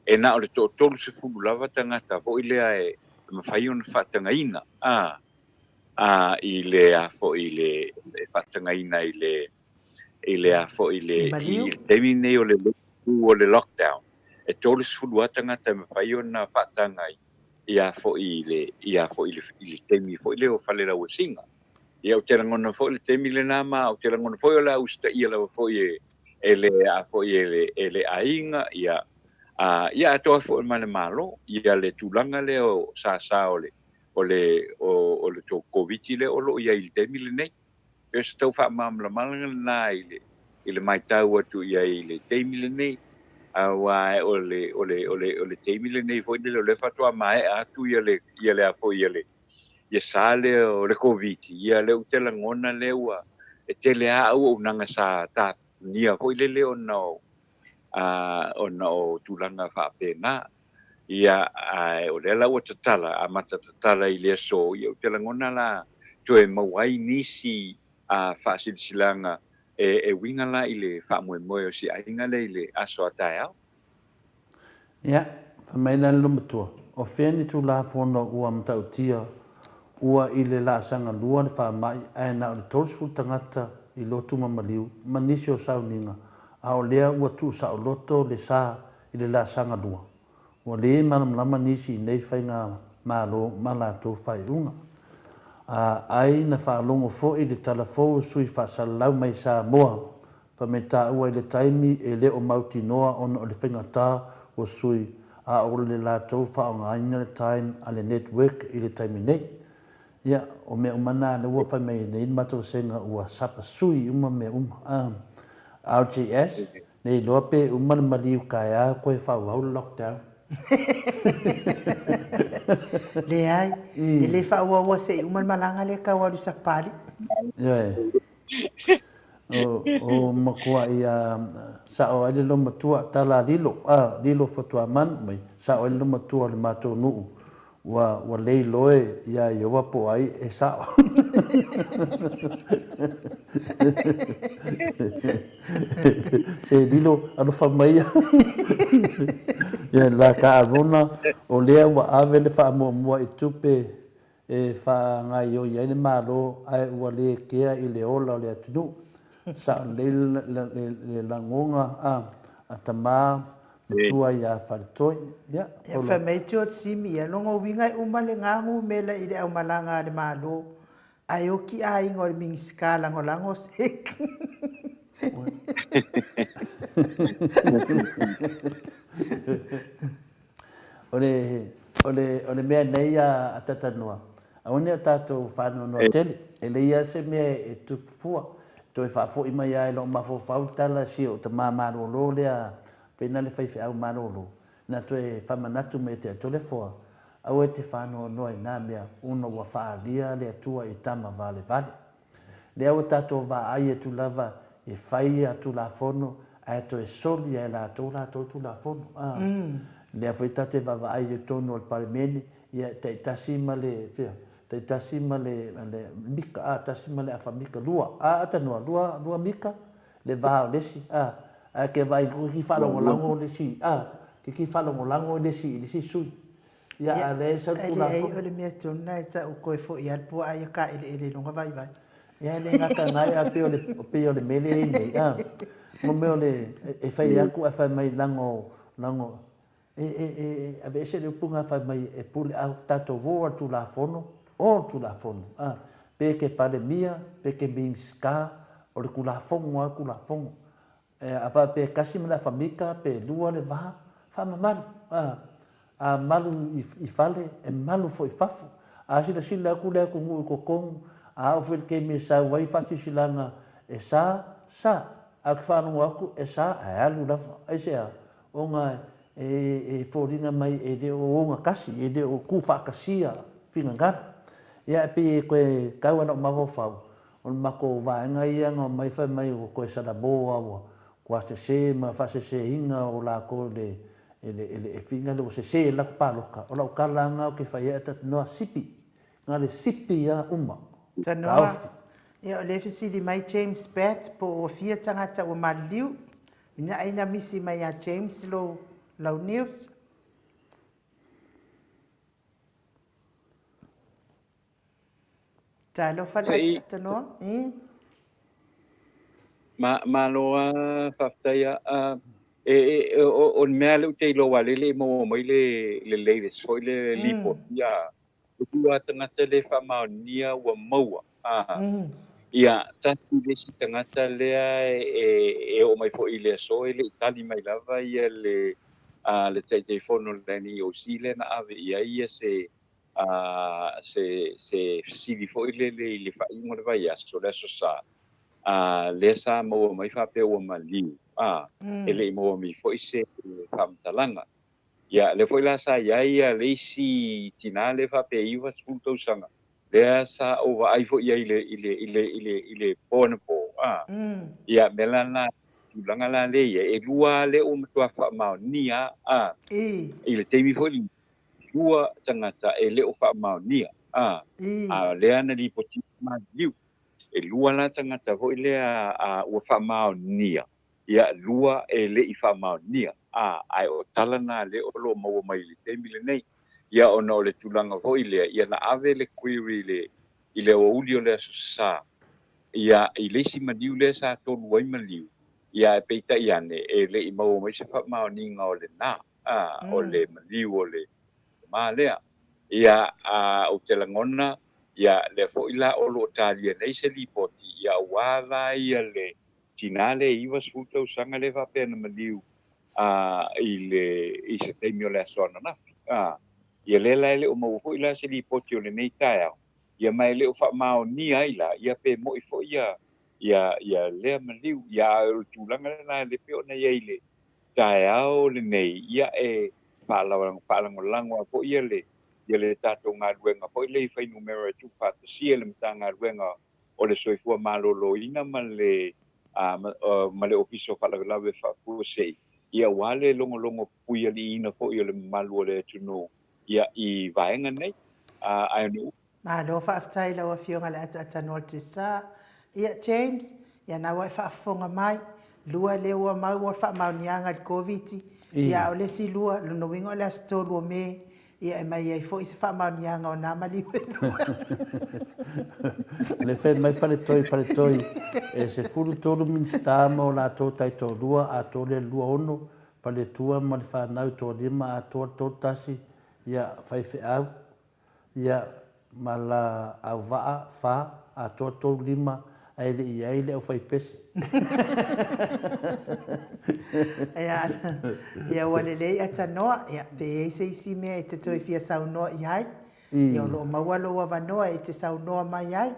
e na o le toa-30 lava tagata foi lea e mafai ona faatagaina, a, a, i le, a foi le, e faatagaina i le, i le a foi le i le taimi lenei o le o le lockdown e 30 lava tagata e mafai ona faataga i a foi i le i a foi i le taimi foi lea o fale lauasiga. Ia ou te lagona foi le taimi lena ma ou te lagona foi o le a usitaia lava foi e e le a foi e le e le aiga ia a ia atoa foi ma le Malo ia le tulaga lea o sasa o le o le o le Koviti lea o lo o i ai i le taimi lenei. Pei o se tau faamalamalamaga lena i le, i le matau atu i ai i le taimi lenei, aua o le, o le, o le, o le taimi lenei foi lele o lea faatoa maea atu ia le, ia le a foi ia le, ia sa lea o le Koviti, ia lea ou te lagona lea ua, e tele lava auaunaga sa tapunia foi lele ona o, a, ona o tulaga faapena. Ia, ae o lea la ua tatala, amata tatala i le aso, ia ou te lagona la toe maua ai nisi faasilasilaga e uiga la i le faamoemoe o si aiga lea i le aso a taeao. Ia, fai mai la le loomatua, o fea ni Tulafono ua matautia ua i le laasaga lua le faamai ae na o le 30 tagata i lotu ma maliu ma nisi o sauniga, a o lea ua tuusaoloto le sa i le laasaga lua. Ua le malamalama nisi i nei faiga malo ma latou faaiuga. A ai na faalogo foi le tala fou o sui faasalalau mai Samoa, fai mai taua i le taimi e le o mautinoa ona o le faigata o sui a o le latou faaaogaina le time a le network i le taimi nei. Ia, o mea uma na lea ua fai mai nei le matou vasega ua sapasui uma mea uma. RJS, Ne iloa pe uma le maliu kaea koe faaauau le lockdown. Leai, e le faaauaua se i uma le malaga lea tau alu i Sapali. Ioe. O matuai sao ai le loomatua tala lilo, a lilo fotuamanu mai sao ai le loomatua o le matou nuu Ua ua le iloe iā Ieova po o ai e sao. Se lilo alofa mai ia. Ia la ka Arona, o lea ua ave le faamuamua i tupe e faagaoioi ai le Malo ae ua le kea i le ola o le atunuu. Sao lelei le lagoga a tama matua ia Faletoi. Ia, Ia fai mai George Simi, ia logo uiga e uma le gagu mela i le aumalaga a le Malo, ae oki aiga o le Minisita lagolago se O le, o le, o le mea nei a, a Tatanoa, aua ne i o tatou faanoanoa tele, e leai lava se mea e tupu fua, toe faafoi mai lava i lou mafaufau le tala a si ou tama malolo lea, pei na le faifeau malolo, na toe faamanatu mai ia te au, Toleafoa, aua e te faanoanoa i na mea, ona ua faaalia le Atua i tama valevale. Lea ua tatou vaai atu lava e fai a Tulafono ae toe soli e latou latou Tulafono. A, lea foi tatou te vaavaai i totonu o le Palemene, ia taitasi ma le, fea, taitasi ma le, le mika, a, tasi ma le afa mika, lua, a, atanoa, lua, lua mika le va o le isi, a, ae ke vaai ki faalagolago le isi, a, ke ki faalagolago le isi i le isi sui. Ia, a lea e sau le Tulafono. O le mea tonu lena e tau koe foi lava le puaa ia kaeleele i luga vaivai. Ia, e le gata na e, a pei o le, pei o le mele e nei, a, mo mea o le, e fai atu ae fai mai lago, lago, e, e, e, aveese le upu na fai mai e pule au, tatou o a le Tulafono, o le Tulafono, a, pe ke Palemia, pe ke Minisita, o le Tulafono a le Tulafono. A faapea e tasi ma le afamika pe lua le va, faamamalu. A, a malu i fale, e malu foi i fafo. A silasila atu le atunuu i totonu, a oo foi i le taimi e sau ai faasilasilaga e sa, sa. Ae ou te faalogo atu e sa, ae alu lava. Aisea? Ona e foliga mai e le o ogatasi, e le o tuufaatasia finagalo. Ia e pei e toe tau lava i lou mafaufau, O le matou vaega ia na omai fai mai ua toe salamo a ua ua sese ma faaseseina o latou i le i le i le e fina le ua sese le latou palota. O lau tala lena ou te fai ai Tanoa sipi na le sipi a uma Tanoa, taofi. Ia o lea e fesili mai James Batt po ua fia tagata ua maliliu. Ina ai na misi mai ia James lou lau news. Talofa le Sei. Tanoa. I. Ma, malo a faafetai a, a e, e, o, o le mea lea ou te iloa lele e maua mai le, le latest foi le lipoti ia e lua tagata le faamaonia ua maua a ia tasi le isi tagata lea e, e, e oo mai foi i le aso e le i tali mai lava ia le a le Taitaifono o le NEOC lea na ave i ai ia se a se se fesili foi lele i le faaiuga o le vaiaso, le Aso Sa, a lea sa maua mai faapea ua maliu, a e le i maua mai foi se faamatalaga. Ia, lea foi la sa i ai le isi tinā lea faapea e 90 tausaga, lea sa ou vaai foi i ai i le, i le, i le, i le, i le po anapo, a. Ia, mea la na, tulaga la lea i ai, e lua lava lea ua matua faamaonia, a, i le taimi foi lenei. lua tagata e le o faamaonia, a, a o lea na lipoti maliliu. E lua la tagata foi lea a ua faamaonia, ia lua e le i faamaonia, a, ae o tala na lea o lo o maua mai i le taimi lenei. Ia ona o le tulaga foi lea, ia na ave le query i le, i le aoauli o le Aso Sa, ia i le isi maliu lea sa tolu ai maliu, ia ae peitai ane e le i maua mai se faamaoniga o lena. a, o le maliu o le tama lea. Ia, a, ou te lagona, ia, lea foi la o lo o talia nei se lipoti, ia, aua la ia le tina lea e 90 tausaga lea faapea na maliu, a, i le, i se taimi o le aso ananafi. A, ia lea la e le o maua foi la se lipoti o lenei taeao, ia, ma e le o faamaonia ai la, ia, pe moi foi ia, ia, ia lea maliu. Ia, a o le tulaga lena e le pei ona i ai i le taeao lenei, ia e faalagolago lava foi ia le ia le tatou galuega foi lea i fuainumera e tuufaatasia e le Matagaluega o le Soifua Maloloina ma le ma le Ofisa o Faalavelave Faafuasei, ia aua le logologo puialiiina foi o le mamalu o le atunuu ia i vaega nei. Ae ona Malo faafetai i lau Afioga i le Ataatanoa Tesa. Ia James, ia na ua e faafofoga mai, lua lea ua maua le faamaoniaga i le Koviti, ia a o le isi lua, lona uiga o le aso 3 o Me, ia e mai ai foi se faamaoniaga o na maliu e lua. Le fai mai Faletoi, Faletoi, e 13 Minisita ma o latou taitoalua, atoa le 26, Faletua ma le fanau toalima, atoa le 31, ia faifeau, Ia, ma la auvaa, fa, atoa tolu lima, Ae le i i ai le aufaipese. Ia, ia ua lelei Atanoa, ia, pe i ai se isi mea e te toe fia saunoa i ai, ia o lo o maua lou avanoa e te saunoa mai ai,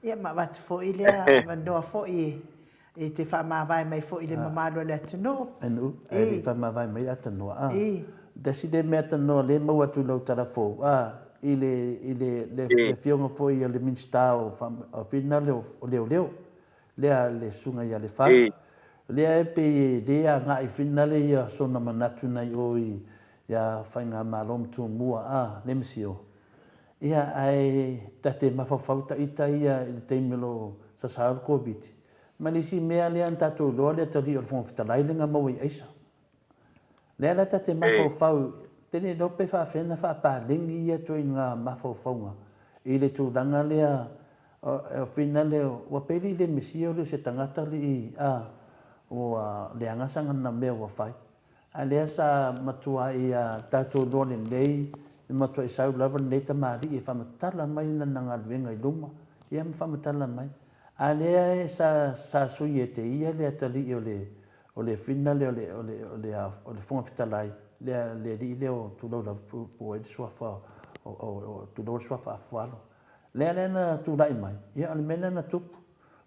ia ma avatu foi lea avanoa foi e te faamavae mai foi i le mamalu o le atunuu. Anu'u, ae le i faamavae mai Atanoa, a. Tasi lea mea Atanoa lea e maua atu i lau tala fou, a, i le, i le, le, le afioga foi a le Minisita o Finale o Leoleo, lea le Susuga ia Lefau, lea e pei e le agai finale ia sona manatu nai o i ia Faigamalo ma Tumua, a, le MCO. Ia, ae ta te mafaufau ta ita ia i le taimi o lo o sasao le Koviti, ma le isi mea lea na tatou iloa le atalii o le Fofoga Fetalai lea na maua i aisa. Lea la ta te mafaufau, te le iloa pe faafefea ona faapaleni ia ituaiga mafaufauga i le tulaga lea o finale ua pei le Mesia o le o se tagata alii a ua leaga sana mea ua fai. A lea sa matuai ia tatou iloa lelei, e matuai sau lava lenei tamalii e faamatala mai lana galuega i luma, ia ma faamatala mai. A lea sa sa sui e te ia le atalii o le o le fina lea o le o le o le o le Fofoga Fetalai, lea le alii lea o tulou lava po o ai le suafa o o tulou le suafa Afualo. Lea la na tulai mai, ia o le mea lea na tupu.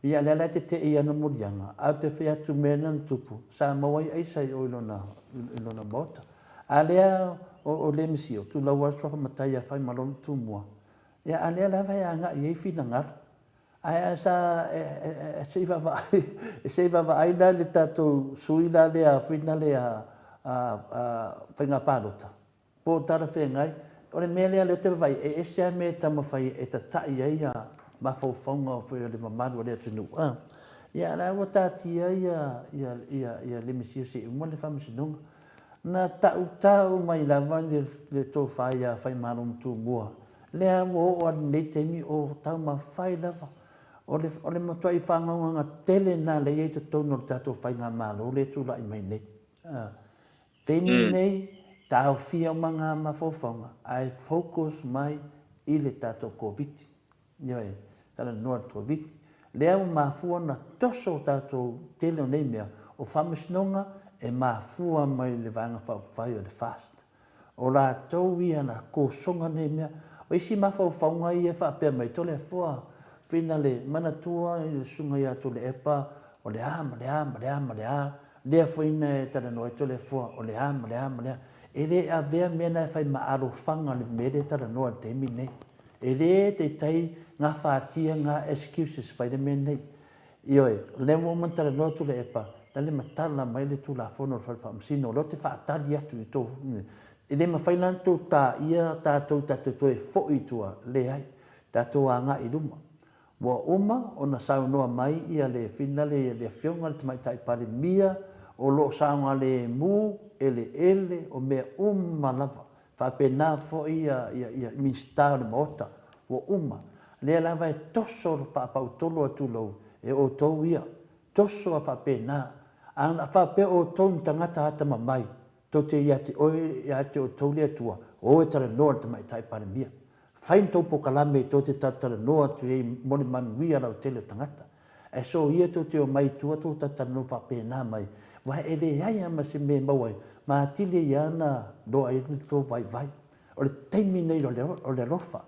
Ia lea la e tetee i ana moliaga, ae ou te fai atu i mea na na tupu, sa maua ai aisa i o i lona, i lona maota. A lea o, o Lemisi, o tulou lava le suafa matai ia Faimaloa Tumua, ia a lea lava e agai i ai finagalo. Ae sa, e, e, e, se i vaavaai, se i vaavaai la le tatou sui la lea foi lea a, a, a faiga palota, Po o talafeagai. O le mea lea lea ou te vaavaai, e ese lava mea e taumafai e tata'i ai ia mafaufauga foi o le mamalu o le atunuu, a. Ia a o la ua taatia ia, ia, ia, ia le Mesia se i uma le Faamasinoga. Na ta'uta'u mai lava le, le tofa ia Faimalomatumua, lea ua oo lava i lenei taimi o taumafai lava. O le, o le matua'i faagaogaga tele lena lea e i ai i totonu o le tatou Faigamalo lea e tula'i mai nei. A. Taimi lenei, taofia uma ngā mafaufauga ae focus mai i le tatou Koviti. Ioe, talanoa i le Koviti. Lea ua mafua ona toso tatou tele o nei mea, o faamasinoga e mafua mai i le Vaega Faaupufai o le FAST. O latou ia na kosoga nei mea. O isi mafaufauga ia e faapea mai, Toleafoa, Finale, manatua i le Susuga ia Tuilaepa, o le a ma le a ma le a ma le a, Lea foi na e talanoa ai Toleafoa, o le a ma le a ma le a. E le avea mea na e fai ma alofaga le mea lea e talanoa i le taimi lenei. E le taitai gafatia nga excuses fai le mea lenei. Ioe, o lea ua uma ona talanoa Tuilaepa, la le matala mai le Tulafono o le Fale Faamasino, o lea ou te faatali atu i tou, e le mafai la ona tou taia tatou tatou toe foi i tua, leai, tatou agai i luma. Ua uma ona saunoa mai ia le finale le Afioga i le Tamaitai Palemia o lo o saogalemu eleele o mea uma lava, faapena foi ia ia Minisita o le Maota ua uma. Lea lava e toso le faapautolo a tulou e outou ia, toso a faapena. A faapea outou ni tagata atamamai, tou te ia te oe ia te outou le Atua, o e talanoa i le Tamaitai Palemia. Fai ni tou pokalame tou te talatalanoa atu ai mo le manuia lautele o tagata. Ae soia tou te omai i tua tou talatalanoa faapena mai, aua e leai lava ma se mea e maua ai, ma atili ai lava ona loa ai le tou vaivai. O le taimi lenei o le alofa.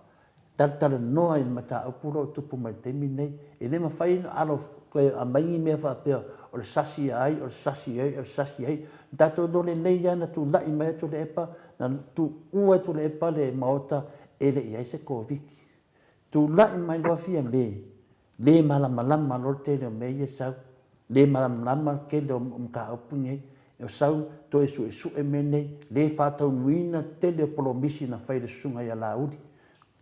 Talatalanoa i le mataupu o lo o tupu mai i le taimi lenei. E le mafai ona alo toe aumai ni mea faapea o le sasi a ai, o le sasi ai, o le sasi ai. Na tatou iloa lelei lava na tulai mai atu le epa, na tuua e Tuilaepa le Maota e le i i ai se Koviti. Tulai mai loa Fiame, le malamalama loa le tele o mea ia e sau, le malamalama le tele o mataupu nei, e sau toe suesue mea nei, le faataunuuina le tele o polomisi na fai e le Susuga ia Laauli.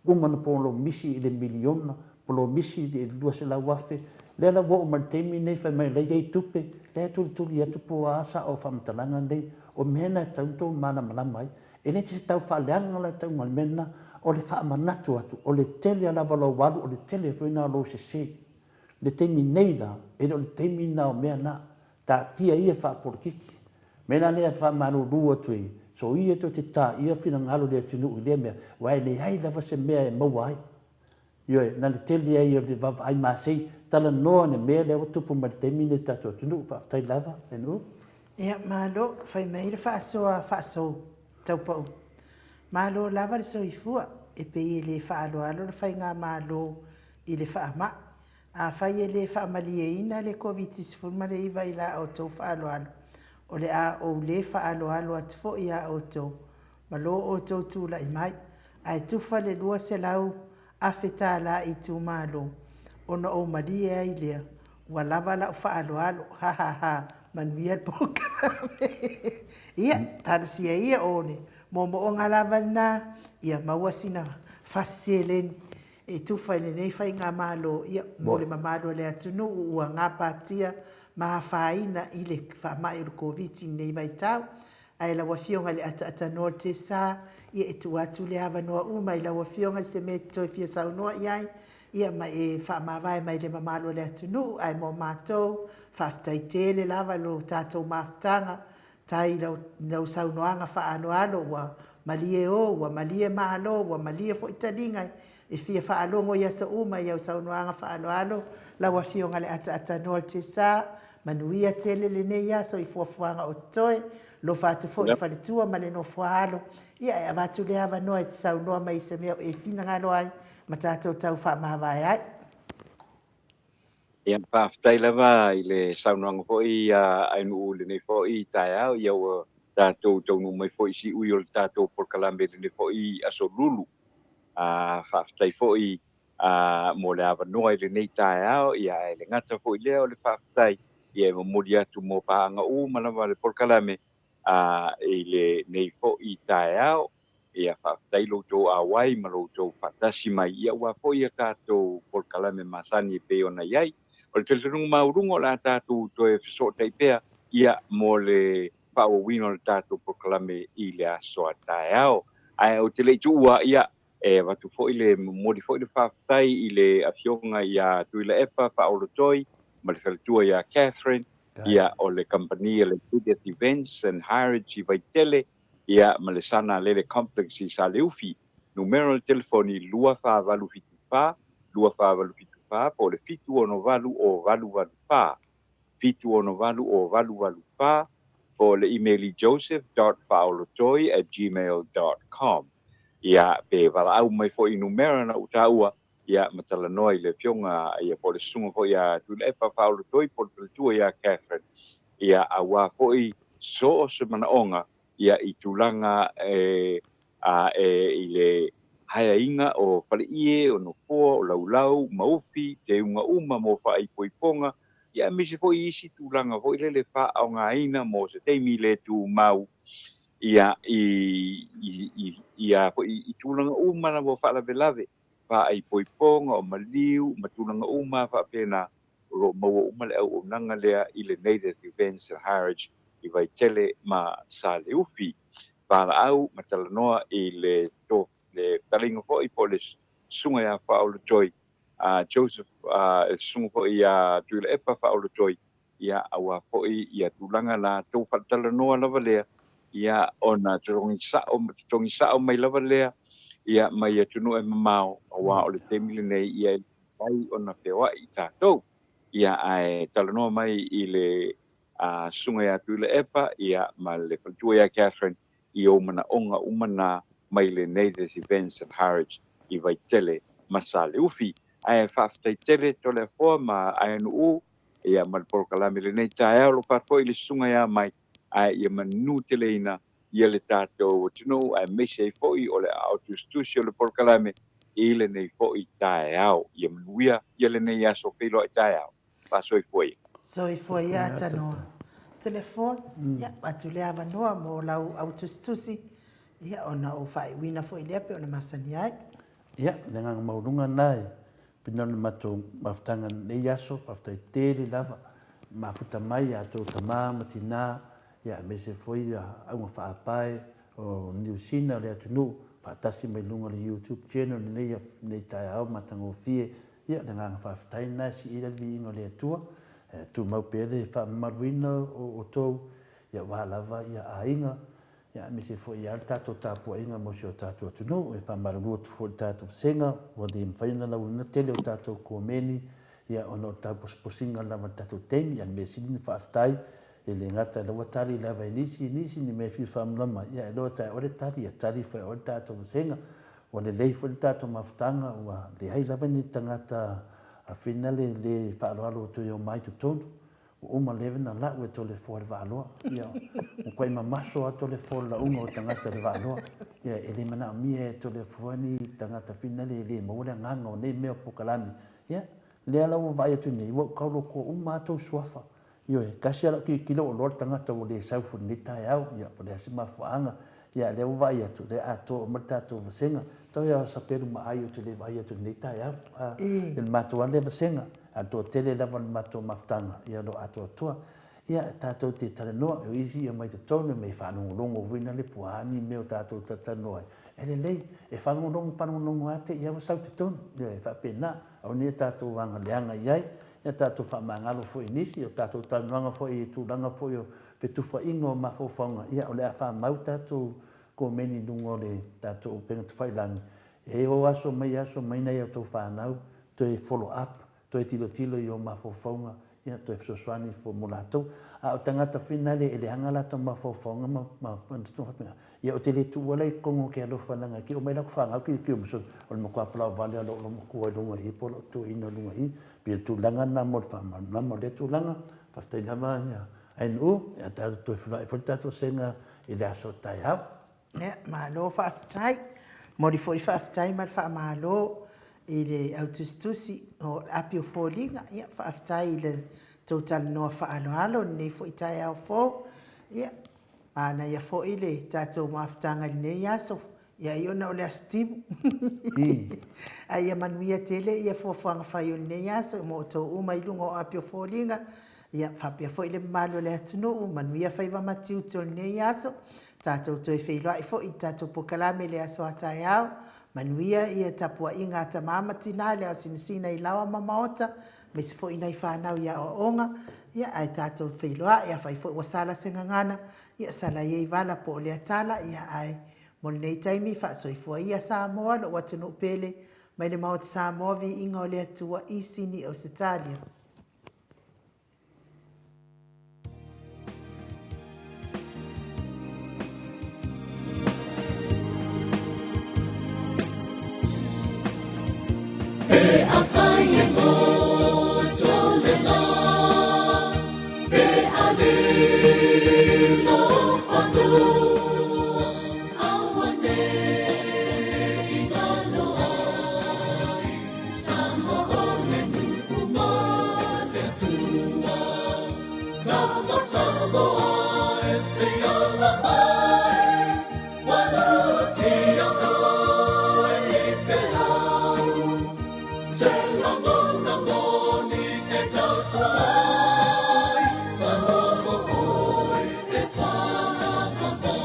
Uma ona polomisi i le miliona, polomisi i le 200,000, lea la ua oo mai i le taimi lenei fai mai o la e i ai tupe, lea e tulituli atu po o a sao o faamatalaga nei. O mea na e tatau ona outou malamalama ai. E le se tau faaleaga la tauga o le mea lena, o le faamanatu atu, o le tele lava o lou alu, o le tele foi lena o lou sese. Le taimi nei la, e le o le taimi lena o mea na. Taatia ia faapolokiki. Mea la lea e faamalulu atu ai, soia tou te taia finagalo o le atunuu i lea mea, aua e leai lava se mea e maua ai. Ioe, na le tele ai o le vaavaai masei, talanoa i le mea lea ua tupu mai i le taimi lenei i le tatou atunuu. Faafetai lava Enu. Ia, malo, fai mai le faasoa faasou taupau. Malo lava le soifua, e pei e le faaaloalo le faigamalo i le faamai. Afai e le faamalieina le Koviti-19 i la outou faaaloalo, o le a ou le faaaloalo atu foi ia outou ma lo outou tulai mai, ae tufa le 200,000 tala i itumalo, ona ou malie ai lea, ua lava lau faaaloalo, ha ha ha, manuia le polokalame. Ia, talosia ia o le moomooga lava lena, ia maua sina fasi seleni e tufa i lenei faigamalo, ia, mo le mamalu o le atunuu ua gapatia ma afaina i le faamai o le Koviti i lenei vaitau. Ae lau Afioga i le Ataatanoa o le Tesa, ia e tuu atu le avanoa uma i lau Afioga i se mea e te toe fia saunoa i ai, ia ma e faamavae mai le mamalu o le atunuu. Ae mo matou, faafetai tele lava i lo tatou mafutaga, tai i lau saunoaga faaaloalo, ua malie o, ua malie malo, ua malie foi taliga e fia faalogo i aso uma i au saunoaga faaaloalo, lau Afioga i le Ataatanoa o le Tesa, Manuia tele lenei aso i fuafuaga o totoe, alofa atu foi i faletua ma le nofoaalo, ia e avatu le avanoa e te saunoa mai i se mea o e finagalo ai ma tatou tau faamavae ai. Ia, faafetai lava i le saunoaga foi a Ainuu i lenei foi taeao, ia ua tatou taunuu mai foi i siui o le tatou polokalame i lenei foi aso Lulu. Faafetai foi A mo le avanoa i lenei taeao, ia ae le gata foi lea o le faafetai, ia e momoli atu mo paaga uma lava le polokalame a i lenei foi taeao. Ia faafetai lo outou auai ma lo outou faatasi mai, ia aua foi a tatou polokalame masani e pei ona i ai. O le talitonuga maualuga o le a tatou toe fesootai pea, ia mo le faaauauina o le tatou polokalame i le aso a taeao. Ae ou te le i tuua, ia E avatu foi le momoli foi le faafetai i le Afioga ia Tuilaepa Faaolotoi ma le faletua ia Catherine, ia o le kamupani a le Judith Events and Hirage i Vaitele, ia ma le Sana Lele Complex i Saleufi. Numera o le telefoni 2474 2474 po o le 768 o 884, 768 o 884, po o le imeli joseph dot faaolotoi at gmail dot com. Ia, pe valaau mai foi i numera na ou taua, ia, ma talanoa i le afioga, ia, po o le susuga foi ia Tuilaepa Faaolotoi po o le faletua ia Catherine, ia, aua foi so o se manaoga, ia, i tulaga e, a, e, i le haeaiga o faleie, o nofoa, o laulau, ma ufi, teuga uma mo faaipoipoga, ia, aemaise foi i isi tulaga foi lele faaaogaina mo se taimi le tumau, ia, i, i, i, ia foi i tulaga uma lava o faalavelave, faaipoipoga, o maliu, ma tulaga uma faapena, o lo o maua uma le auaunaga lea i le Native Events and Heritage i Vaitele ma Saleufi. Valaau ma talanoa i le to, le fetalaiga foi po o le susuga ia Faaolotoi, a Joseph, a le susuga foi ia Tuilaepa Faaolotoi, ia aua foi ia tulaga la tou faatalanoa lava lea, ia ona totogi sao totogi sao mai lava lea ia mai atunuu e mamao, aua o le taimi lenei ia e mafai ona feoai i tatou. Ia ae talanoa mai i le susuga ia Tuilaepa ia ma le faletua ia Catherine i ou manaoga uma na mai le Native Events and Heritage i Vaitele ma Saleufi. Ae faafetai tele Toleafoa ma Aeanuu ia ma le polokalame lenei taeao lo faatoa i le susuga ia mai ae ia manu teleina ia le tatou atunuu aemaise ai foi o le aao tusitusi o le polokalame i lenei foi taeao. Ia manuia ia lenei aso feiloai taeao. Faasoifua ia. Soifua ia Tanoa. Toleafoa, ia, atu le avanoa mo lau au tusitusi, ia, ona ou faaiuina foi lea pei ona masani ai. Ia, le agaga maualuga lena e pina o le matou mafutaga i lenei aso, faafetai tele lava, mafuta mai a outou tama ma tina, ia aemaise foi auga faapae o Niu Sina o le atunuu, faatasi mai luga o le YouTube channel i lenei taeao matagofie. Ia, le agaga faafetai lena e sii ai le viiga o le Atua, e tumau pea le faamamaluina o outou, ia aua lava ia aiga, Ia, aemaise foi lava le tatou tapuaiga mo si o tatou atunuu. E faamalulu atu foi i le tatou vasega, ua le mafai ona lauina tele o tatou komeni. Ia, ona o le tauposiposiga lava o le tatou taimi, a o le mea sili ona faafetai, e le gata o lea ua tali lava e nisi, nisi ni mea e fia faamalamalama ai, ia ae iloa tae oe le tali, ia tali foi e oe le tatou vasega. Ua lelei foi le tatou mafutaga, ua leai lava ni tagata finale le faaaloalo ua toe omai i totonu. Ua uma leva ona lau e Toleafoa i le Vaaloa. Ia, ua matuai mamaso lava Toleafoa i le lauga o tagata i le Vaaloa. Ia, e le manaomia e Toleafoa ni tagata finale e le maua le agaga o nei mea o polokalame. Ia, lea la ua vaai atu nei, ua ou tauloko uma lava tou suafa. Ioe, tasi lava lau tilotilo ua iloa le tagata ua le sau foi i lenei taeao, ia po o le a se mafuaaga. Ia a o lea ua vaai atu, o lea e atoa uma le tatou vasega. Toe lava o Sapelu ma Ai ou te le vaai atu i lenei taeao, a, i le matou lava lea vasega. A o le toatele lava o le matou mafutaga, ia o lo o atoatoa. Ia, tatou te talanoa, o isi e omai totonu, e omai e faalogologo foi na le puaa ni mea o tatou talatalanoa ai. E lelei, e faalogologo faalogologo lava te i lava ua sau i totonu. Ioe, e faapena. Aua ne i tatou aga leaga i ai, ia tatou faamagalo foi i nisi, o tatou talanoaga foi i tulaga foi o fetufaiga o mafaufauga, ia o le a faamau tatou komeni i luga o le tatou upega tafailagi, e o aso mai aso mai nai a outou fanau toe follow up, toe tilotilo i o mafaufauga, ia toe fesoasoani fo mo latou. A o tagata finale e leaga latou mafaufauga ma ma faapena, ia ou te le tuua la i totonu o ke alofa leaga e te oo mai latou fanau tilotilo mai sole o le matua palau vale lava o lou matua i luga i i po o lou toeaina i luga i i. Pei o le tulaga lena mo le faamalamalama o lea tulaga. Faafetai lava ia ANU, ia tatou toe feiloai foi le tatou sega i le aso taeao. Ia, malo faafetai. Momoli foi le faafetai ma le faamalo i le au tusitusi o Api o Foliga. Ia, faafetai i le tou talanoa faaaloalo i lenei foi taeao fou. Ia, manaia foi le tatou mafutaga i lenei aso. Ia, ai ona o le Aso Timu. Ae ia manuia tele ia fuafuaga fai o lenei aso mo outou uma i luga o Api o Foliga. Ia, faapea foi le mamalu o le atunuu, manuia faiva ma tiute o lenei aso. Tatou toe feiloai foi i le tatou polokalame i le aso a taeao. Manuia ia tapuaiga a tama ma tina i le ao sinasina i laoa ma maota, aemaise foi nai fanau i aoaoga. Ia, ae tatou feiloai, afai foi ua sala se gagana, ia sala ia i vala po o lea tala, ia ae mo lenei taimi, faasoifua ia Samoa, lou atunuu pele, mai le Maota Samoa, viiga o le Atua i Sini, Ausetalia. Pe afai e moto le la, pe a lilo fanua, auane'i galo ai, Samoa o le nu'u ma le Atua. Tama Samoa e se ala mai, ua lutia oe i peau. Se lagona moni e tautua ai, Samoa mo oe e whakamau.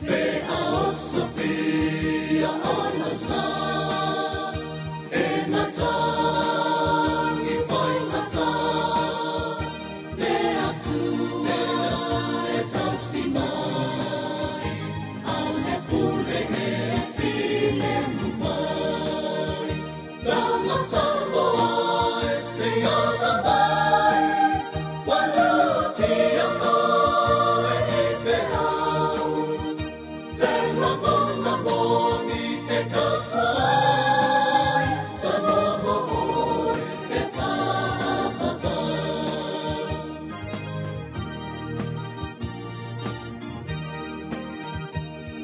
Pe a osofia o lausa, e matangi faigata, le Atua e tausi mai, a o le pule e filemu mai. Tama Samoa e se ala mai, ua lutia oe i peau. Se lagona moni e tautua ai, Samoa mo oe e whaapapa.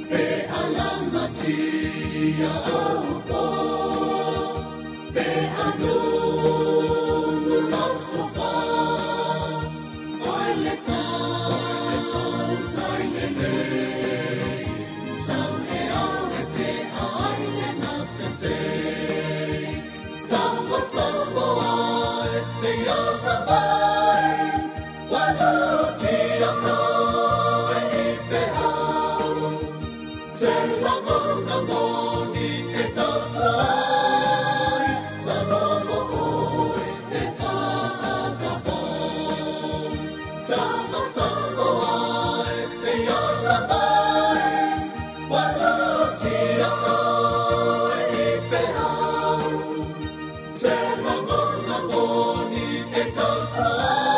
Pe a lamatia ou po, pe a nunu lau tofa, oe le tautai lelei, sau e ao e te ai le gasese. Tama Samoa e se ala mai, ua lutia oe i peau. Se lagona moni e tautua ai, Samoa mo oe e whaakapa. Tama Samoa e se ala mai, ua lutia. Atua.